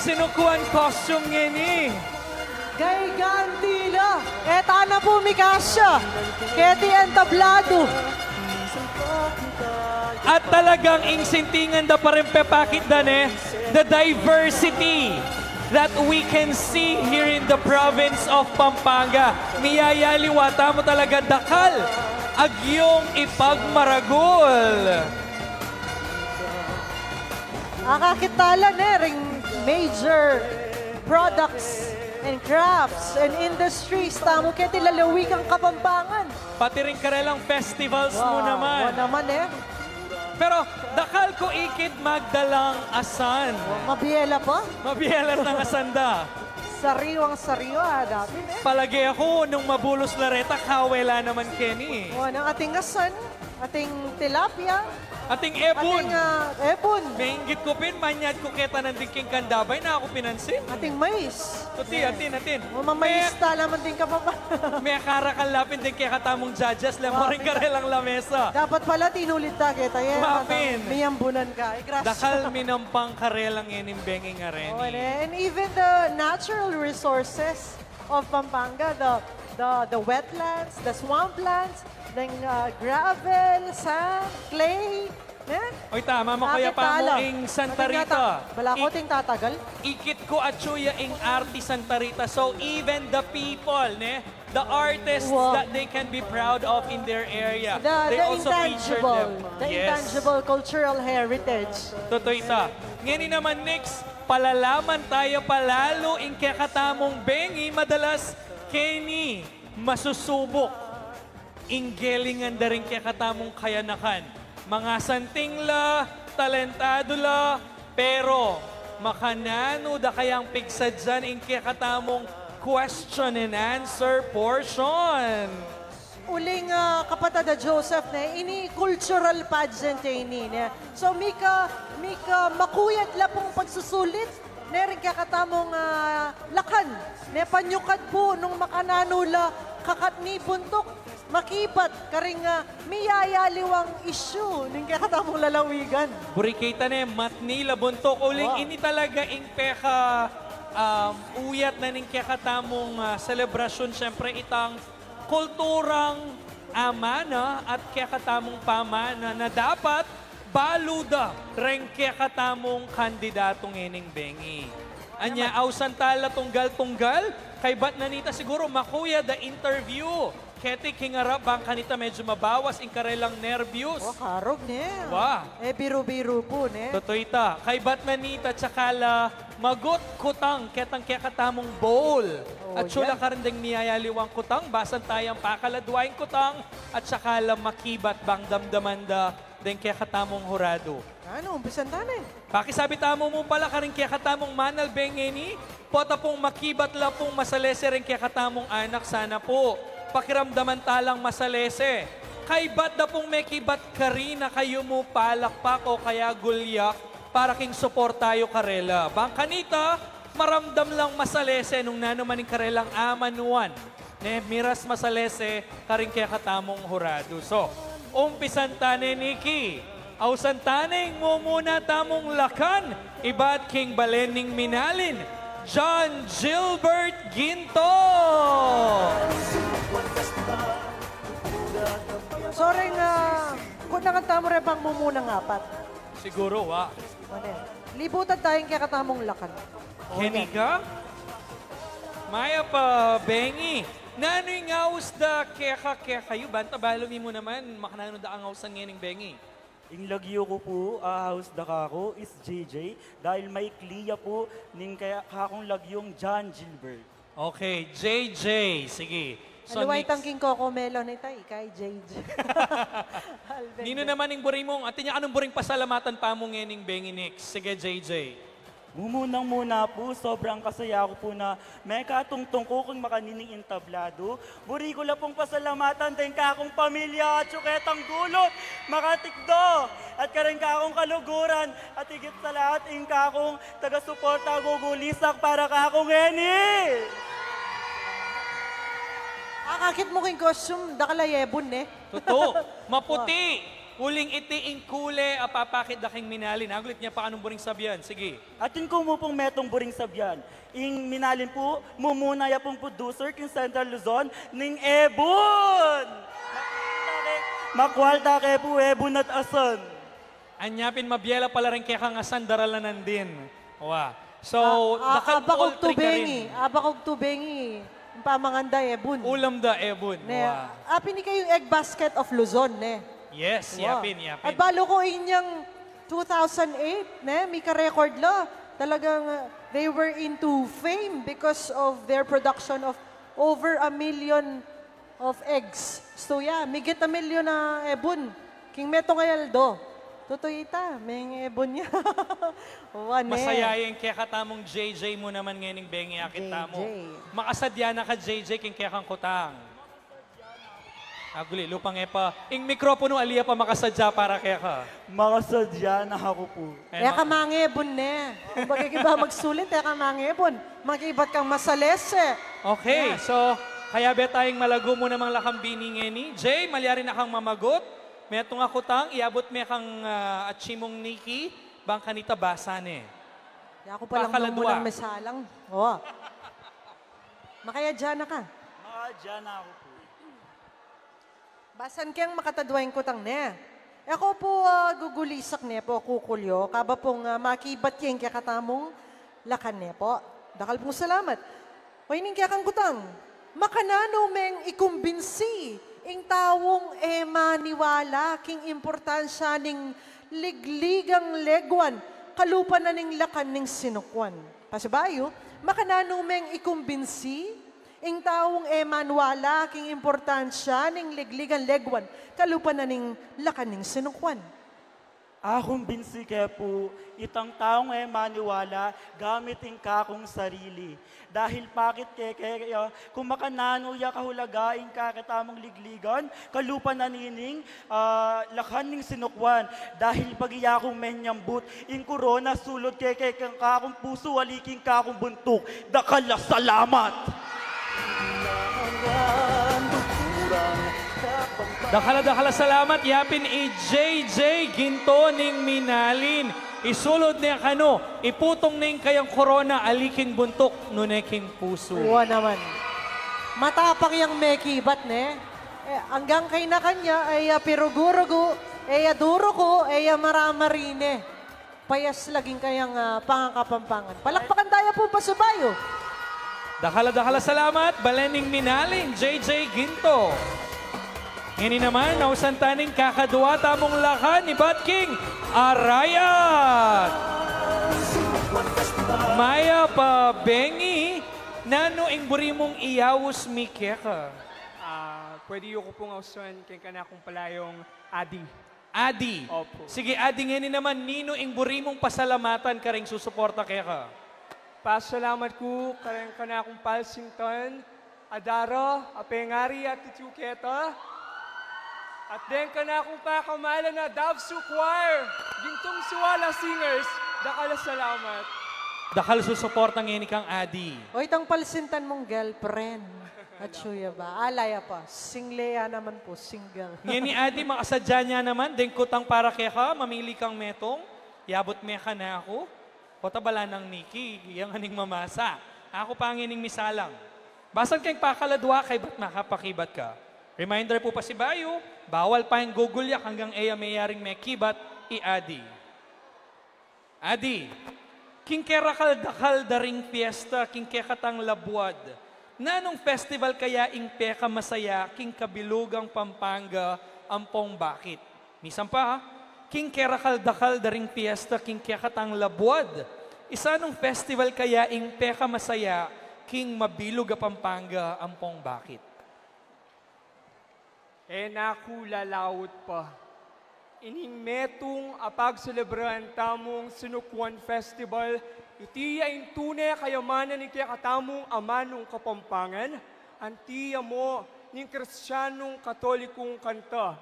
Sinukuan costume ngeni. Gayganti la. E ta na pu mikasya keti entablado. At talagang ing sintingan da pa rin pepakit da ne, the diversity that we can see here in the province of Pampanga. Miyayaliwa tamu talaga dakal agyung ipagmaragul. Akakit tala ne ring major products and crafts and industries tamu keti lalawigang Kapampangan. Pati ring karelang festivals mu naman. Wa naman e. Pero dakal ku ikit magdalang asan. Mabiela pa? Mabiela nang asan da. Sariwang sariwa, dati ne. Palage ku nung mabulus la reta, kawe la naman keni. Wa nang ating asan, ating tilapia. Ating ebun. Ating, ah, ebun. Meinggit ku pin, manyad ku keta nandin king kandabay, na aku pinansin. Ating mais. Tuti, atin, atin. Mamamais tala man ding Kapampangan. Mekarakal la pin ding kekatamung judges, lemo ring karelang lamesa. Dapat pala tinulid ta keta, e. Wa pin. Miyambunan ka. E, grasya. Dakal minampang karelang ining bengi ngareni. O, ne? And even the natural resources of Pampanga, the, the, the wetlands, the swamplands, then, uh, gravel, sand, clay, ne? Oy, tama, makuya pa mu ing Santa Rita. Bala ku ting tatagal. Ikit ku atyu ya ing arte Santa Rita. So even the people, ne? The artists that they can be proud of in their area. The, they the also featured intangible, them. The yes. Intangible cultural heritage. Tutu ita. Ngeni naman, Nix, palalaman taya palalu ing kekatamung bengi madalas keni masusubuk ing gelingan da ring kekatamung kayanakan. Mangasanting la, talentadu la, pero makananu da kayang pigsadyan ing kekatamung question and answer portion? Uling, ah, kapatad a Joseph, ne, ini cultural pageant ya ini, ne. So, mika, mika makuyad la pung pagsusulit, ne, ring kekatamung, ah, lakan, ne, panyukad pu nung makananu la kakatni buntuk, makibat karing, ah, miyayaliwang issue ning kekatamung lalawigan. Buri kita ne, matni la buntuk, uling ini talaga ing peka, um, uyat na ning kekatamung, ah, selebrasyun, siyempre itang kulturang amana at kekatamung pamana na dapat balu da reng kekatamung kandidatu ngening bengi. Anya, ausan tala tunggal-tunggal, kaybat na nita siguru makuyad a interview keti king arap bang kanita medyu mabawas ing karelang nerbyus. O, karog ne. Wa. E biru-biru pu ne. Tutu ita. Kaybat na nita tsaka la magut kutang ketang kekatamung bowl. O, atsu la karin deng miyayaliwang kutang, basan tayang pakaladwa ing kutang, at saka la makibat bang damdaman da deng kekatamung huradu. Nanu, umpisan ta ne. Pakisabi tamu mu pala karing kekatamung manalbe ngeni, pota pung makibat la pung masalese reng kekatamung anak, sana pu pakiramdaman talang masalese. Kaybat da pung mekibat karin, kayu mu palakpak o kaya gulyak para king suporta yu karela. Bang kanita, maramdam lang masalese nung nanu man ing karelang amanuan. Ne, miras masalese karing kekatamung huradu. So, umpisan ta ne, Nikki. Ausan ta ne ing mumuna tamung lakan ibat king balen ning minalin, John Gilbert Ginto. Sorry nga, kung nakanta mo rin bang mumunang apat? Siguro, wa. Mane, libutan taya ing kekatamung lakan. O, keni ka? Mayap a bengi. Nanu ing aus da keka, kekayu? Banta balu mi mu naman, makananu da kang ausan ngening bengi? Ing lagyu ku pu a aus da kaku is J J, dahil maikli ya pu ning kaya kakung lagyung John Gilbert. Okay, J J. Sige. So, Aluway next. Tang king Cocomelon ita, ikay, J J. Alvin. Ninu naman ing buri mung, atin ya kanung buring pasalamatan pa mu ngening bengi, Nix? Sige, J J. Mumunang-muna pu, sobrang kasaya ku pu na mekatungtung ku king makanining entablado. Buri ku la pung pasalamatan deng kakung pamilya, atsu ketang dulot, makatikdo, at kareng kakung kaluguran, at higit sa lahat, ing kakung taga-suporta, gugulisak para kaku ngeni. Akakit mu king costume, dakal a yebun, ne? Tutu, maputi. Uling iti ing kule a papakit da king Minalin. Agulit nya pa kanung buring sabian. Sige. Atin ku mu pung metung buring sabian. Ing Minalin pu, mumuna ya pung producer king Central Luzon ning ebun. Makwalta ke, makwalta ke pu, ebun at asan. Anya pin mabiela pala ring kekang asan, daralanan din. Wa. So, a, a, dakal abak og poultry ka rin. Tubengi, abak og tubengi, pamanganda ebun. Ulam da ebun. Ne, wa. Apin ika yung egg basket of Luzon, ne? Yes, wa. Yapin, yapin. At balu ku inyang two thousand eight, ne, mika-record la. Talagang, uh, they were into fame because of their production of over a million of eggs. So, yeah, migit a milyon na ebun. King metung a aldo. Tutu ita, meng ebun ya. Wa, ne. Masaya ing kekatamung J J mu naman ngening bengi akit tamu. J J. Makasadya na ka, J J, king kekang kutang. Aguli, lupang e pa. Ing mikropono, ali ya pa makasadya para keka. Makasadya na aku pu. E, e ka mangebun, ne. Kumbaga, iba magsulit, e ka mangebun. Makibat kang masalese. Okay, yeah. So, kayabe tayang malagu mu namang lakang bini ngeni. Jay, malyari na kang mamagut. Metung a kutang, iabut me kang, ah, atsi mung Nikki, bang kanita basa ne. Yaku palang nung munang mesalang. O. Makayadya na ka. Makayadya na aku pu. Basan keng makatadwa ing kutang ne. E ku pu, ah, gugulisak ne pu, kukulyo, kaba pung, ah, makibat ya ing kekatamung lakan ne pu. Dakal pung salamat. O, ining kekang kutang, makananu meng ikumbinsi ing taung e maniwala king importansya ning ligligang leguan kalupa na ning lakan ning sinukwan? Pasibayu, makananu meng ikumbinsi ing taung e maniwala king importansya ning ligligang leguan kalupa na ning lakan ning sinukwan? Akumbinsi ke pu, itang taung e maniwala gamit ing kakung sarili. Dahil pakit keke ya, kung makananu ya kahulaga ing kekatamung ligligan kalupa na nining, ah, lakan ning sinukwan. Dahil pag iya kung menyambut ing korona sulud keke king kakung pusu, ali king kakung buntuk. Dakal a salamat. Dakal a, dakal a salamat, yapin i J J Ginto ning Minalin. Isulud ne kanu, iputung ne ing kayang korona ali king buntuk, nune king pusu. Wa naman. Matapang yang mekibat ne. E, anggang kayna kanya, e ya pirugu-rugu, e ya duruku, e ya maramarine. Payas laging kayang, ah, pangakapampangan. Palakpakan taya pu pasibayu. Dakal a, dakal a salamat, balen ning Minalin, J J Ginto. Ngeni naman, ausan ta ning kakadwa tamung lakan ibat king Arayat. Mayap a bengi, nanu ing buri mung iaus mi keka? Ah, pwede yu ku pung ausan keng kanakung palayung Adi. Adi. Opo. Sige, Adi, ngeni naman, ninu ing buri mung pasalamatan karing susuporta keka? Pasalamat ku kareng kanakung palsintan, Adara, a pengari at titiu keta, at deng kanakung pakamalan a Davsu Choir, Gintong Siwala Singers, dakal a salamat. Dakal susuporta ngeni kang Adi. O, itang palsintan mung girlfriend. Atsu ya ba? Ala ya pa. Single ya naman pu, single. Ngeni, Adi, makasadya ne naman deng kutang para keka, mamili kang metung, iabut me kanaku. Kota bala nang Nikki, yang aning mamasa. Aku pa ngening misalang. Basan keng pakaladwa kaybat makapakibat ka. Reminder pu pasibayu, bawal pa ing gugulyak anggang e ya meyaring mekibat i Adi. Adi, king kerakal-dakal da ring fiesta king kekatang labuad, nanung festival kaya ing pekamasaya king kabilugang Pampanga ampong bakit? Misan pa, king kerakal-dakal da ring fiesta king kekatang labuad, isanung festival kaya ing pekamasaya king mabilug a Pampanga ampong bakit? E na ku lalaut pa. Ining metung a pagselebrahan tamung Sinukwan Festival, iti ya ing tune kayamanan ning kekatamung amanung Kapampangan, anti ya mo ning Kristianung Katolikung kanta.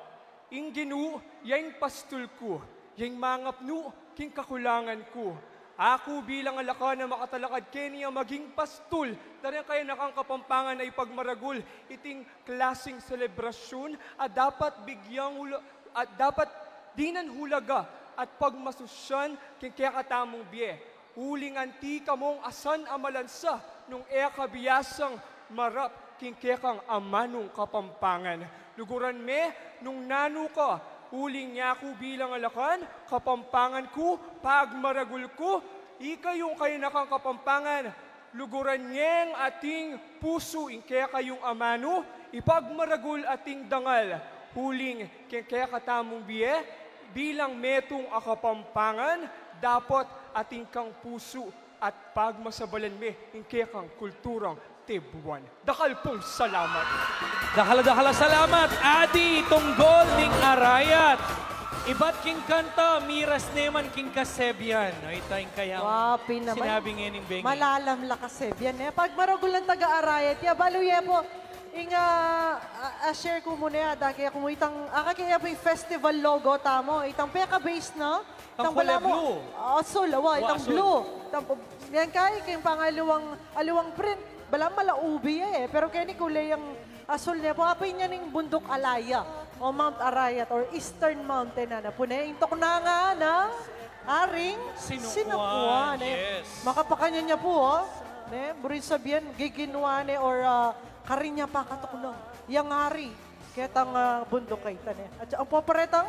Ing Ginu ya ing pastul ku, ya ing mangapnu king kakulangan ku. Aku bilang alakad a makatalakad keni a maging pastul, daring kayanakang Kapampangan a ipagmaragul iting klasing selebrasyun a dapat bigyang ula-, a dapat Dinan hulaga at pagmasusyan king kekatamung bie, uling anti kamung asan a malansa nung e ka biasang marap king kekang amanung Kapampangan. Luguran me nung nanu ka, uling yaku bilang alakan, Kapampangan ku, pagmaragul ku, ikayung kainakang Kapampangan, luguran yeng ating pusu ing kekayung amanu, ipagmaragul ating dangal, uling keng kekatamung bie, bilang metung a Kapampangan, dapot ating kang pusu at pagmasabalan me ing kekang kulturang Tibuan. Dakal pung salamat. Dakal, dakal a salamat, Adi Tunggol ning Arayat. Ibat king kanta, miras ne man king kasebian. O, ita ing kayang Wa, pin naman. Sinabi ngening bengi. Malalam la kasebian, e. Pagmaragul nang taga-Arayat ya, balu ye pu, ing, ah, ah, ah, share ku mu ne, ada ke ku mu itang, aka ke ya pu ing festival logo tamu, itang peka-base na, Itang itang bala mu, blue. Asul, awa, Wa, itang asul. Blue. Itang, yan kay, keng pangaliwang, aliwang print, bala malaubi ya, e. Pero keni kulay yang asul ne pu, apin ya ning Bunduk Alaya, o Mount Arayat, or Eastern Mountain, ana pu ne, ing tuknangan nang Aring Sinukuan, Sinukuan, e. Yes. Makapakanyan ya pu, o. Ne, buri sabian, giginwa ne, or, ah, karin ya pakatuknang yang ari ketang, ah, bunduk a ita, ne. At ang paparetang,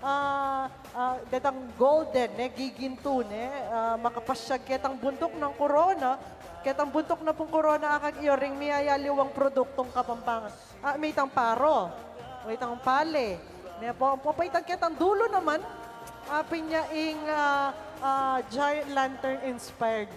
ah, ah, detang golden, ne, gigintu, ne, ah, makapasyag ketang bunduk nang Corona, ketang bunduk na pung Corona, akag iyo ring miyayaliwang produktung Kapampangan. Ah, may itang paro, may itang pale, ne pu, pu, pu, itang ketang dulu naman, apin ya ing, ah, ah, giant lantern inspired,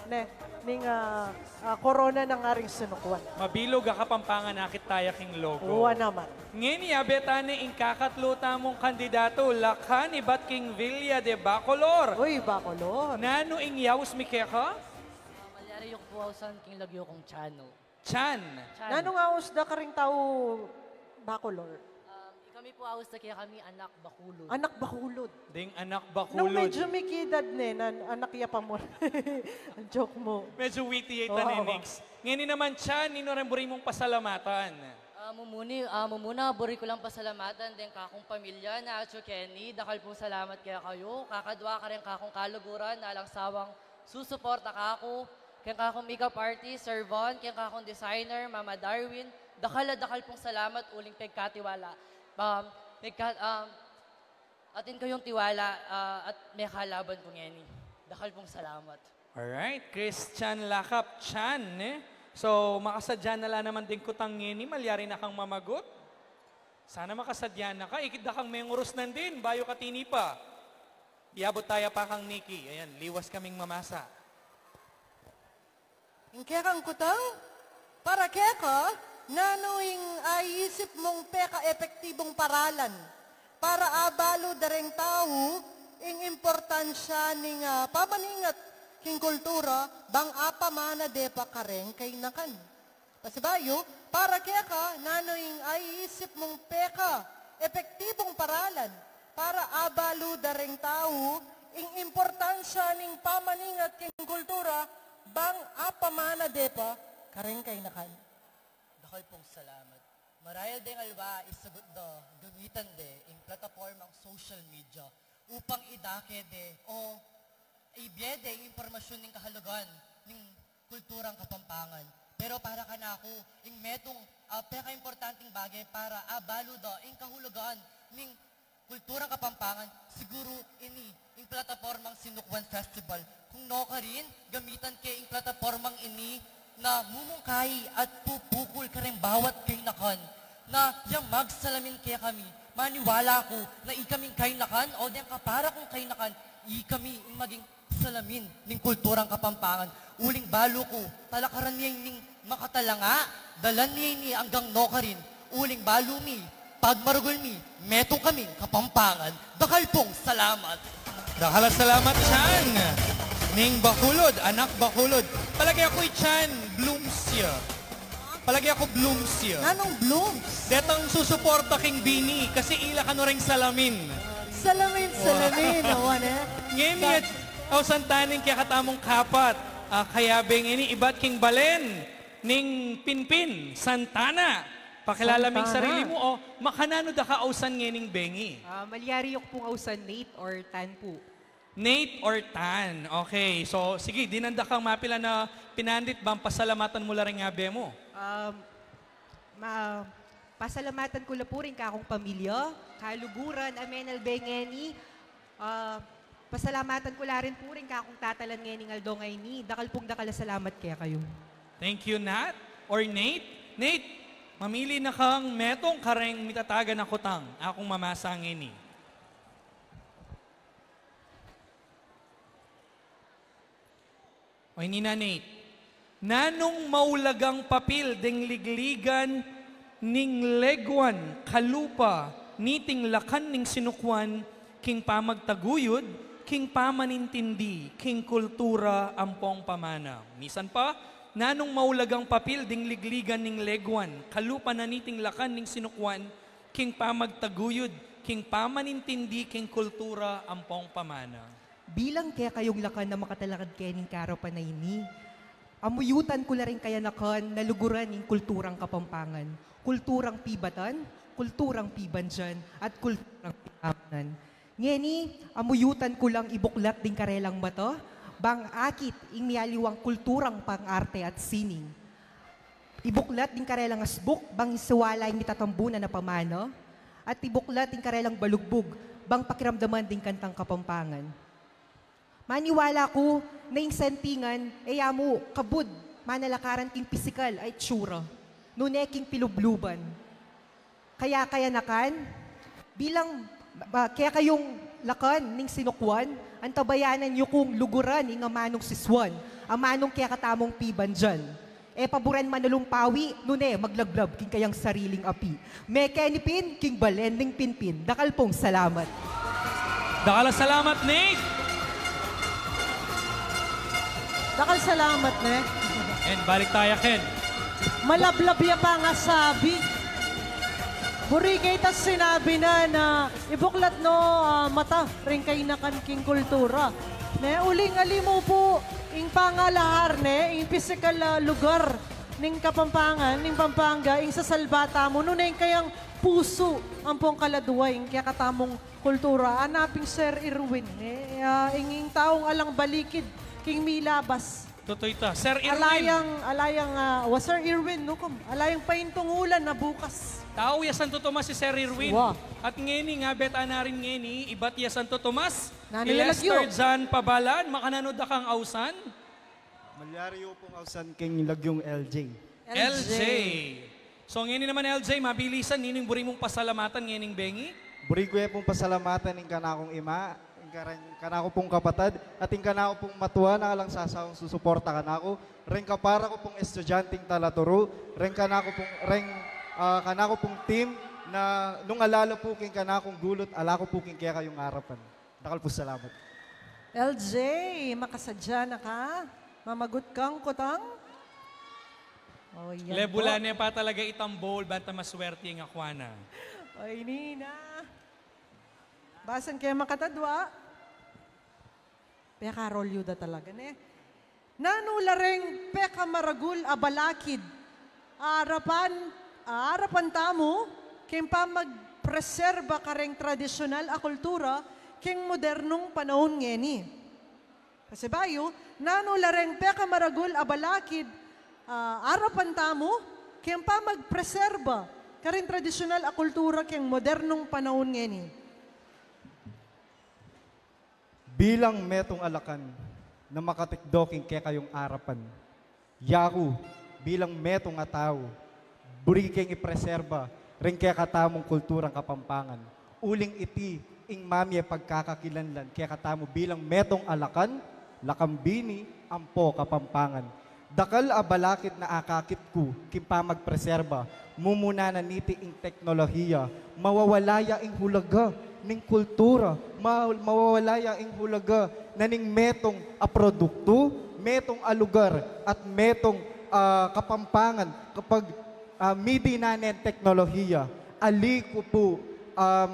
ne, ning, ah, ah, Corona nang Aring Sinukuan. Mabilug a Kapampangan akit taya king logo. Wa naman. Ngeni, abe tane ing kakatlu tamung kandidatu, lakan ibat king Villa de Bacolor. Uy, Bacolor. Nanu ing yaus mi keka? Ah, malyari yu ku pu ausan king lagyu kung Chano. Chan. Chan. Nanung aus da karing tau Bacolor? Um, ikami pu aus da kekami anak bakulud. Anak bakulud. Ding anak bakulud. Nung medyo mikidad ne, nan-, anak ya pa mu. Ang joke mu. Medyo witty ya ita ne, Nix. Ngeni naman, Chan, ninu reng buri mung pasalamatan? Ah, mumuni-, ah, mumuna, buri ku lang pasalamatan deng kakung pamilya na atyu keni. Dakal pung salamat kekayu. Kakadwa kareng kakung kaluguran na alang sawang susuporta kaku, keng kakung makeup artist, Sir Von, keng kakung designer, Mama Darwin, dakal a dakal pung salamat uling pegkatiwala. Um, pegka-, um, atin kayung tiwala, ah, at mekalaban ku ngeni. Dakal pung salamat. Alright, Christian Lakap Chan, ne? So, makasadya na la naman ding kutang ngeni, malyari na kang mamagut. Sana makasadya na ka, ikit da kang mengurus nandin, bayu ka tinipa. Iabut taya pa kang Nikki. Ayan, liwas kaming mamasa. Ing kekang kutang, para keka, nanu ing aisip mung pekaepektibung paralan para abalu da reng tau ing importansya ning, ah, pamaningat king kultura bang apamana de pa kareng kainakan? Pasibayu, para keka, nanu ing aisip mung pekaepektibung paralan para abalu da reng tau ing importansya ning pamaningat king kultura bang apamana de pa kareng kainakan? Dakal pung salamat. Marayal deng aliwa, isagut da, gamitan de ing platapormang social media upang idake de o ibie de ing impormasyun ning kahulugan ning kulturang Kapampangan. Pero para kanaku, ing metung, ah, pekaimportanting bage para abalu da ing kahulugan ning kulturang Kapampangan, siguru ini ing platapormang Sinukuan Festival. Kung nukarin, gamitan ke ing platapormang ini na mumungkahi at pupukul kareng bawat kainakan na yang magsalamin kekami. Maniwala ku na ikaming kainakan o deng kapara kung kainakan, ikami ing maging salamin ning kulturang Kapampangan. Uling balu ku, talakaran ye ning makatalanga, dalan ye ini anggang nukarin. Uling balu mi, pagmaragul mi, metung kaming Kapampangan. Dakal pung salamat. Dakal a salamat, Chan. Ning Bacolod, anak Bacolod. Palage ku i Chan, blooms ya. Palage ku blooms ya. Nanung blooms? Detang susuporta king bini, kasi ila kanu reng salamin. Salamin, salamin, awan e. Ngeni, ausan tane ing kekatamung kapat, ah, kayabe ngeni ibat king balen ning Pinpin, Santana. Pakilala ming sarili mu o makananu da ka ausan ngening bengi? Ah, malyari yu ku pung ausan Nate or Tan pu. Nate or Tan. Okay. So, sige, dinan da kang mapilan a pinandit bang pasalamatan mu la ring abe mu. Um, ma-, pasalamatan ku la pu ring kakung pamilya, kaluguran, a menalbe ngeni, ah, pasalamatan ku la rin pu ring kakung tatalan ngening aldo ngeni. Dakal pung dakal a salamat kekayu. Thank you, Nat or Nate. Nate, mamili na kang metung kareng mitatagan a kutang a kung mamasa ngeni. O ini na, Nate. Nanung maulagang papil deng ligligan ning leguan kalupa niting lakan ning sinukwan king pamagtaguyud king pamanintindi king kultura ampong pamana? Misan pa, nanung maulagang papil deng ligligan ning leguan kalupa na niting lakan ning sinukwan king pamagtaguyud king pamanintindi king kultura ampong pamana? Bilang kekayung lakan a makatalakad kening karapan a ini, amuyutan ku la ring kayanakan na luguran ing kulturang Kapampangan, kulturang pibatan, kulturang pibandian, at kulturang pipamanan. Ngeni, amuyutan ku lang ibuklat ding karelang mata bang akit ing mialiwang kulturang pang-arte at sining. Ibuklat ding karelang asbuk bang isiwala ing mitatambunan a pamana, at ibuklat ding karelang balugbug bang pakiramdaman ding kantang Kapampangan. Maniwala ku na ing santingan e ya mu kabud manalakaran king pisikal a itsura, nune king pilubluban. Kaya kayanakan, bilang, ah, kekayung lakan ning sinukwan, antabayanan yu kung luguran ing amanung siswan, amanung kekatamung pibandian. E paburen manalumpawi, nune maglablab king kayang sariling api. Mekeni pin king balen ning pinpin. Dakal pung salamat. Dakal a salamat, Nate. Dakal salamat, ne? And balik taya ken. Malablab ya pangasabi. Buri ke ita sinabi na, na ibuklat no, ah, mata ring kainakan king kultura. Ne, uling ali mu pu ing pangalahar, ne, ing pisikal a lugar ning Kapampangan, ning Pampanga, ing sasalba tamu, nune ing kayang pusu ampong kaladua ing kekatamung kultura. Ana pin Sir Irwin, ne, ah, ing, ing taung alang balikid king milabas. Tutu ita. Sir Irwin. Alayang, alayang, ah, wa Sir Irwin, nukum. Alayang paintungulan na bukas. Tau ya Santo Tomas i Sir Irwin. Wa. At ngeni, ngabet a na rin ngeni, ibat ya Santo Tomas. Nanu i ya lagyu? Lester John Pabalan, makananu da kang ausan? Malyari yu pung ausan king lagyung L J. L J. L J. So, ngeni naman, L J, mabilisan, ninu ing buri mung pasalamatan ngening bengi? Buri ku ya pung pasalamatan ing kanakung ima, ing kareng-, kanaku pung kapatad, at ing kanaku pung matua na alang sasawang susuporta kanaku, reng kapara ku pung estudyanteng talaturu, reng kanaku pung, reng, ah, kanaku pung team na nung ala la pu king kanakung gulut, ala ku pu king kekayung arapan. Dakal pung salamat. L J, makasadya na ka? Mamagut kang kutang? O, yan pu. Lebula ne pa talaga itang bowl, banta maswerte ing akwa na. O, ini na. Basan ke makatadwa? Pekarol yu da talaga, ne? Nanu la reng pekamaragul a balakid a arapan, a arapan tamu keng pamagpreserba kareng tradisyonal a kultura keng modernong panaun ngeni? Pasibayu, nanu la reng pekamaragul a balakid a arapan tamu keng pamagpreserba kareng tradisyonal a kultura keng modernong panaun ngeni? Bilang metung a lakan na makatikdo king kekayung arapan, yaku, bilang metung a tau, buri keng ipreserba ring kekatamung kulturang Kapampangan. Uling iti ing mamie pagkakakilanlan kekatamu bilang metung a lakan, lakang bini, ampo Kapampangan. Dakal a balakid na akakit ku king pamagpreserba, mumuna na niti ing teknolohiya, mawawala ya ing hulaga ning kultura, ma-, mawawala ya ing hulaga na ning metung a produktu, metung a lugar, at metung a Kapampangan kapag, ah, midi na neng teknolohiya. Ali ku pu, um,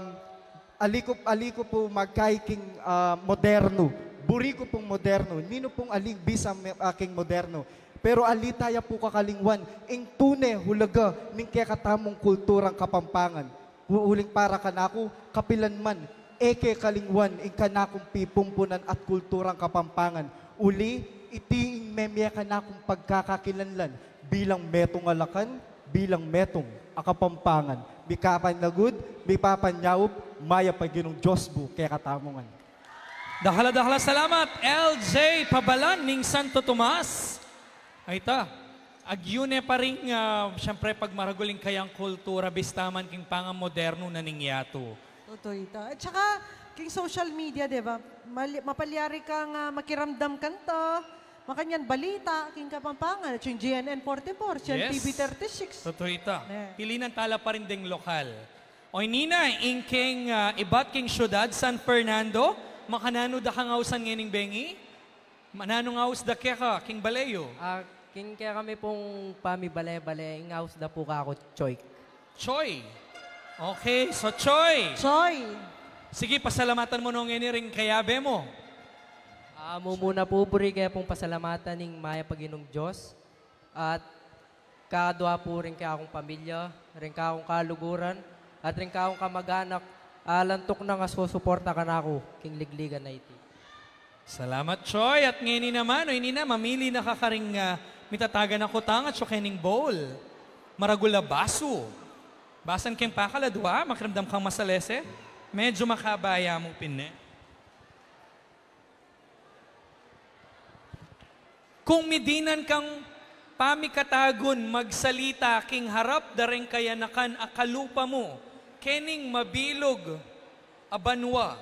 Ali ku, ali ku pu magkai king, ah, modernu. Buri ku pung modernu. Ninu pung ali bisa me-, ah, king modernu? Pero ali taya pu kakalingwan ing tune hulaga ning kekatamung kulturang Kapampangan. U-, uling para kanaku, kapilan man, e ke kalingwan ing kanakung pipumpunan at kulturang Kapampangan. Uli, iti ing memie kanakung pagkakakilanlan bilang metung a lakan, bilang metung a Kapampangan. Mikapanagud, mipapanyaup, mayap a Ginung Dios pu kekatamu ngan. Dakal a dakal a salamat, L J Pabalan ning Santo Tomas. Ay ta, agyu ne pa rin, ah, siyempre, pagmaragul ing kayang kultura, bista man king pangamodernu na ning yatu. Totoo ita. At saka, king social media, di ba? Mali-, mapalyari kang, ah, makiramdam kanita, makanyan balita, king Kapampangan, at yung G N N forty-four, yung Yes. T V thirty-six. Totoo ita. Ne. Pilinan tala pa rin ding lokal. O, ini na, ing keng, ah, ibat king syudad, San Fernando, makananu da kang ausan ngening bengi? Mananu ngan aus da keka, king bale yu? Ah, king kekami pung pamibale-bale, ing aus da pu kaku, Choy. Choy. Okay, so Choy. Choy. Sige, pasalamatan mu no ngeni ring kayabe mu. Ah, mumuna pu, buri ke pung pasalamatan ing mayap a Ginung Dios. At kadua pu ring kekakung pamilya, ring kakung kaluguran, at ring kakung kamag-anak, alang tuknang a susuporta kanaku, king ligligan a iti. Salamat, Choy. At ngeni naman, o ini na, mamili na ka karing, ah, mitatagan a kutang at saka ning bowl. Maragul a basu. Basan keng pakaladua, makiramdam kang masalese. Medyo makabaya mu pin ne. Kung midinan kang pamikatagun magsalita king harap da ring kayanakan a kalupa mu, kening mabilug a banua,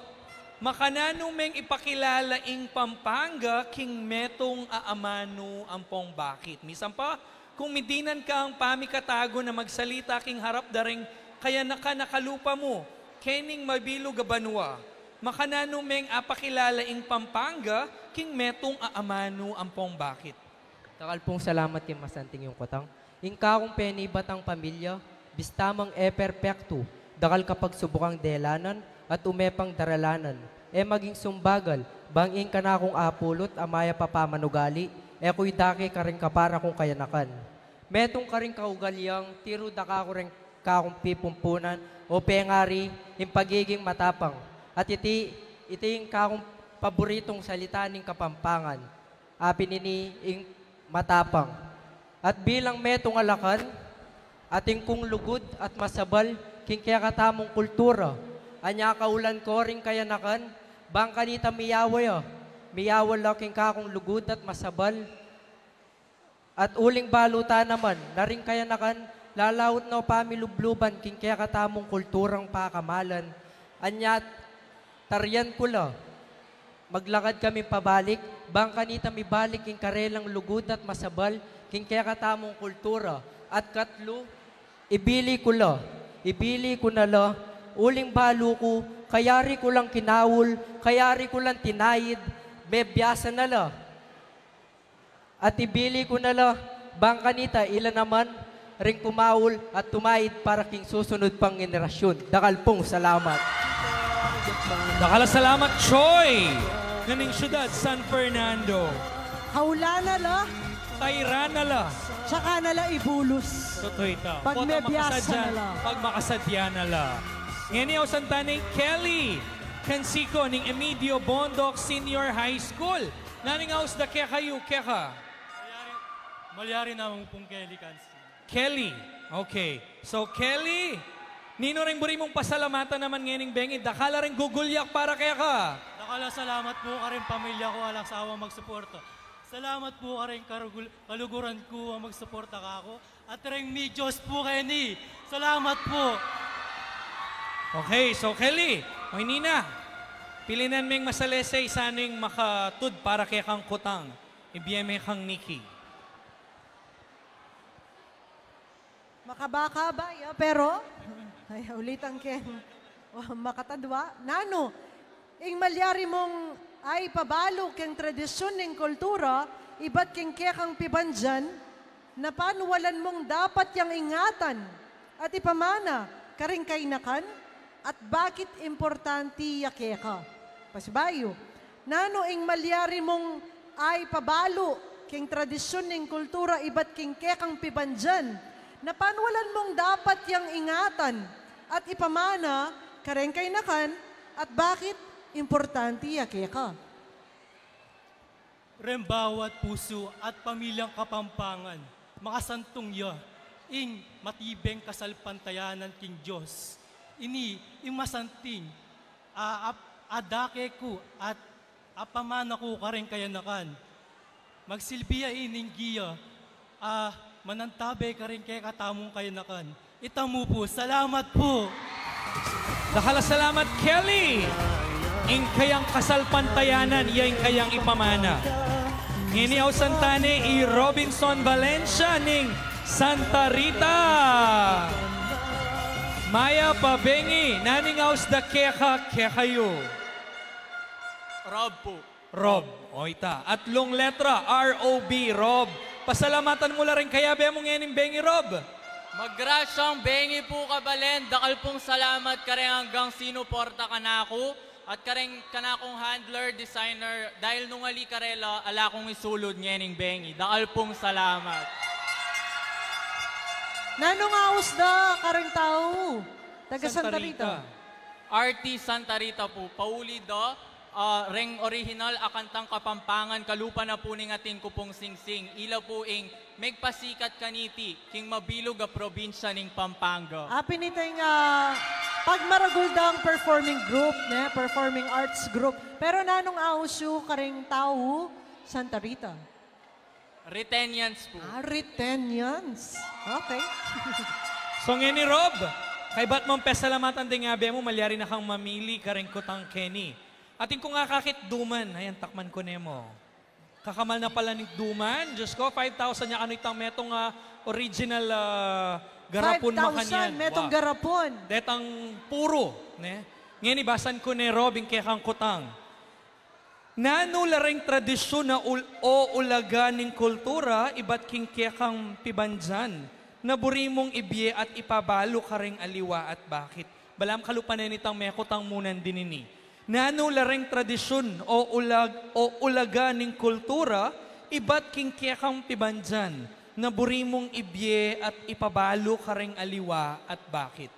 makananu meng ipakilala ing Pampanga king metung a amanu ampong bakit? Misan pa, kung midinan kang pamikatagun a magsalita king harap da ring kayanakan a kalupa mu, kening mabilug a banua, makananu meng apakilala ing Pampanga king metung a amanu ampong bakit? Dakal pung salamat king masanting yung kutang. Ing kakung penibatang pamilya, bista mang e perpektu, dakal kapagsubukang delanan, at ume pang daralanan, e maging sumbagal, bang ing kanakung apulut a mayap a pamanugali, e ku idake karing kapara kung kayanakan. Metung karing kaugaliang tiru da kaku ring kakung pipumpunan, o pengari, ing pagiging matapang. At iti, iti ing kakung paboritung salita ning Kapampangan. Apin ini ing matapang. At bilang metung a lakan, atin kung lugud at masabal king kekatamung kultura. Anya kaulan ko ring kayanakan, bang kanita miyawa ya, miyawa la king kakung lugud at masabal. At uling balu ta naman, na ring kayanakan, lalaut no pamilubluban king kekatamung kulturang pakamalan. Anya't tarian ku la, maglakad kami pabalik, bang kanita mibalik king karelang lugud at masabal king kekatamung kultura. At katlu, ibili ku la, ibili ku na la, uling balu ku, kayari ku lang kinaul, kayari ku lang tinaid, mebiasa na la. At ibili ku na la, bang kanita ila naman ring kumaul at tumaid para king susunud pang henerasyun. Dakal pung salamat. Dakal a salamat, Choy, ngening syudad San Fernando. Kaula na la. Tayra na la. Tsaka na la ibulus. Totoo ita. Pag Potang mebiasa makasadya, na la. Pag makasadya na la. Ngeni, ausan ta ne i Kelly Cansico ning Emidio Bondoc Senior High School. Nanu ing aus da kekayu, keka? Malyari, malyari naman pung Kelly Cans. Kelly. Okay. So, Kelly, ninu ring buri mung pasalamatan naman ngening bengi? Dakal a ring gugulyak para keka. Dakal a salamat pu karing pamilya ku, alang sawang magsuporta. Salamat pu karing karugul-, kaluguran ku a magsuporta kaku. At ring mi Diyos pu keni. Salamat pu. Okay, so Kelly, o ini na. Pilinan meng masalese, isanu ing makatud para kekang kutang. Ibie me kang Nikki. Makaba-kaba ya, pero, ay, ulitan ke. Makatadwa. Nanu, ing malyari mung aipabalu keng tradisyun ning kultura, ibat keng kekang pibandian, na panuwalan mung dapat yang ingatan at ipamana karing kainakan, at bakit importante ya keka? Pasibayu, nanu ing malyari mung aipabalu king tradisyun ning kultura ibat king kekang pibandian, na panualan mung dapat yang ingatan at ipamana kareng kayanakan, at bakit importante ya keka? Reng bawat pusu at pamilyang Kapampangan, makasantung ya ing matibeng kasalpantayanan king Dios. Ini ing masanting a, ap-, adake ku at apamana ku kareng kayanakan. Magsilbi ya ining giya a manantabe kareng kekatamung kayanakan. Ita mu pu. Salamat pu. Dakal a salamat, Kelly. Ing kayang kasalpantayanan, ya ing kayang ipamana. Ngeni ausan tane i Robinson Valencia ning Santa Rita. Mayap a bengi, nanu ing aus da keka, kekayu? Rob pu. Rob. O ita. Atlung letra, R O B, Rob. Pasalamatan mu la ring kayabe mu ngening bengi, Rob. Magrasyang bengi pu, Kabalen. Dakal pung salamat kareng anggang sinuporta kanaku at kareng kanakung handler, designer, dahil nung ali karela, ala kung isulud ngening bengi. Dakal pung salamat. Nanung aus da kareng tau taga Santa Rita? R T Santa Rita pu, pauli da, ah, reng orihinal a kantang Kapampangan, kalupa na pu ning atin ku pung singsing. Ila pu ing megpasikat kaniti king mabilug a probinsya ning Pampanga. Apin itang, ah, pagmaragul dang performing group, ne? Performing arts group. Pero nanung aus yu kareng tau Santa Rita? Riteñans pu. Ah, Riteñans. Okay. So ngeni, Rob, kaybat mung pesalamatan ding abe mu, malyari na kang mamili kareng kutang keni. Atin kung akakit duman, ayan, takman ku ne mu. Kakamal na pala ning duman. Diyos ko, five thousand ya kanu itang metung, ah, original, ah, garapun. Five thousand, makanyan. Metung garapun. Detang puru, ne? Ngeni, basan ku ne, Rob, ing kekang kutang. Nanu la reng tradisyun a ul-, o ulaga ning kultura ibat king kekang pibandian na buri mung ibie at ipabalu kareng aliwa, at bakit? Balam kalupa ne nitang mekutang munan dinini. Nanu la reng tradisyun o ulag-, o ulaga ning kultura ibat king kekang pibandian na buri mung ibie at ipabalu kareng aliwa, at bakit?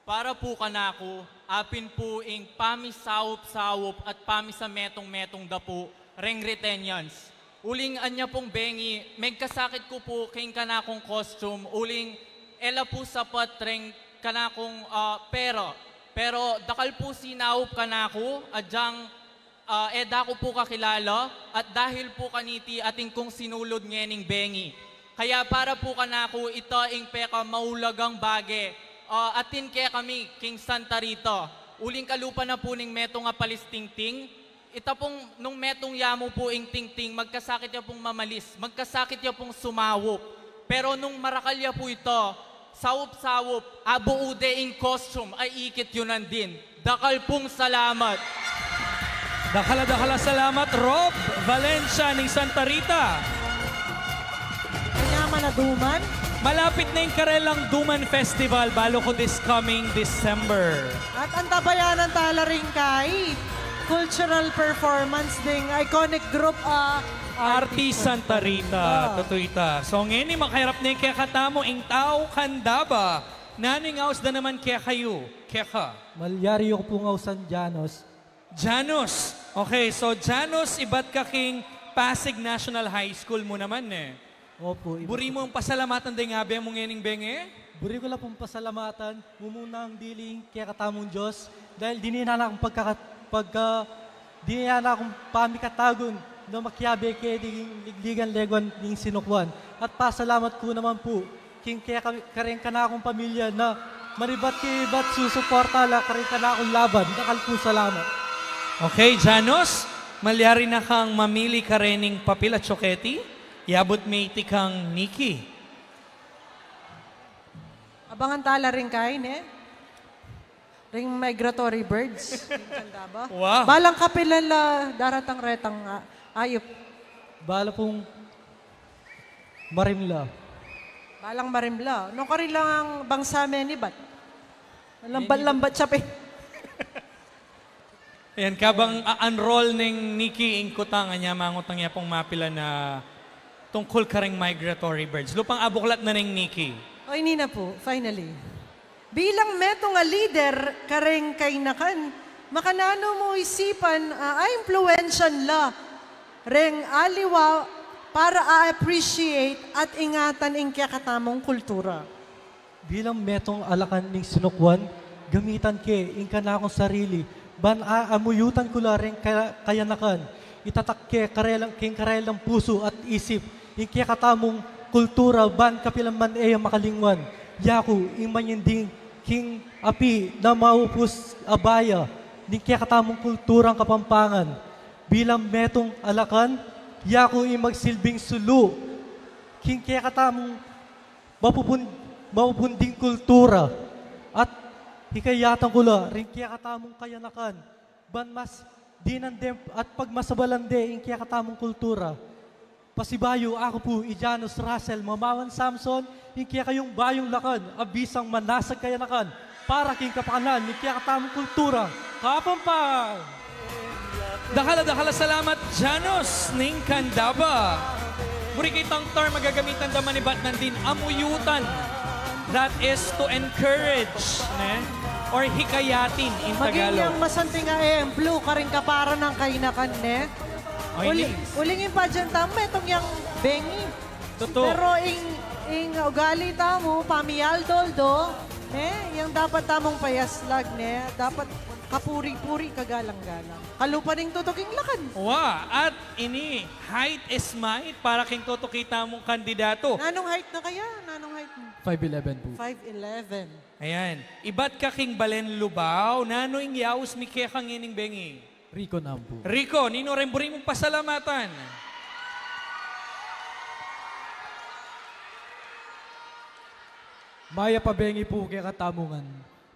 Para pu kanaku, apin pu ing pamisaup-saup at pamisametung-metung da pu reng Riteñans. Uling anya pung bengi, megkasakit ku pu king kanakung costume, uling e la pu sapat reng kanakung, ah, pera. Pero dakal pu sinaup kanaku, agyang ah, e da ku pu kakilala, at dahil pu kaniti atin kung sinulud ngening bengi. Kaya para pu kanaku, ita ing pekamaulagang bage, ah, atin kekami king Santa Rita. Uling kalupa na pu ning metung a palistingting, ita pung nung metung ya mu pu ing tingting, magkasakit ya pung mamalis, magkasakit ya pung sumaup. Pero nung marakal ya pu ita, saup-saup, abu ude ing costume, ay ikit yu nandin. Dakal pung salamat. Dakal a dakal a salamat, Rob Valencia ning Santa Rita. Kanyaman a duman. Malapit na ing karelang Duman Festival, balu ku this coming December. At antabayanan tala ring kai cultural performance ding iconic group, ah, Arti Santa Rita. Tutu ita. So, ngeni makarap ne kekatamu ing tau Candaba. Nanu ing aus da naman kekayu? Keka. Malyari yu ku pung ausan Janos. Janos. Okay, so Janos, ibat ka king Pasig National High School mu naman, e. Opu, ibat. Buri mung pasalamatan deng abe mu ngening bengi? Buri ku la pung pasalamatan, mumunang diling kekatamung Dios, dahil dininan akung pagka-, pagka-, dininan akung pamikatagun na makiabe keti king ligligan lengua ning sinukuan. At pasalamat ku naman pu king keka-, kareng kanakung pamilya na manibat-ibat susuporta la kareng kanakung laban. Dakal pung salamat. Okay, Janos, malyari na kang mamili karening papil at tsuketi. Yabut me iti kang Nikki. Abangan tala ring kai, ne? Ring migratory birds. Ring Candaba. Wow. Balang kapilan la daratang retang, ah, ayup? Bala pung marimla. Balang marimla. Nung karilang bangsa menibat? Lambat-lambat siya, pe. Ayan, kabang a-unroll neng Nikki ing kutang, anya mangutang ya pung mapilan a tungkul kareng migratory birds. Lupang abuklat na neng Nikki. O, ini na po, finally. Bilang metung a lider kareng kainakan, makananu mu isipan a impluwensyan la reng aliwa para a-appreciate at ingatan ing kekatamung kultura? Bilang metung a lakan ning sinukwan, gamitan ke ing kanakung sarili ban a-, amuyutan ku la reng kaya-, kayanakan. Itatak ke karelang, king karelang pusu at isip ing kekatamung kultura ban kapilan man e ya makalingwan. Yaku ing manyinding king api na maupus a baya ning kekatamung kulturang Kapampangan. Bilang metung a lakan, yaku ing magsilbing sulu king kekatamung mapupun-, mapupunding kultura at hikayatan ku la ring kekatamung kayanakan ban mas dinan de at pagmasabalan de ing kekatamung kultura. Pasibayu, aku pu i Janus Russell Mamawan Samson, ing kekayung bayung lakan a bisang manasag kayanakan para king kapakanan ning kekatamung kultura Kapampangan. Dakal a dakal a salamat, Janus ning Candaba. Buri ke itang term a gagamitan da manibat nandin, amuyutan. That is to encourage, ne? Or hikayatin in Tagalog. Maging yang masanting a ehemplo karing kapara nang kainakan, ne? Ay, uling, ni- uling ing pageant tamu, metung yang bengi. Totoo. Pero ing, ing ugali tamu, pamialdo-aldo, ne? Yang dapat tamung payaslag, ne? Dapat kapuri-puri, kagalang-galang. Kalupa ning tutuking lakan. Wa, at ini, height is might para king tutuki tamung kandidato. Nanung height na kaya? Nanung height mo? Five eleven po. Five eleven. Ayan. Ibat ka king balen Lubao, nanu ing yaus mi keka ngening bengi? Rico naman po. Rico, ninu reng buri mung pasalamatan? Mayap a bengi po kekatamu ngan.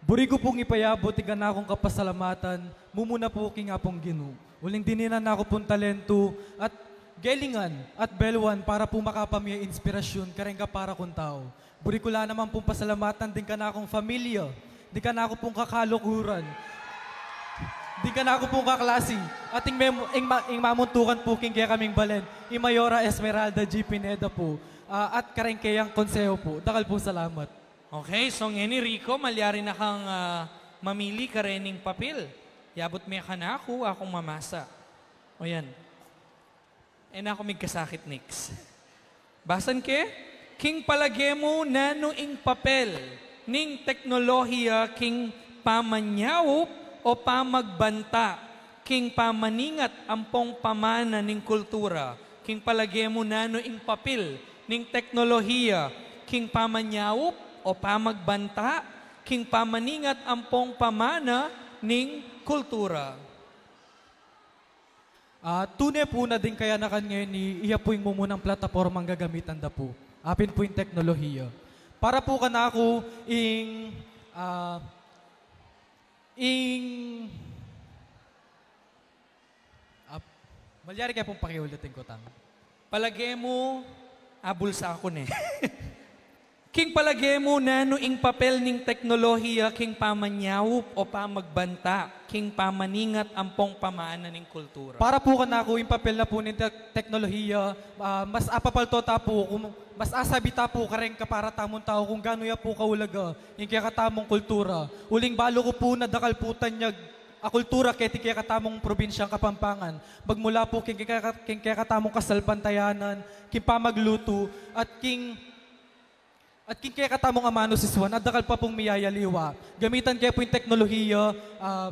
Buri ku pung ipayabut ing kanakung kapasalamatan, mumuna po king Apung Ginu. Uling dininan na ku pung talentu at gelingan at belwan para po makapamie inspirasyon kareng kapara kung tau. Buri ku la naman pung pasalamatan ding kanakung familia, ding kanaku pung kakalukuran, ding kanaku pung kaklasi, at ing mem-, ing ma-, ing mamuntukan po king kekaming balen, i Mayora Esmeralda G Pineda po, ah, at kareng keyang konseho po. Dakal pung salamat. Okay, so ngeni, Rico, malyari na kang, ah, mamili karening papil. Yabut me kanaku, akung mamasa. O yan. E na ku migkasakit, Nix. Basan ke? King palage mu, nanu ing papel ning teknolohiya king pamanyaup o pamagbanta king pamaningat ampong pamana ning kultura? King palage mu, nanu ing papel ning teknolohiya king pamanyaup o pamagbanta king pamaningat ampong pamana ning kultura? Ah, tune pu na ding kayanakan ngeni, iya pu ing mumunang platapormang gagamitan da pu. Apin pu ing teknolohiya. Para pu kanaku, ing, ah, ing, ah, malyari ke pung pakiulit ing kutang. Palage mu, ah, bulsa ku ne. King palage mu, nanu ing papel ning teknolohiya king pamanyaup o pamagbanta king pamaningat ampong pamana ning kultura? Para pu kanaku, ing papel na pu ning tek-, teknolohiya, ah, mas apapalto ta pu, kung, mas asabi ta pu kareng kapara tamung tau kung ganu ya pu kaulaga ing kekatamung kultura. Uling balu ku pu na dakal pu tanyag a kultura keti kekatamung probinsyang Kapampangan. Magmula pu king keka-, king kekatamung kasalpantayanan, king pamaglutu, at king At king kekatamung amanu sisuan, at dakal pa pung miyayaliwa. Gamitan ke pu ing teknolohiya, ah,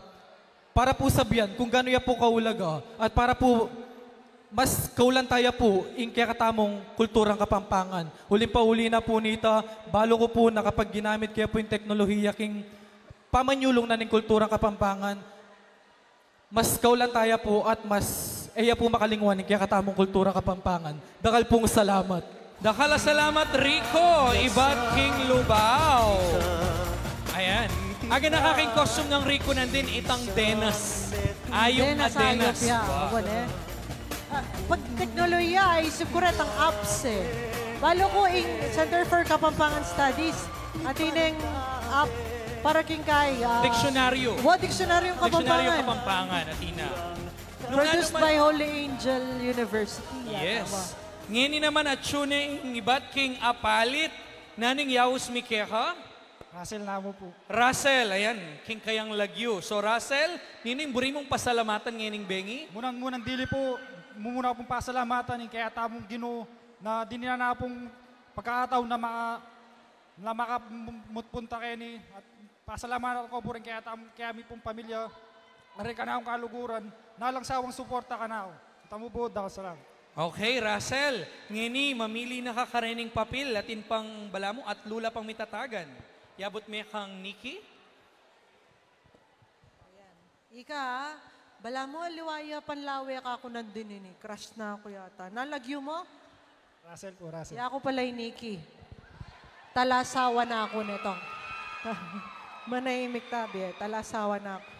para pu sabian kung ganu ya pu kaulaga, at para pu mas kaulan ta ya pu ing kekatamung kulturang Kapampangan. Uling pauli na pu nita, balu ku pu na kapag ginamit ke pu ing teknolohiya king pamanyulung na ning kulturang Kapampangan, mas kaulan ta ya pu at mas e ya pu makalingwan ing kekatamung kulturang Kapampangan. Dakal pung salamat. Dakal a salamat, Rico, ibat king Lubao. Ayan. Aga na ka king costume nang Rico nandin, itang denas. Ayup a denas. Denas, ayup ya. Wow. Opo, ne? Ah, pag teknolohiya, ay isip ku retang apps, e. Balu ku ing Center for Kapampangan Studies, atin ing app Para king kay, ah, Diksyonaryo. Wa, Diksyonaryo Kapampangan. Diksyonaryo Kapampangan, Athena. Nung produced ano man by Holy Angel University, yata. Yes. Ngeni naman, atyu ne ing ibat king apalit, nanu ing yaus mi keka? Russell namu pu. Russell, ayan, king kayang lagyu. So, Russell, ninu ing buri mung pasalamatan ngening bengi? Munang-munang dili pu, mumuna pung pasalamatan ing kekatamung Ginu na dininan na pung pagkakataon na ma-, na makamutpunta keni at pasalamatan ku pu rin kekatam-, kekami pung pamilya, karing kanakung kaluguran, na alang sawang suporta kanaku. Tamu pu, dakal a salamat. Okay, Russell, ngeni mamili na ka karening papil, atin pang balamu, atlu la pang mitatagan. Yabut me kang Nikki? Ayan. Ika, balamu aliwa ya panlawe ka ku nandin ini. Crush na ku yata. Nanu ing lagyu mu? Russell pu, Russell. Ya ku pala i Nikki. Talasawa na ku nitong. Manahimik tabi e. Talasawa na ku.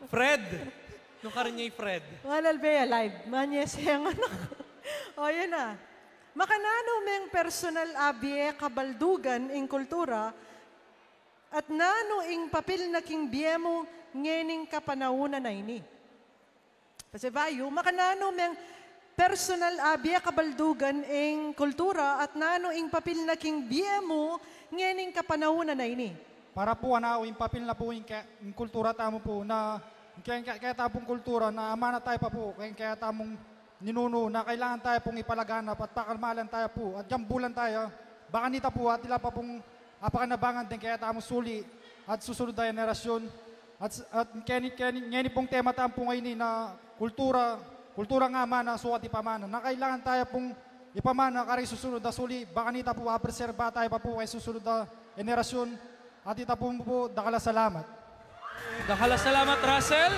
Fred! Nung karin ya i Fred? Walal be alive. Manyeseng anak. O, yan na. Makananu meng personal a bie kabaldugan ing kultura at nanu ing papil na king bie mu ngening kapanaunan a ini? Pasibayu, makananu meng personal a bie kabaldugan ing kultura at nanu ing papil na king bie mu ngening kapanaunan a ini? Para pu kanaku ing papil na pu ing ke-, ing kultura tamu pu na, ing ke-, ke-, kekatang kultura na amana tayu pa pu, keng kekatamung ninunu na kailangan tayu pung ipalaganap at pakalmalan tayu pu at gambulan tayu. Ba kanita pu at ila pa pung apakanabangan deng kekatamung suli at susunod a henerasyon. At, at keni, keni, ngeni pung tema tamu pu ngeni na kultura, kultura ing amana, sukat ipamana. Na kailangan tayu pung ipamana karing susunod a suli. Ba kanita pu apreserba tayu pa pu keng susunod a henerasyon. At ita pu, pu, dakal a salamat. Dakal a salamat, Russell.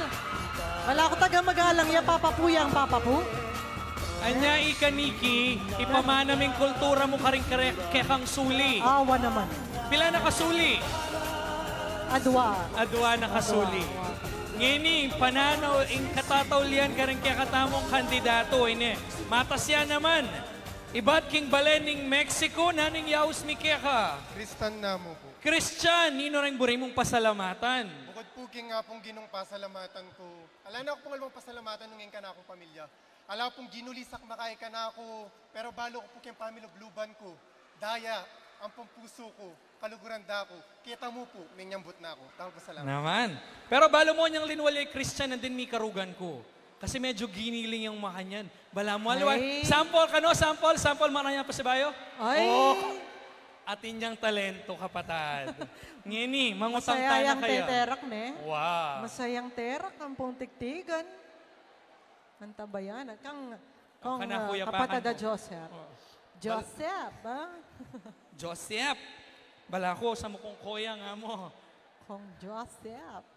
Ala ku taga magalang ya, papa pu yang, papa pu. Anya ika, Nikki, ipamana ming kultura mu karing kare-, kekang suli. Awa naman. Pila na kasuli? Adwa. Adwa na kasuli. Adwa. Ngeni, pananu ing katataulian karing kekatamung kandidatu, ini. Matas ya naman. Ibat king balen ning Mexico, nanu ing yaus mi keka? Christian namu pu. Christian, ninu ring buri mung pasalamatan? Bukut pu king Apung Ginung pasalamatan ku, ala na ku pung alwang pasalamatan nung ing kanakung pamilya. Ala pung ginulisak makai kanaku, pero balu ku pu king pamilubluban ku. Daya, ampong pusu ku, kaluguran da ku, keta mu pu, minyambut na ku. Dakal pung salamat. Naman. Pero balu mu nyang linwal ya i Christian, nandin mikarugan ku. Kasi medyo giniling yang makanyan. Balamu aliwa. Ay. Sample kanu, sample, sample, makanyan pasibayu. Ay. O, atin yang talento, kapatad. Ngeni, mangutang tana kaya. Masaya yang teterak, ne? Wow. Masaya yang terak, ampong tigtigan. Antabayanan. Kang, kang, kanaku ya, kapatad a Joseph. O. Joseph, a? Joseph. Balaku, sa mu kung koya nga mu. Kong Joseph.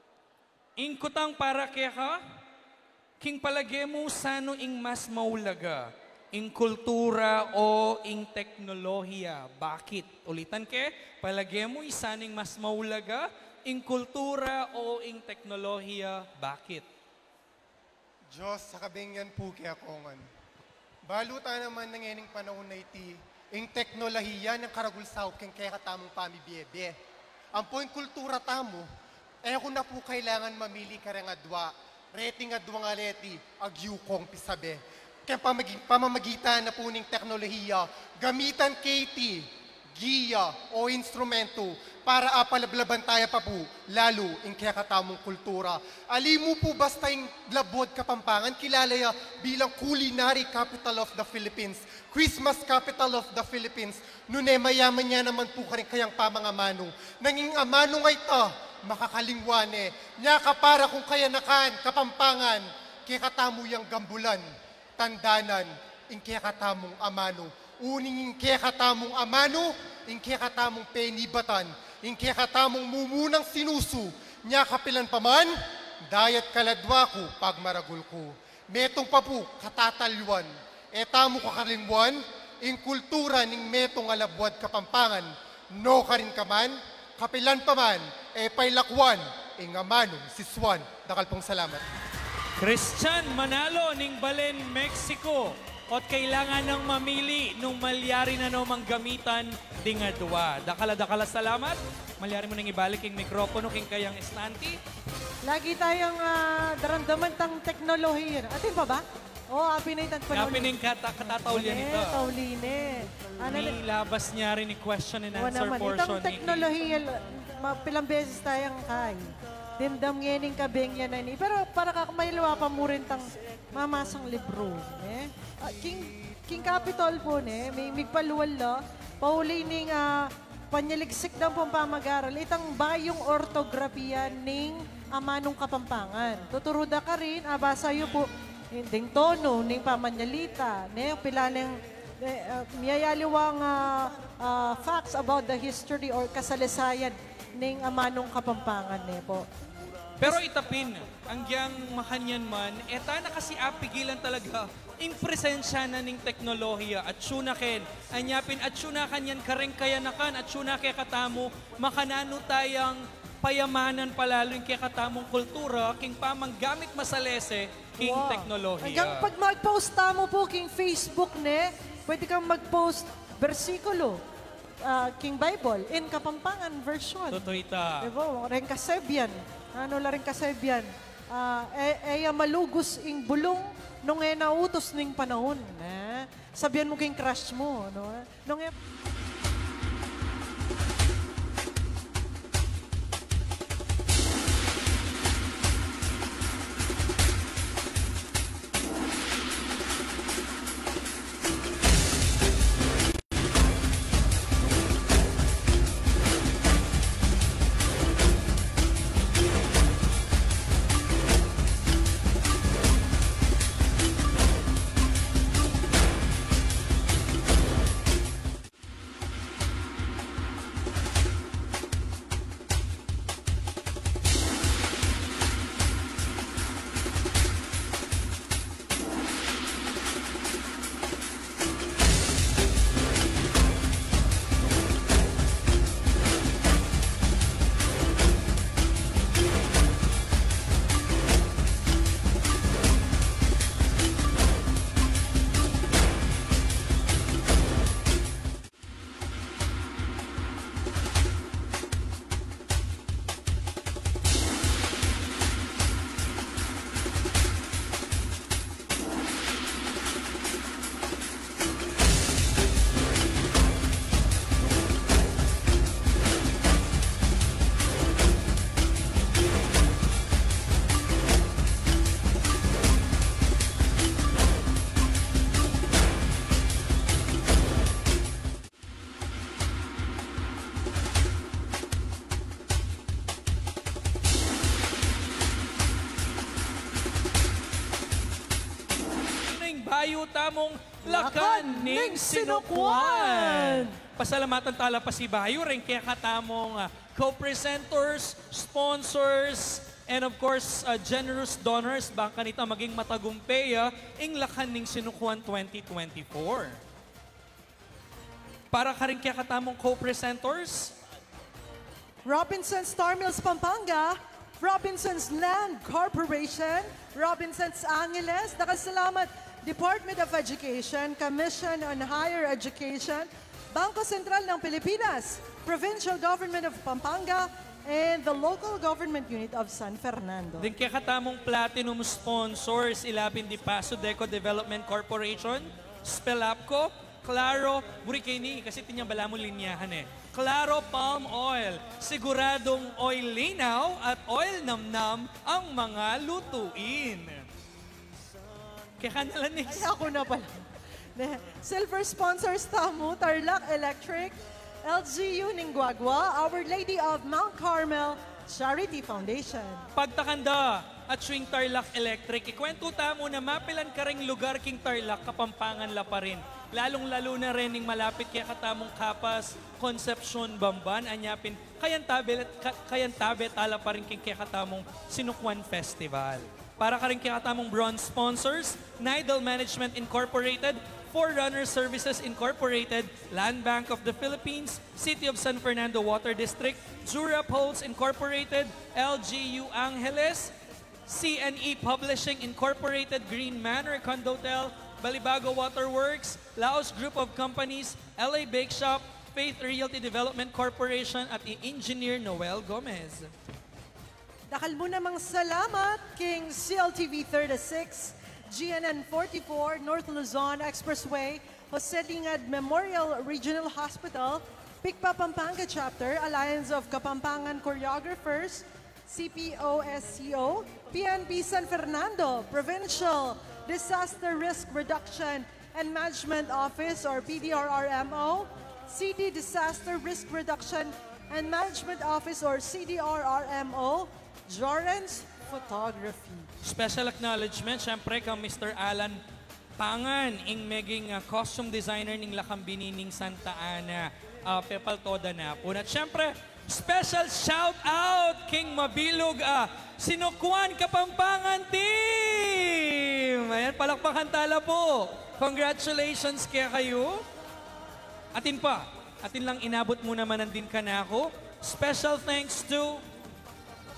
Ing kutang para keka, king palage mu sanu ing mas maulaga, ing kultura o ing teknolohiya? Bakit? Ulitan ke, palage mu sanu ing mas maulaga, ing kultura o ing teknolohiya? Bakit? Dios, sa kabengyan pu keka ngan. Balu ta naman na ngening panaun a iti, ing teknolohiya nang karagul saup keng kekatamung pamibiebe. Ampo ing kultura tamu, e ku na pu kailangan mamili kareng adwa, reting adwang areti, agyu kong pisabe. Keng pamagi-, pamamagitan na pu ning teknolohiya, gamitan ke iti, giya o instrumento para apalablaban taya pa pu lalu ing kekatamung kultura. Ali mu pu basta ing Labuad Kapampangan, kilala ya bilang culinary capital of the Philippines, Christmas capital of the Philippines, nune mayaman ya naman pu karing kayang pamangamanu. Nang ing amanu a ita, makakalingwa ne. Nya ka para kung kayanakan, Kapampangan, kekatamu yang gambulan, tandanan, ing kekatamung amanu. Uling ing kekatamung amanu, ing kekatamung penibatan, ing kekatamung mumunang sinusu, nya kapilan pa man, daya't kaladwa ku, pagmaragul ku. Metung pa pu, katatalyuan, e tamu kakalingwan, ing kultura ning metung a Labuad Kapampangan, no karin ka man, kapilan pa man, e pailakwan, ing amanung sisuan. Dakal pung salamat. Christian Manalo ning Balen, Mexico. At kailangan nang mamili nung malyari na no mang gamitan ding adwa. Dakal a dakal a salamat. Malyari mu nang ibalik ing mikropono king kayang estante. Lagi tayang, ah, daramdaman tang teknolohiya. Atin pa ba? O, apin na itang panahon. Apin na ing kata-, katataulian ita. Tauli ne. Ano na? Nilabas niya rin ing question and answer portion. Itang teknolohiya, ma-, pilang beses tayang kay. Dimdam ngeni ing kabengyan na ini. Pero para ka, mayaliwa pa mu rin tang mamasang libru, e? Ah, king, king Capitol pu, ne, mi-, migpalual la, pauli ning, ah, panyaliksik dang pamag-aral, itang bayung ortograpiya ning amanung Kapampangan. Tuturu da karin, ah, basa yu pu, ding tono ning pamanyalita, ne, pilan ing, e, ah, miyayaliwang, ah, ah, facts about the history or kasalisayan ning amanung Kapampangan, ne pu. Pero ita pin, anggyang makanyan man, e ta na kasi apigilan talaga ing presensya na ning teknolohiya. Atyu na ken, anya pin atyu na kanyan kareng kayanakan, atyu na kekatamu, makananu tayang payamanan pa lalu ing kekatamung kultura king pamanggamit masalese king teknolohiya. Anggang pag mag-post tamu pu king Facebook, ne, pwede kang mag-post bersikulo, ah, king Bible, in Kapampangan version. Tutu ita. Diba? Reng kasebian. Nanu la reng kasebian? Ah, e, e ya malugus ing bulung nung e na utus ning panaun, ne? Sabian mu king crush mu, no? Nung e Ning bayu tamung Lakan ning Sinukuan. Pasalamatan tala pa si bayu reng kekatamung, ah, co-presenters, sponsors, and of course, ah, generous donors, bang kanita maging matagumpe ya ing Lakan ning Sinukuan twenty twenty-four. Para karing kekatamung co-presenters, Robinson's Star Mills Pampanga, Robinson's Land Corporation, Robinson's Angeles, dakal a salamat, Department of Education, Commission on Higher Education, Bangko Sentral ng Pilipinas, Provincial Government of Pampanga, and the Local Government Unit of San Fernando. Ding kekatamung platinum sponsors, ila pin di Paso Deco Development Corporation, Spelapco, Claro, buri ke ini, kasi tinyang balamu linyahan e. Claro Palm Oil, siguradung oil linaw at oil namnam ang mga lutuin. Kaya ka na lang, Nix. Ay, ako na pala. Ne, silver sponsors tamu, Tarlac Electric, L G U Ningguagua, Our Lady of Mount Carmel Charity Foundation. Pagtakanda, at swing Tarlac Electric, ikwentu tamu na mapilan karing lugar king Tarlac, Kapampangan la pa rin. Lalung-lalu na rin ning malapit kekatamung Capas, Concepcion, Bamban, anya pin, kayantabe, ka-, kayantabe tala pa rin king kekatamung Sinukuan Festival. Para karing kekatamung bronze sponsors, Nidal Management Incorporated, Forerunner Services Incorporated, Land Bank of the Philippines, City of San Fernando Water District, Jura Poles Incorporated, L G U Angeles, C N E Publishing Incorporated, Green Manor Condotel, Balibago Waterworks, Laos Group of Companies, L A Bake Shop, Faith Realty Development Corporation, at i Engineer Noel Gomez. Dakal mu namang salamat king C L T V thirty-six, G N N forty-four, North Luzon Expressway, Jose Lingad Memorial Regional Hospital, PICPA Pampanga Chapter, Alliance of Kapampangan Choreographers, C P O S C O, P N P San Fernando, Provincial Disaster Risk Reduction and Management Office or P D R R M O, City Disaster Risk Reduction and Management Office or C D R R M O, Jorens Photography. Special acknowledgement, syempre, kang Mister Alan Pangan, ing meging, ah, costume designer ning Lakang Bini ning Santa Ana. Ah, pepaltoda na pu. At syempre, special shout out king mabilug a Sinukuan Kapampangan team! Ayan, palakpakan tala pu. Congratulations kekayu. Atin pa, atin lang inabut mu naman nandin kanaku. Special thanks to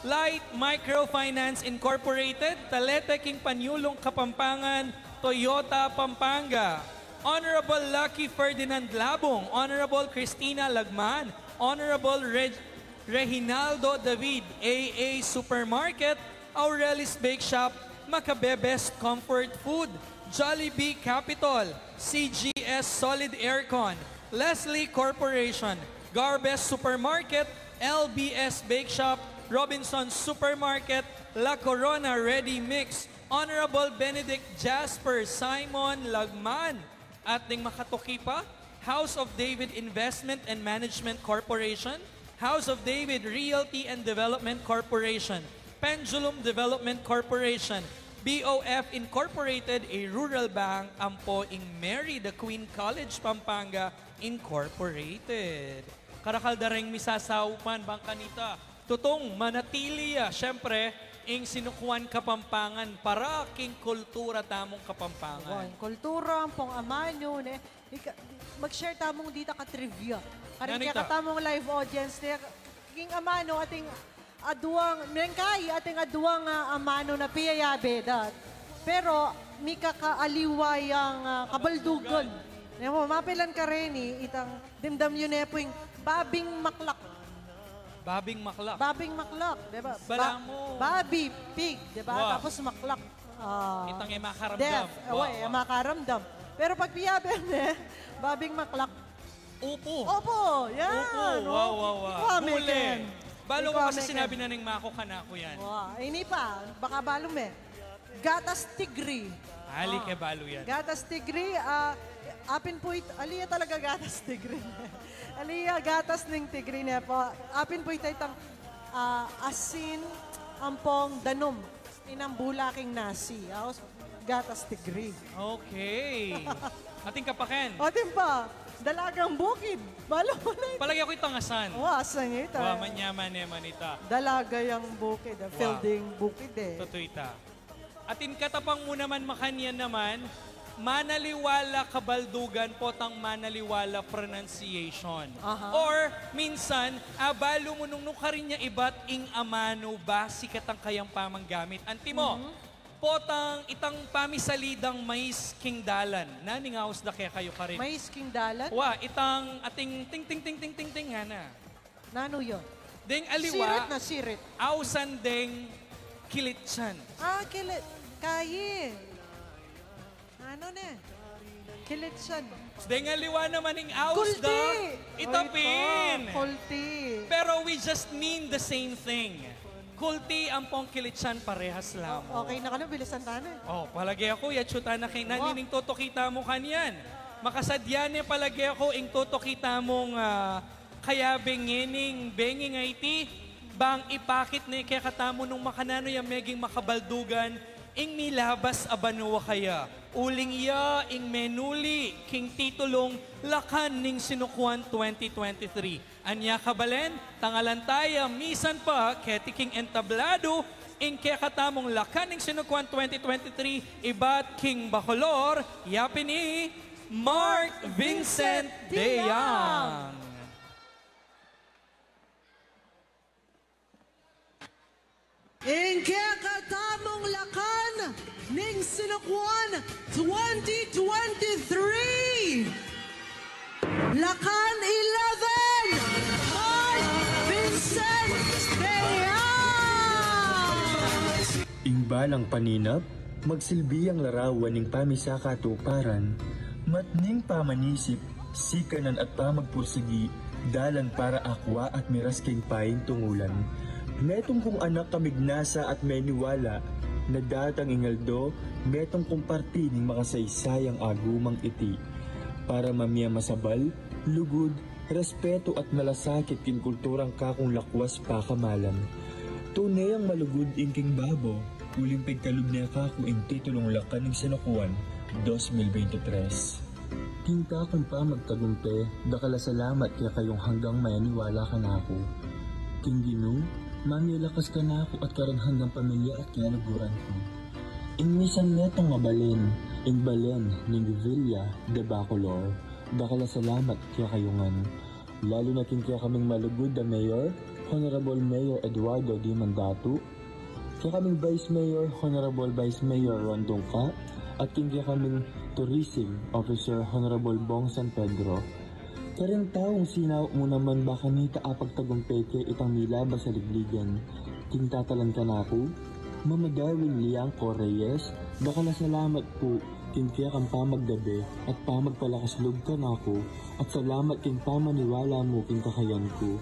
Light Microfinance Incorporated, Talete king Panyulung Kapampangan, Toyota Pampanga, Honorable Lucky Ferdinand Labong, Honorable Christina Lagman, Honorable Reg-, Reginaldo David, A A Supermarket, Aureli's Bake Shop, Macabebes Comfort Food, Jollibee Capitol, C G S Solid Aircon, Leslie Corporation, Garbes Supermarket, L B S Bake Shop, Robinson Supermarket, La Corona Ready Mix, Honorable Benedict Jasper Simon Lagman, at ding makatuki pa, House of David Investment and Management Corporation, House of David Realty and Development Corporation, Pendulum Development Corporation, B O F Incorporated, a Rural Bank, ampo ing Mary the Queen College Pampanga Incorporated. Karakal da reng misasaupan bang kanita tutung manatili ya, syempre, ing Sinukuan Kapampangan para king kultura tamung Kapampangan. Wan, kultura, ampong amanu, ne? Ika-, mag-share tamung dita ka trivia. Karing kekatamung live audience, ne? King amanu, atin aduang, mengkai, atin aduang, ah, amanu na piyayabe da. Pero, mika kaaliwa yang, ah, kabaldugan. Ne mo, mapilan kareni, itang dimdam yu ne pu ing babing maklak. Babing maklak. Babing maklak, di ba? Bala mo. Babi, pig, di ba? Tapos maklak, ah, itang e makaramdam. Death. Wa, wa, e makaramdam. Pero pag piyabe ne, babing maklak. Upu. Opo, yan. Upu, wa, wa, wa. Ikaw, Mel Ken. Balu ku kasi sinabi na ning maku kanaku yan. Wa, ini pa, baka balu me. Gatas tigri. Ali ke balu yan. Gatas tigri, ah, apin pu it-, ali ya talaga gatas tigri. Ali ya gatas ning tigri ne pu. Apin pu ita itang, ah, asin, ampong danum. Inambula king nasi. Aos, gatas tigri. Okay. Atin ka pa, Ken? Atin pa, dalagang bukid. Balu mu na ita. Palagi ku itang asan. Wa, asan ita. Wa, manyaman e man ita. Dalaga yang bukid, ah. Wa. Fielding bukid e. Tutu ita. Atin katapang mu naman makanyan naman, manaliwa la kabaldugan potang manaliwa la pronunciation. Aha. Or, minsan, abalu mu nung nukarin ya ibat ing amanu basi katang kayang pamanggamit. Antimo, mhm, potang itang pamisalidang mais king dalan. Nanu ing aus da kekayu karin? Mais king dalan? Wa, itang ating ting, ting, ting, ting, ting, ting, ngana. Nanu yu? Deng aliwa, sirit na sirit. Ausan deng kilitsan. Ah, kilit. Kayi. Nanu ne? Kilitsan. Deng aliwa naman ing aus da, kulti. Itapin. Oy, ito. Kulti. Pero we just mean the same thing. Kulti ampong kilitsan parehas la mu. O, okay na ka na, bilisan ta na. O, palage ku, yatsu ta na king nanu ing tutuki tamu kanyan. Makasadya ne palage ku ing tutuki tamung, ah, kayabe ngening bengi a iti, bang ipakit ne kekatamu nung makananu yang meging makabaldugan ing milabas a banua kaya. Uling ya ing menuli king titulung Lakan ning Sinukuan twenty twenty-three. Anya kabalen, tangalan taya misan pa keti king entablado ing kekatamung Lakan ning Sinukuan twenty twenty-three ibat king Bacolor, yapin i Mark Vincent Deyang. Ing kekatamung Lakan ning Sinukuan twenty twenty-three, Lakan eleven, Mark Vincent Dea. Ing balang paninap, magsilbi yang larawan ning pamisakatuparan, matning pamanisip, sikanan at pamagpursigi, dalan para akwa at miras king paintungulan. Metung kung anak kamignasa at meniwala, na datang ing aldo, metung kung parti ning makasaysayang agumang iti. Para mamie masabal, lugud, respetu at malasakit king kulturang kakung lakwas pakamalan. Tune yang malugud ing king babo, uling pigkalub ne kaku ing titulung Lakan ning Sinukuan, dos mil bente tres. King kakung pamagtagumpe, dakal a salamat kekayung hanggang maniwala kanaku. King Ginu, mamie lakas kanaku at kareng hanggang pamilya at kaluguran ku. Ing misan metung a balen, ing balen ning Villa de Bacolor, dakal a salamat kekayu ngan. Lalu na king kekaming malugud a Mayor, Honorable Mayor Eduardo D. Mandatu, kekaming Vice Mayor, Honorable Vice Mayor Ron Dungca, at king kekaming Tourism Officer, Honorable Bong San Pedro. Kareng taung sinaup mu naman, bakanita apagtagumpe ke itang milabas a ligligan. King tatalan kanaku, Mama Darwin Liangco Reyes, dakal a salamat pu king kekang pamagdabe at pamagpalakas lub kanaku, at salamat king pamaniwala mu king kakayan ku.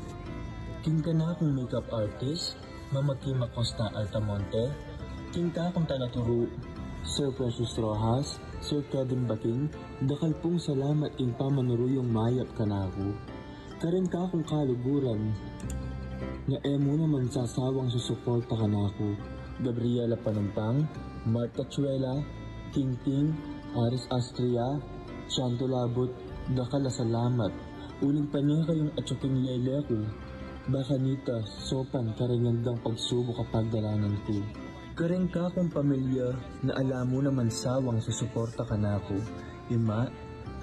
King kanakung makeup artist, Mama Kim Acosta Altamonte, king kakung tanaturu, Sir Precious Roxas, Sir Kevin Baking, dakal pung salamat king pamanuru yung mayap kanaku. Kareng kakung kaluguran, na e mu naman sasawang susuporta kanaku, Gabriela Panumpang, Martha Chuela, King King, Aris Astria, Chanto Labut, dakal a salamat. Uling pane kayung atsu king lele ku, bakanita sopan kareng anggang pagsubuk a pagdalanan ku. Kareng kakung pamilya na ala mu naman sawang susuporta kanaku, ima,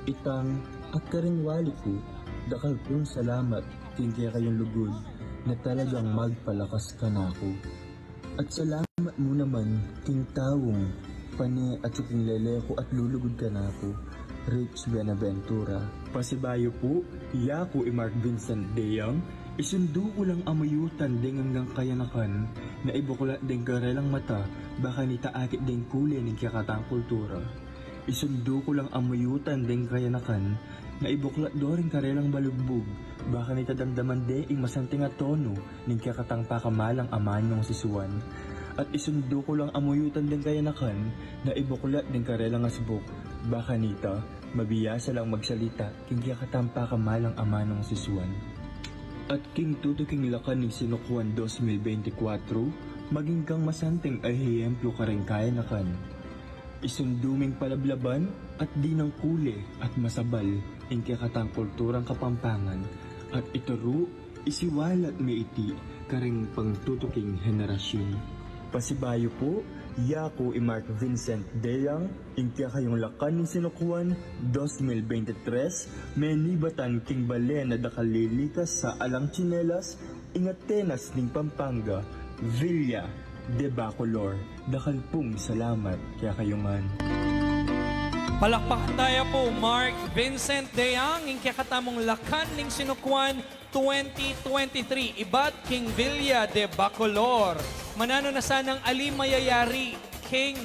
itang, at kareng wali ku, dakal pung salamat king kekayung lugud na talagang magpalakas kanaku. At salamat mu naman king taung pane atsu king lele ku at lulugud kanaku, Rich Benaventura. Pasibayu pu, yaku i Mark Vincent Deyang, isundu ku lang amuyutan deng anggang kayanakan na ibuklat deng karelang mata, bakanita akit deng kule ning kekatang kultura. Isundu ku lang amuyutan deng kayanakan na ibuklat do ring karelang balugbug, bakanita damdaman de ing masanting a tonu ning kekatang pakamalang amanung sisuan. At isundu ku lang amuyutan deng kayanakan na ibuklat deng karelang asbuk, bakanita mabiasa lang magsalita king kekatang pakamalang amanung sisuan. At king tutuking Lakan ning Sinukuan dos mil bente-kwatro, maging kang masanting a ehemplu kareng kayanakan. Isundu ming palablaban at dinang kule at masabal ing kekatang kulturang Kapampangan at ituru, isiwalat me iti kareng pangtutuking henerasyun. Pasibayu pu, yaku i Mark Vincent Deyang, ing kekayung Lakan ning Sinukuan dos mil bente-tres, menibatan king balen a dakal lilikas sa alang tsinelas, ing Atenas ning Pampanga, Villa de Bacolor. Dakal pung salamat kekayu ngan. Palakpakan taya pu Mark Vincent Deyang, ing kekatamung Lakan ning Sinukuan twenty twenty-three, ibat king Villa de Bacolor. Mananu na sanang ali mayayari king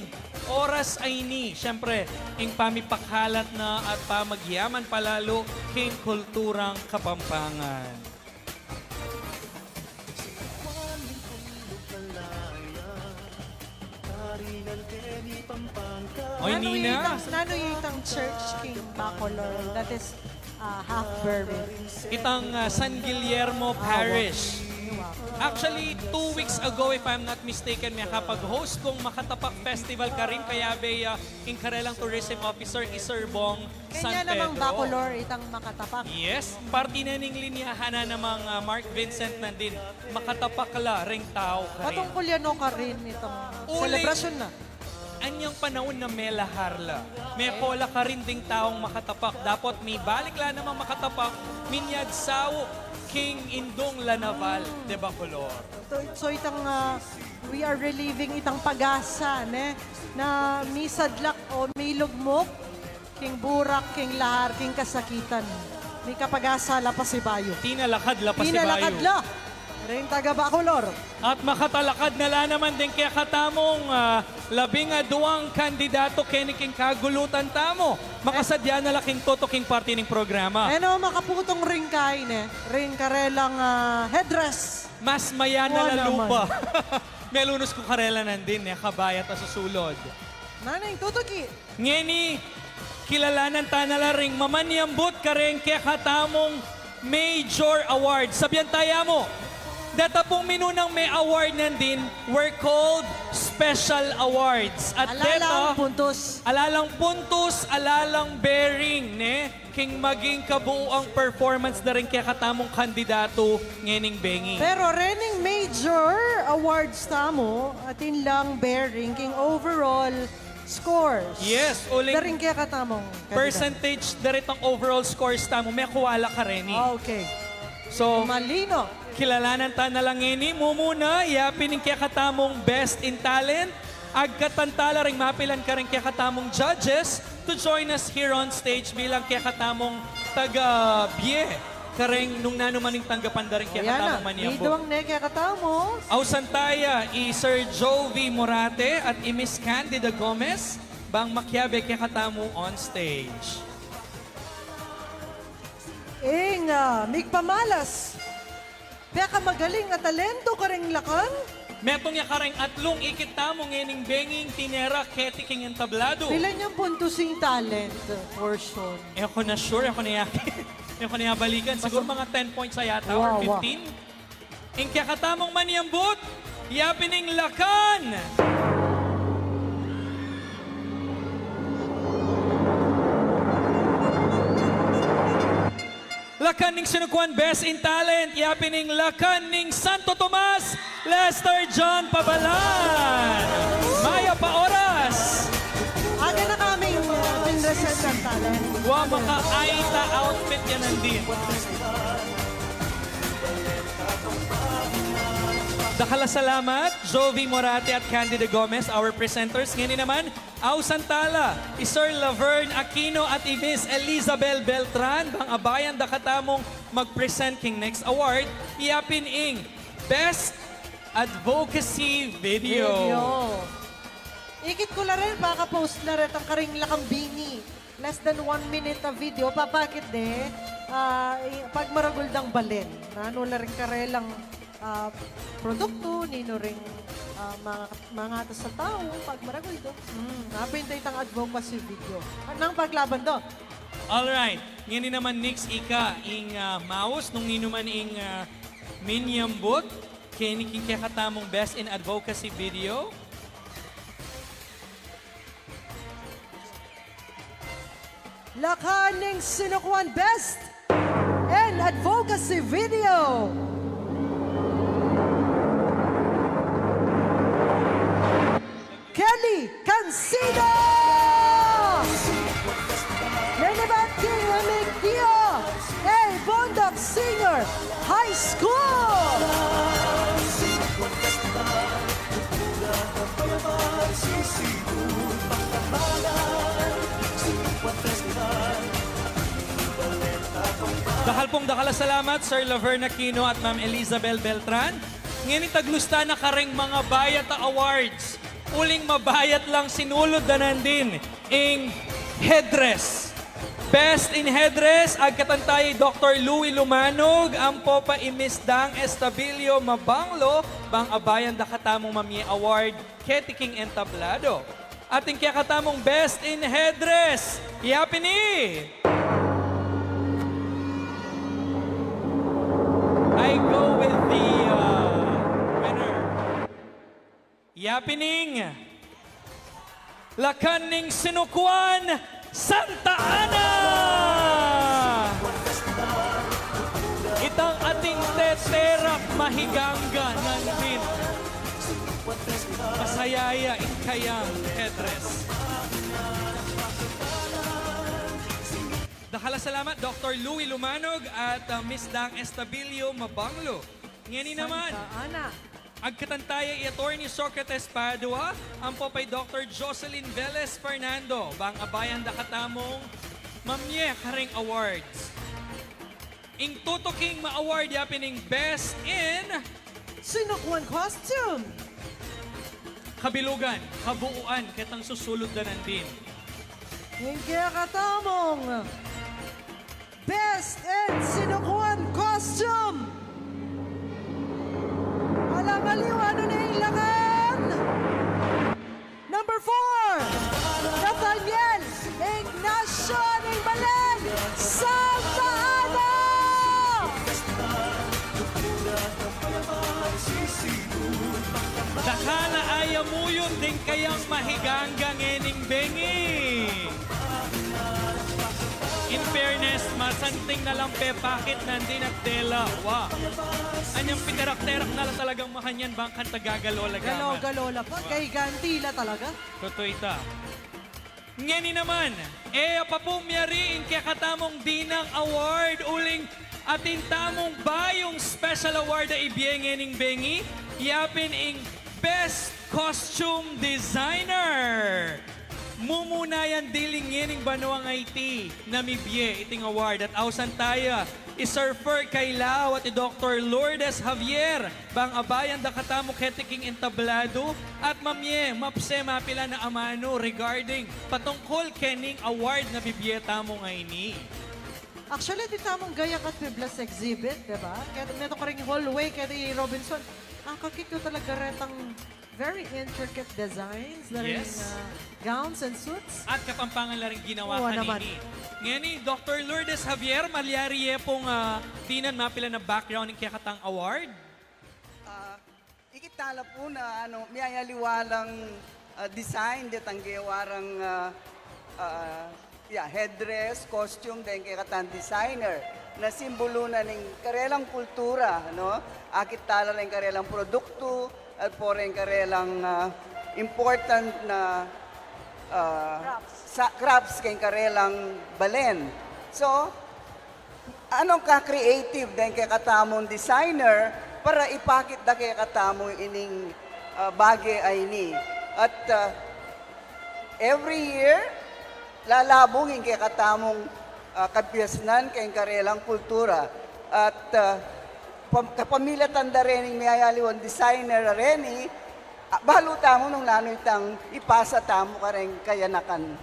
oras a ini, syempre, ing pamipakalat na at pamagyaman pa lalu king kulturang Kapampangan. Oy, nanu Nina? Itang, nanu itang church king Bacolor that is, ah, half Berber? Itang, ah, San Guillermo Parish. Wow. Actually, two weeks ago, if I'm not mistaken, mekapag-host kung Makatapak Festival karin, kayabe ya ing karelang tourism officer, i Sir Bong San Pedro. Kanya namang Bacolor, itang Makatapak. Yes, parti na ning linyahan na namang, ah, Mark Vincent nandin. Makatapak la ring tau karin. Patungkul ya no karin itang selebrasyon na. Anyang panaun na melahar la, mekola karin ding taung Makatapak. Dapot mibalik la namang Makatapak, minyad sau king Indung La Naval de Bacolor. So, so itang, ah, we are reliving itang pag-asa, ne? Na misadlak O milugmuk king burak, king lahar, king kasakitan, mikapag-asa la pasibayu. Tinalakad la pasibayu. Tinalakad la. Ring taga Bacolor. At makatalakad na la naman ding kekatamung, ah, labing aduang kandidatu keni king kagulutan tamu. Makasadya na la king tutuking parti ning programa. Eno, makaputung ring kaine, ring karelang, ah, headdress. Mas mayana la lupa. Melunus ku karela nandin, e, kabayat a susulud. Naneng tutuki. Ngeni, kilalanan ta na la ring mamanyambut kareng kekatamung major award. Sabian taya mu, deta pung minunang me-award nandin were called special awards. At deta, alalang puntus, alalang puntus, alalang bearing, ne? King maging kabuuang performance da ring kekatamung kandidatu ngening bengi. Pero rening major awards tamu, atin lang bearing king overall scores. Yes, uling da ring kekatamung kandidatu. Percentage da ritang overall scores tamu, mekua la kareni. Ah, okay. So, malino. Kilalanan ta na la ngeni, mumuna, yapin ing kekatamung Best in Talent, agkatan ta la ring mapilan kareng kekatamung judges to join us here on stage bilang kekatamung taga-bie kareng nung nanu man ing tanggapan da ring kekatamung manyambut. Ayan na, may duwang ne kekatamu. Ausan taya i Sir Jovi Morate at i Miss Candida Gomez, bang makiabe kekatamu on stage. Ing, ah, migpamalas, pekamagaling a talento kareng Lakan. Metung ya kareng atlung ikit tamu ngening benging tinera keti king entablado. Pila nyang puntus ing talent portion? E ku na sure, e ku na ya, e ku na ya balikan. Siguro mga ten points yata or fifteen. Ing kekatamung manyambut, yapin ing Lakan. Lakan ning sinukuan Best in Talent, yapin ing Lakan ning Santo Tomas, Lester John Pabalan. Mayap a oras. Aga na kaming, uh, pinresenta talent. Wa, maka-aita outfit ya nandin. Dakal a salamat, Jovi Morate at Candida Gomez, our presenters. Ngeni naman, ausan ta la i Sir Laverne Aquino at i Miss Elizabel Beltran, bang abayan da katamung mag-present king next award, yapin ing Best Advocacy Video. Video. Ikit ku la rin, pakapost la rin ang karing Lakan bini. Less than one minute a video, papakit de, ah, i-, pagmaragul dang balen. Nanu la ring karelang, ah, produktu, ninu ring, ah, mga, mga atas a tau, pagmaragul da. Hmm, apin da itang advocacy video. At nang paglaban do. Alright. Ngeni naman, Nix, ika ing, ah, maus nung ninu man ing, ah, minyambut keni king kekatamung Best in Advocacy Video. Lakan ning sinukuan Best in Advocacy Video, Kelly Cansino! Nanibat king Remigio A. Bondoc Senior High School! Dakal pung dakal a salamat, Sir Laverne Aquino at Ma'am Elizabel Beltran. Ngeni taglus ta na kareng mga bayat a awards. Uling mabayat lang sinulud da nandin ing headdress. Best in Headdress, agkatan taya i Doktor Louie Lumanog, ampo pa i Miss Dang Estabilio Mabanglo, bang abayan da katamung mamie award keti king entablado. At ing kekatamung Best in Headdress, yapin i, I go with the, uh, winner. Yapin ing Lakan ning sinukuan, Santa Ana! Itang ating teterak mahigangga nandin. Masaya ya ing kayang headdress. Dakal a salamat, Doktor Louie Lumanog at, uh, Miss Dang Estabilio Mabanglo. Ngeni naman, Santa Ana. Agkatan taya i Attorney Socrates Padua, ampo pa i Doktor Jocelyn Velez Fernando, bang abayan da katamung mamye kareng awards. Ing tutuking ma-award ya pin ing Best in Sinukuan Costume. Kabilugan, kabuuan, ketang susulud da nandin. Ing kekatamung Best in Sinukuan Costume. Alang aliwa, anu ne ing lakan? Number four, Nathaniel Ignacio ning Balen, Santa Ana. Dakal a ayamuyun ding kayang mahiganggang ening bengi. In fairness, masanting na lang pepakit nandin at tela. Wa. Anyang piterak-terak na la talagang makanyan bang kanta gagalo la gaman. Galo-galo la pa, wa. Gayganti la talaga. Tutu ita. Ngeni naman, e ya pa pu miyari ing kekatamung dinang award uling atin tamung bayung special award a ibie ngening bengi, ya pin ing Best Costume Designer. Mumuna yan diling ngening banua a iti na mibie iting award at ausan taya i Sir Fer Cailao at i Doktor Lourdes Javier, bang abayan da katamu keti king entablado at mamye, mapse mapilan a amanu regarding patungkul kening award na bibie tamu ngeni. Actually, atin tamung gayak at piblas exhibit, di ba? Kaya meto karing hallway, keti Robinson. Akakit yu talaga retang very intricate designs na ring, yes, ah, gowns and suits. At Kapampangan la ring ginawa kanini. Ngeni, Doktor Lourdes Javier, malyari ye pung, ah, dinan mapilan a background ing kekatang award? Ah, ikit tala pu na, ano, miyayaliwa lang, ah, design detang gewa rang, ah, ah, ya, headdress, costume, deng kekatang designer na simbulu na ning karelang kultura, no? Akit tala reng karelang produktu, at po reng karelang, ah, important na, ah, crafts, sa, crafts keng karelang balen. So, anong ka-creative deng kekatamung designer para ipakit da kekatamu ining, ah, bage a ini? At, ah, every year, lalabung ing kekatamung, ah, kabiasnan keng karelang kultura. At, ah, pam-, kapamilatan da rening miyayaliwang designer a reni, ah, balu tamu nung nanu itang ipasa tamu kareng kayanakan.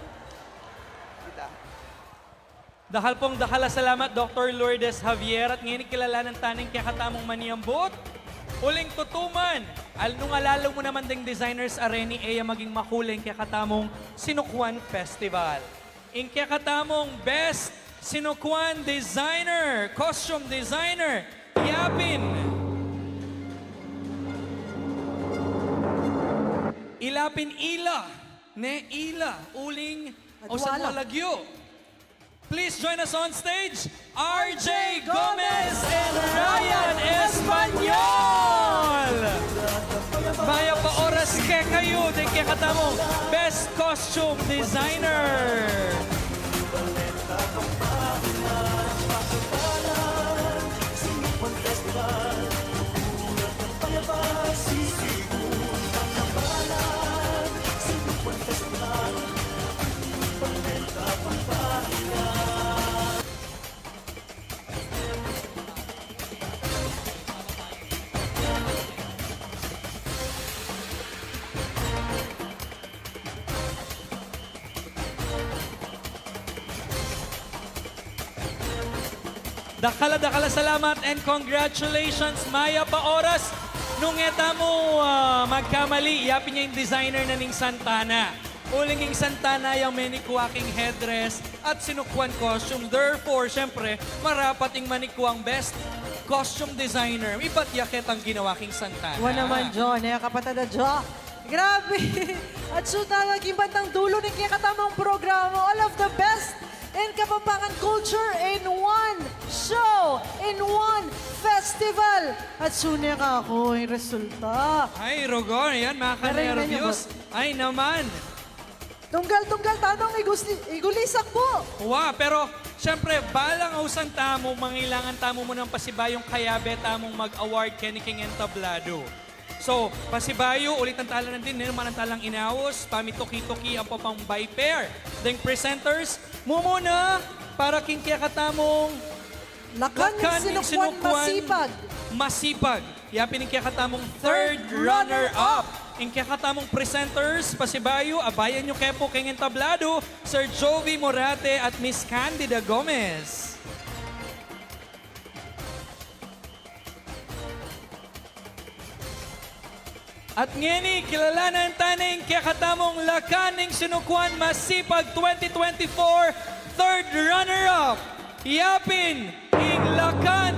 Kita. Dakal pung dakal a salamat, Doktor Lourdes Javier, at ngeni kilalanan ta ne ing kekatamung maniambut. Uling tutu man, al-, nung alalu mu naman ding designers a reni, e ya maging mahuli ing kekatamung Sinukuan Festival. Ing kekatamung Best Sinukuan Designer, Costume Designer, ya pin, ila pin ila, ne ila, uling, o sa mo lagyu. Please join us on stage, R J Gomez and Ryan Espanyol! Mayap a oras kekayu, deng kekatamung Best Costume Designer. Dakal a, dakal a salamat and congratulations. Mayap a oras. Nung e tamu, ah, magkamali, ya pin ya ing designer na ning Santa Ana. Uling ing Santa Ana yang menikua king headdress at Sinukuan costume. Therefore, syempre, marapat ing manikuang best costume designer. Ibat ya ketang ginawa king Santa Ana. Wa naman, Jo, ne, kapatad a Jo. Grabe! At su talaga king bandang dulu ning kekatamung programa, all of the best in Kapampangan culture in one show, in one festival. At su ne ka ku ing resulta. Ay, Rogon, yan, makanerbiyos. Ay, naman. Tunggal-tunggal tanung igusi-, igulisak pu. Wa, pero, syempre, balang ausan tamu, mangailangan tamu munang pasibayung kayabe tamung mag-award keni king entablado. So, pasibayu, ulitan tala nandin, ne, manantalang inaus, pamituki-tuki ampo pang by pair. Deng presenters, mumuna, para king kekatamung Lakan ning Sinukwan Masipag. Masipag. Yapin ing kekatamung third runner-up. Ing kekatamung presenters, pasibayu, abayan yu ke pu keng entabladu, Sir Jovi Morate at Miss Candida Gomez. At ngeni, kilalanan tane ing kekatamung Lakan ning Sinukwan Masipag twenty twenty-four third runner-up, yapin ing Lakan.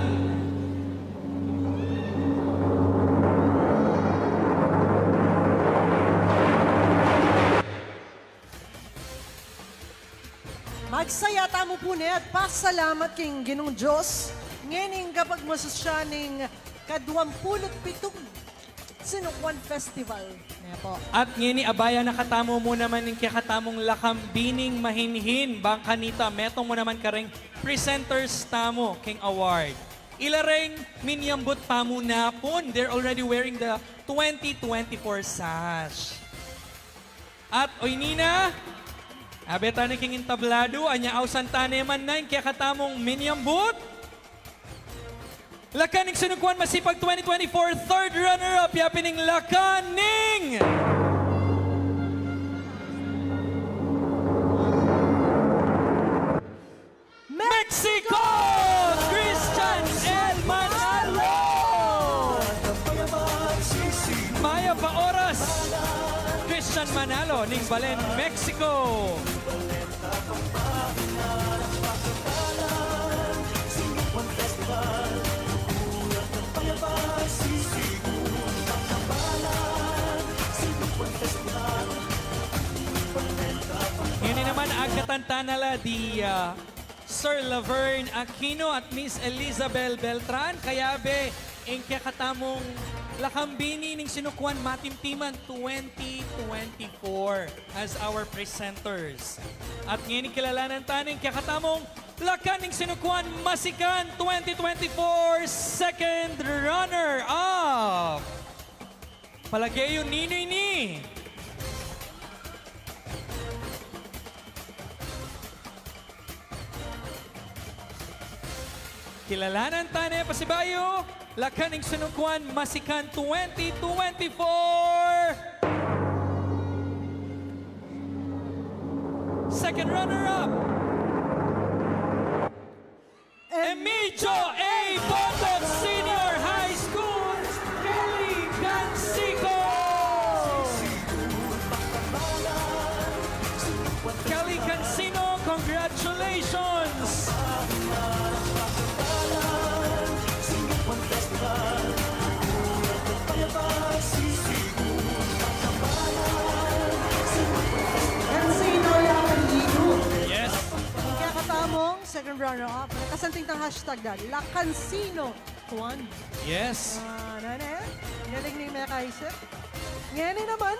Magsaya tamu pu ne at pasalamat king Ginung Dios, ngening kapagmasusyan ning kaduang pulu't pitung Sinukwan Festival. Ne pu. At ngeni, abayan na katamu mu naman ing kekatamung Lakang Bining Mahinhin, bang kanita, metung mu naman kareng presenters tamu king award. Ila reng minyambut pamu napun, they're already wearing the twenty twenty-four sash. At o ini na, abe tane king entabladu, anya ausan tane man na ing kekatamung minyambut. Lakan ning Sinukwan Masipag twenty twenty-four third runner-up, yapin ing Lakan ning Mexico, Christian L. Manalo! Mayap a oras, Christian Manalo ning balen Mexico. Ngeni naman, agkatan tana la di, ah, Sir Laverne Aquino at Miss Elizabel Beltran, kayabe ing kekatamung Lakang Bini ning Sinukwan Matimtiman twenty twenty-four as our presenters. At ngeni kilalanan tane ing kekatamung Lakan ning Sinukwan Masikan twenty twenty-four second runner-up. Palage yu, ninu ini? Kilalanan tane pasibayu, Lakan ning Sinukwan Masikan twenty twenty-four. Second runner-up, Emigdio A. Bondoc Senior High School, Kelly Cansico. Kelly Cansino, congratulations! Cansino, Lakan Bini. Yes. Ing kekatamung second runner-up, nakasanting tang hashtag da, Lakan Sino Kwan. Yes. Ah, nane? Galing ning mekaisip. Ngeni naman,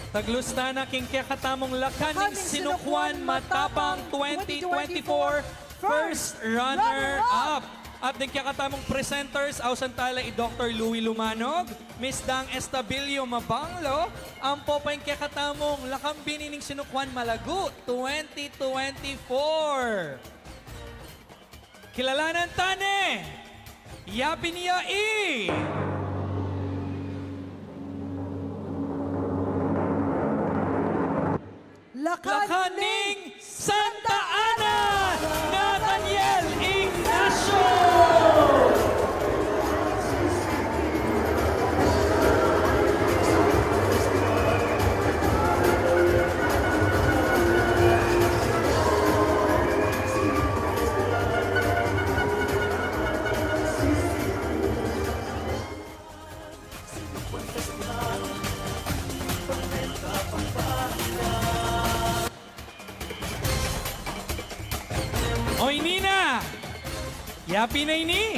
taglus tana king kekatamung Lakan ning Sinukwan Matapang twenty twenty-four first runner-up. At ding kekatamung presenters, ausan tala i Doktor Louie Lumanog, Miss Dang Estabillo Mabanglo, ampo pa ing kekatamung Lakang Bini ning Sinukwan Malagu twenty twenty-four. Kilalanan tane, yapin ya i Lakan ning Santa Ana, Nathaniel Ignacio. O, ini na! Yapin na ini!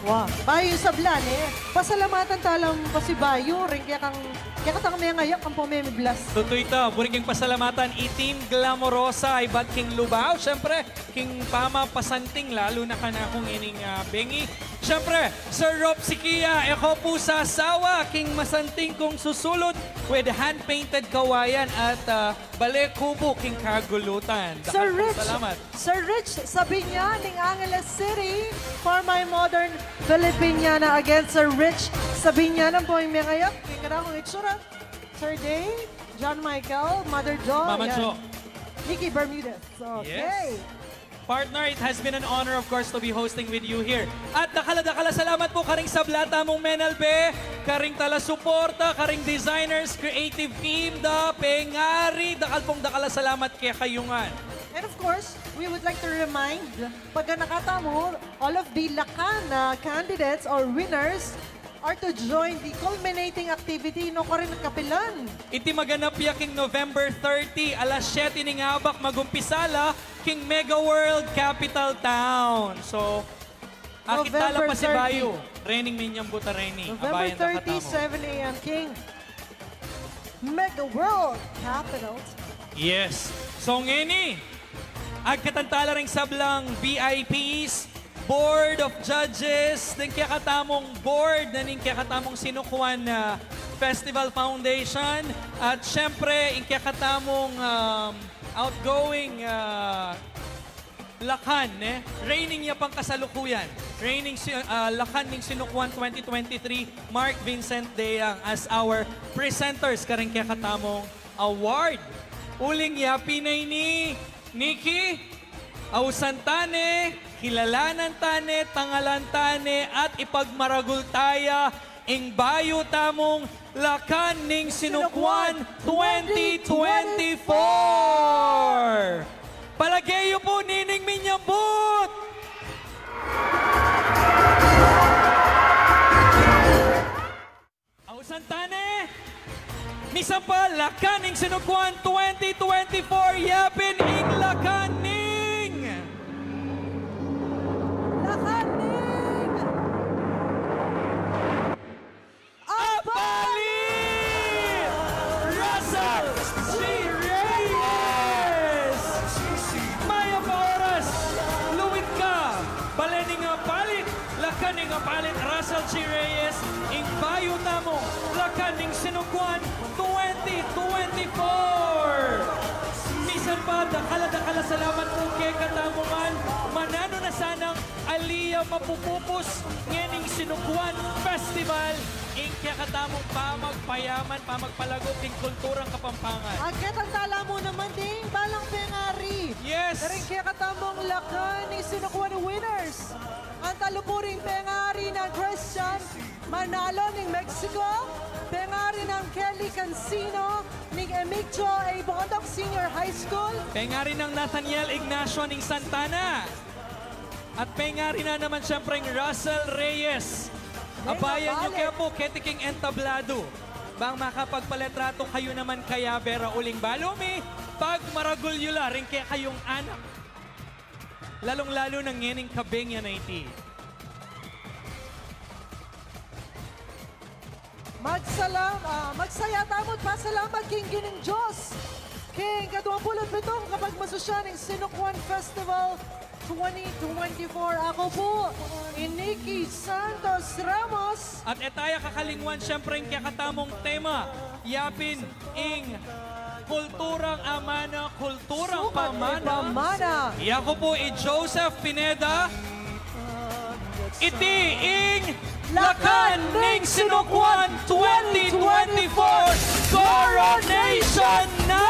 Wa, bayu sablan e. Pasalamatan tala pasibayu ring kekang, kekatang mengayak ampong memiblas. Tutu ita, buri king pasalamatan i Team Glamorosa, ibat king Lubao, siyempre, king pamapasanting, lalu na kanakung ining, ah, bengi. Siyempre, Sir Rob Sikia, e ko pu sasawa king masanting kung susulud with hand-painted kawayan at, ah, bale kubo king kagulutan. Sir Rich, salamat. Sir Rich Sabiña ning Angeles City, for my modern Filipiniana. Again, Sir Rich Sabiña, nang boy me ngayap, king kanaku itsura. Sir Day, John Michael, Mother Jo, Mama Jo. Nikki Bermudez. Okay. Yes. Partner, it has been an honor, of course, to be hosting with you here. At dakal a dakal a salamat pu karing sabla tamung menalbe, karing talasuporta, karing designers, creative team, da pengari, dakal pung dakal a salamat kekayu ngan. And of course, we would like to remind, pagganaka tamu, all of the Lakan, uh, candidates or winners are to join the culminating activity, no, karin kapilan. Iti maganap ya king November thirty, alas siyete ning abak, magumpisa la king Mega World Capital Town. So, akit tala November pasibayu, thirty. Rening minyambut a reni, November abayan da thirty, katamu. Seven a m king Mega World Capital Town. Yes. So, ngeni, agkatan tala ring sablang V I Ps, Board of Judges, deng kekatamung board na ning kekatamung Sinukuan, ah, Festival Foundation, at syempre, ing kekatamung, um, outgoing, ah, Lakan, ne? Rening ya pang kasalukuyan. Rening si-, ah, Lakan ning Sinukuan twenty twenty-three, Mark Vincent Deang as our presenters karing kekatamung award. Uling yapin na ini, Nikki, ausan ta ne, kilalanan ta ne, tangalan ta ne, at ipagmaragul ta ya ing bayu tamung Lakan ning Sinukuan twenty twenty-four. Palage yu pu, nining minyambut! Ausan ta ne, misan pa, Lakan ning Sinukuan twenty twenty-four, yapin ing Lakan ning. Lakan ning. Apalit! Russell G Reyes! Mayap a oras, luid ka! Bale ning Apalit, Lakan ning Apalit, Russell G Reyes, ing bayu tamu, Lakan ning Sinukuan twenty twenty-four! Misan pa, dakal a dakal a salamat pu kekatamu ngan, mananu na sanang ali ya mapupupus ngening Sinukuan Festival, ing kekatamung pamagpayaman, pamagpalago king kulturang Kapampangan. Agkatan tala mu naman ding balang pengari. Yes. Karing kekatamung Lakan ning Sinukuan winners. Antimo pu ring pengari nang Christian Manalo ning Mexico, pengari nang Kelly Cancino ning Emigdio A. Bondoc Senior High School, pengari nang Nathaniel Ignacio ning Santa Ana. At pengari na naman, siyempre, ing Russell Reyes. Abayan yu ke pu keti king entablado bang makapagpalitratu kayu naman kaya. Bera uling balu mi, pagmaragul yu la ring kekayung anak, lalung-lalu na ngening kabeng ya na iti. Magsalam-, ah, magsaya tamu't pasalamat king Ginung Dios king kaduang pulu't pitung kapagmasusyan ning Sinukuan Festival twenty twenty-four. Aku pu i Nikki Santos Ramos. At e taya kakalingwan, siyempre, ing kekatamung tema, yapin ing kulturang amana, kulturang pamana. Yaku pu i Joseph Pineda. Iti ing Lakan ning Sinukuan twenty twenty-four Coronation na!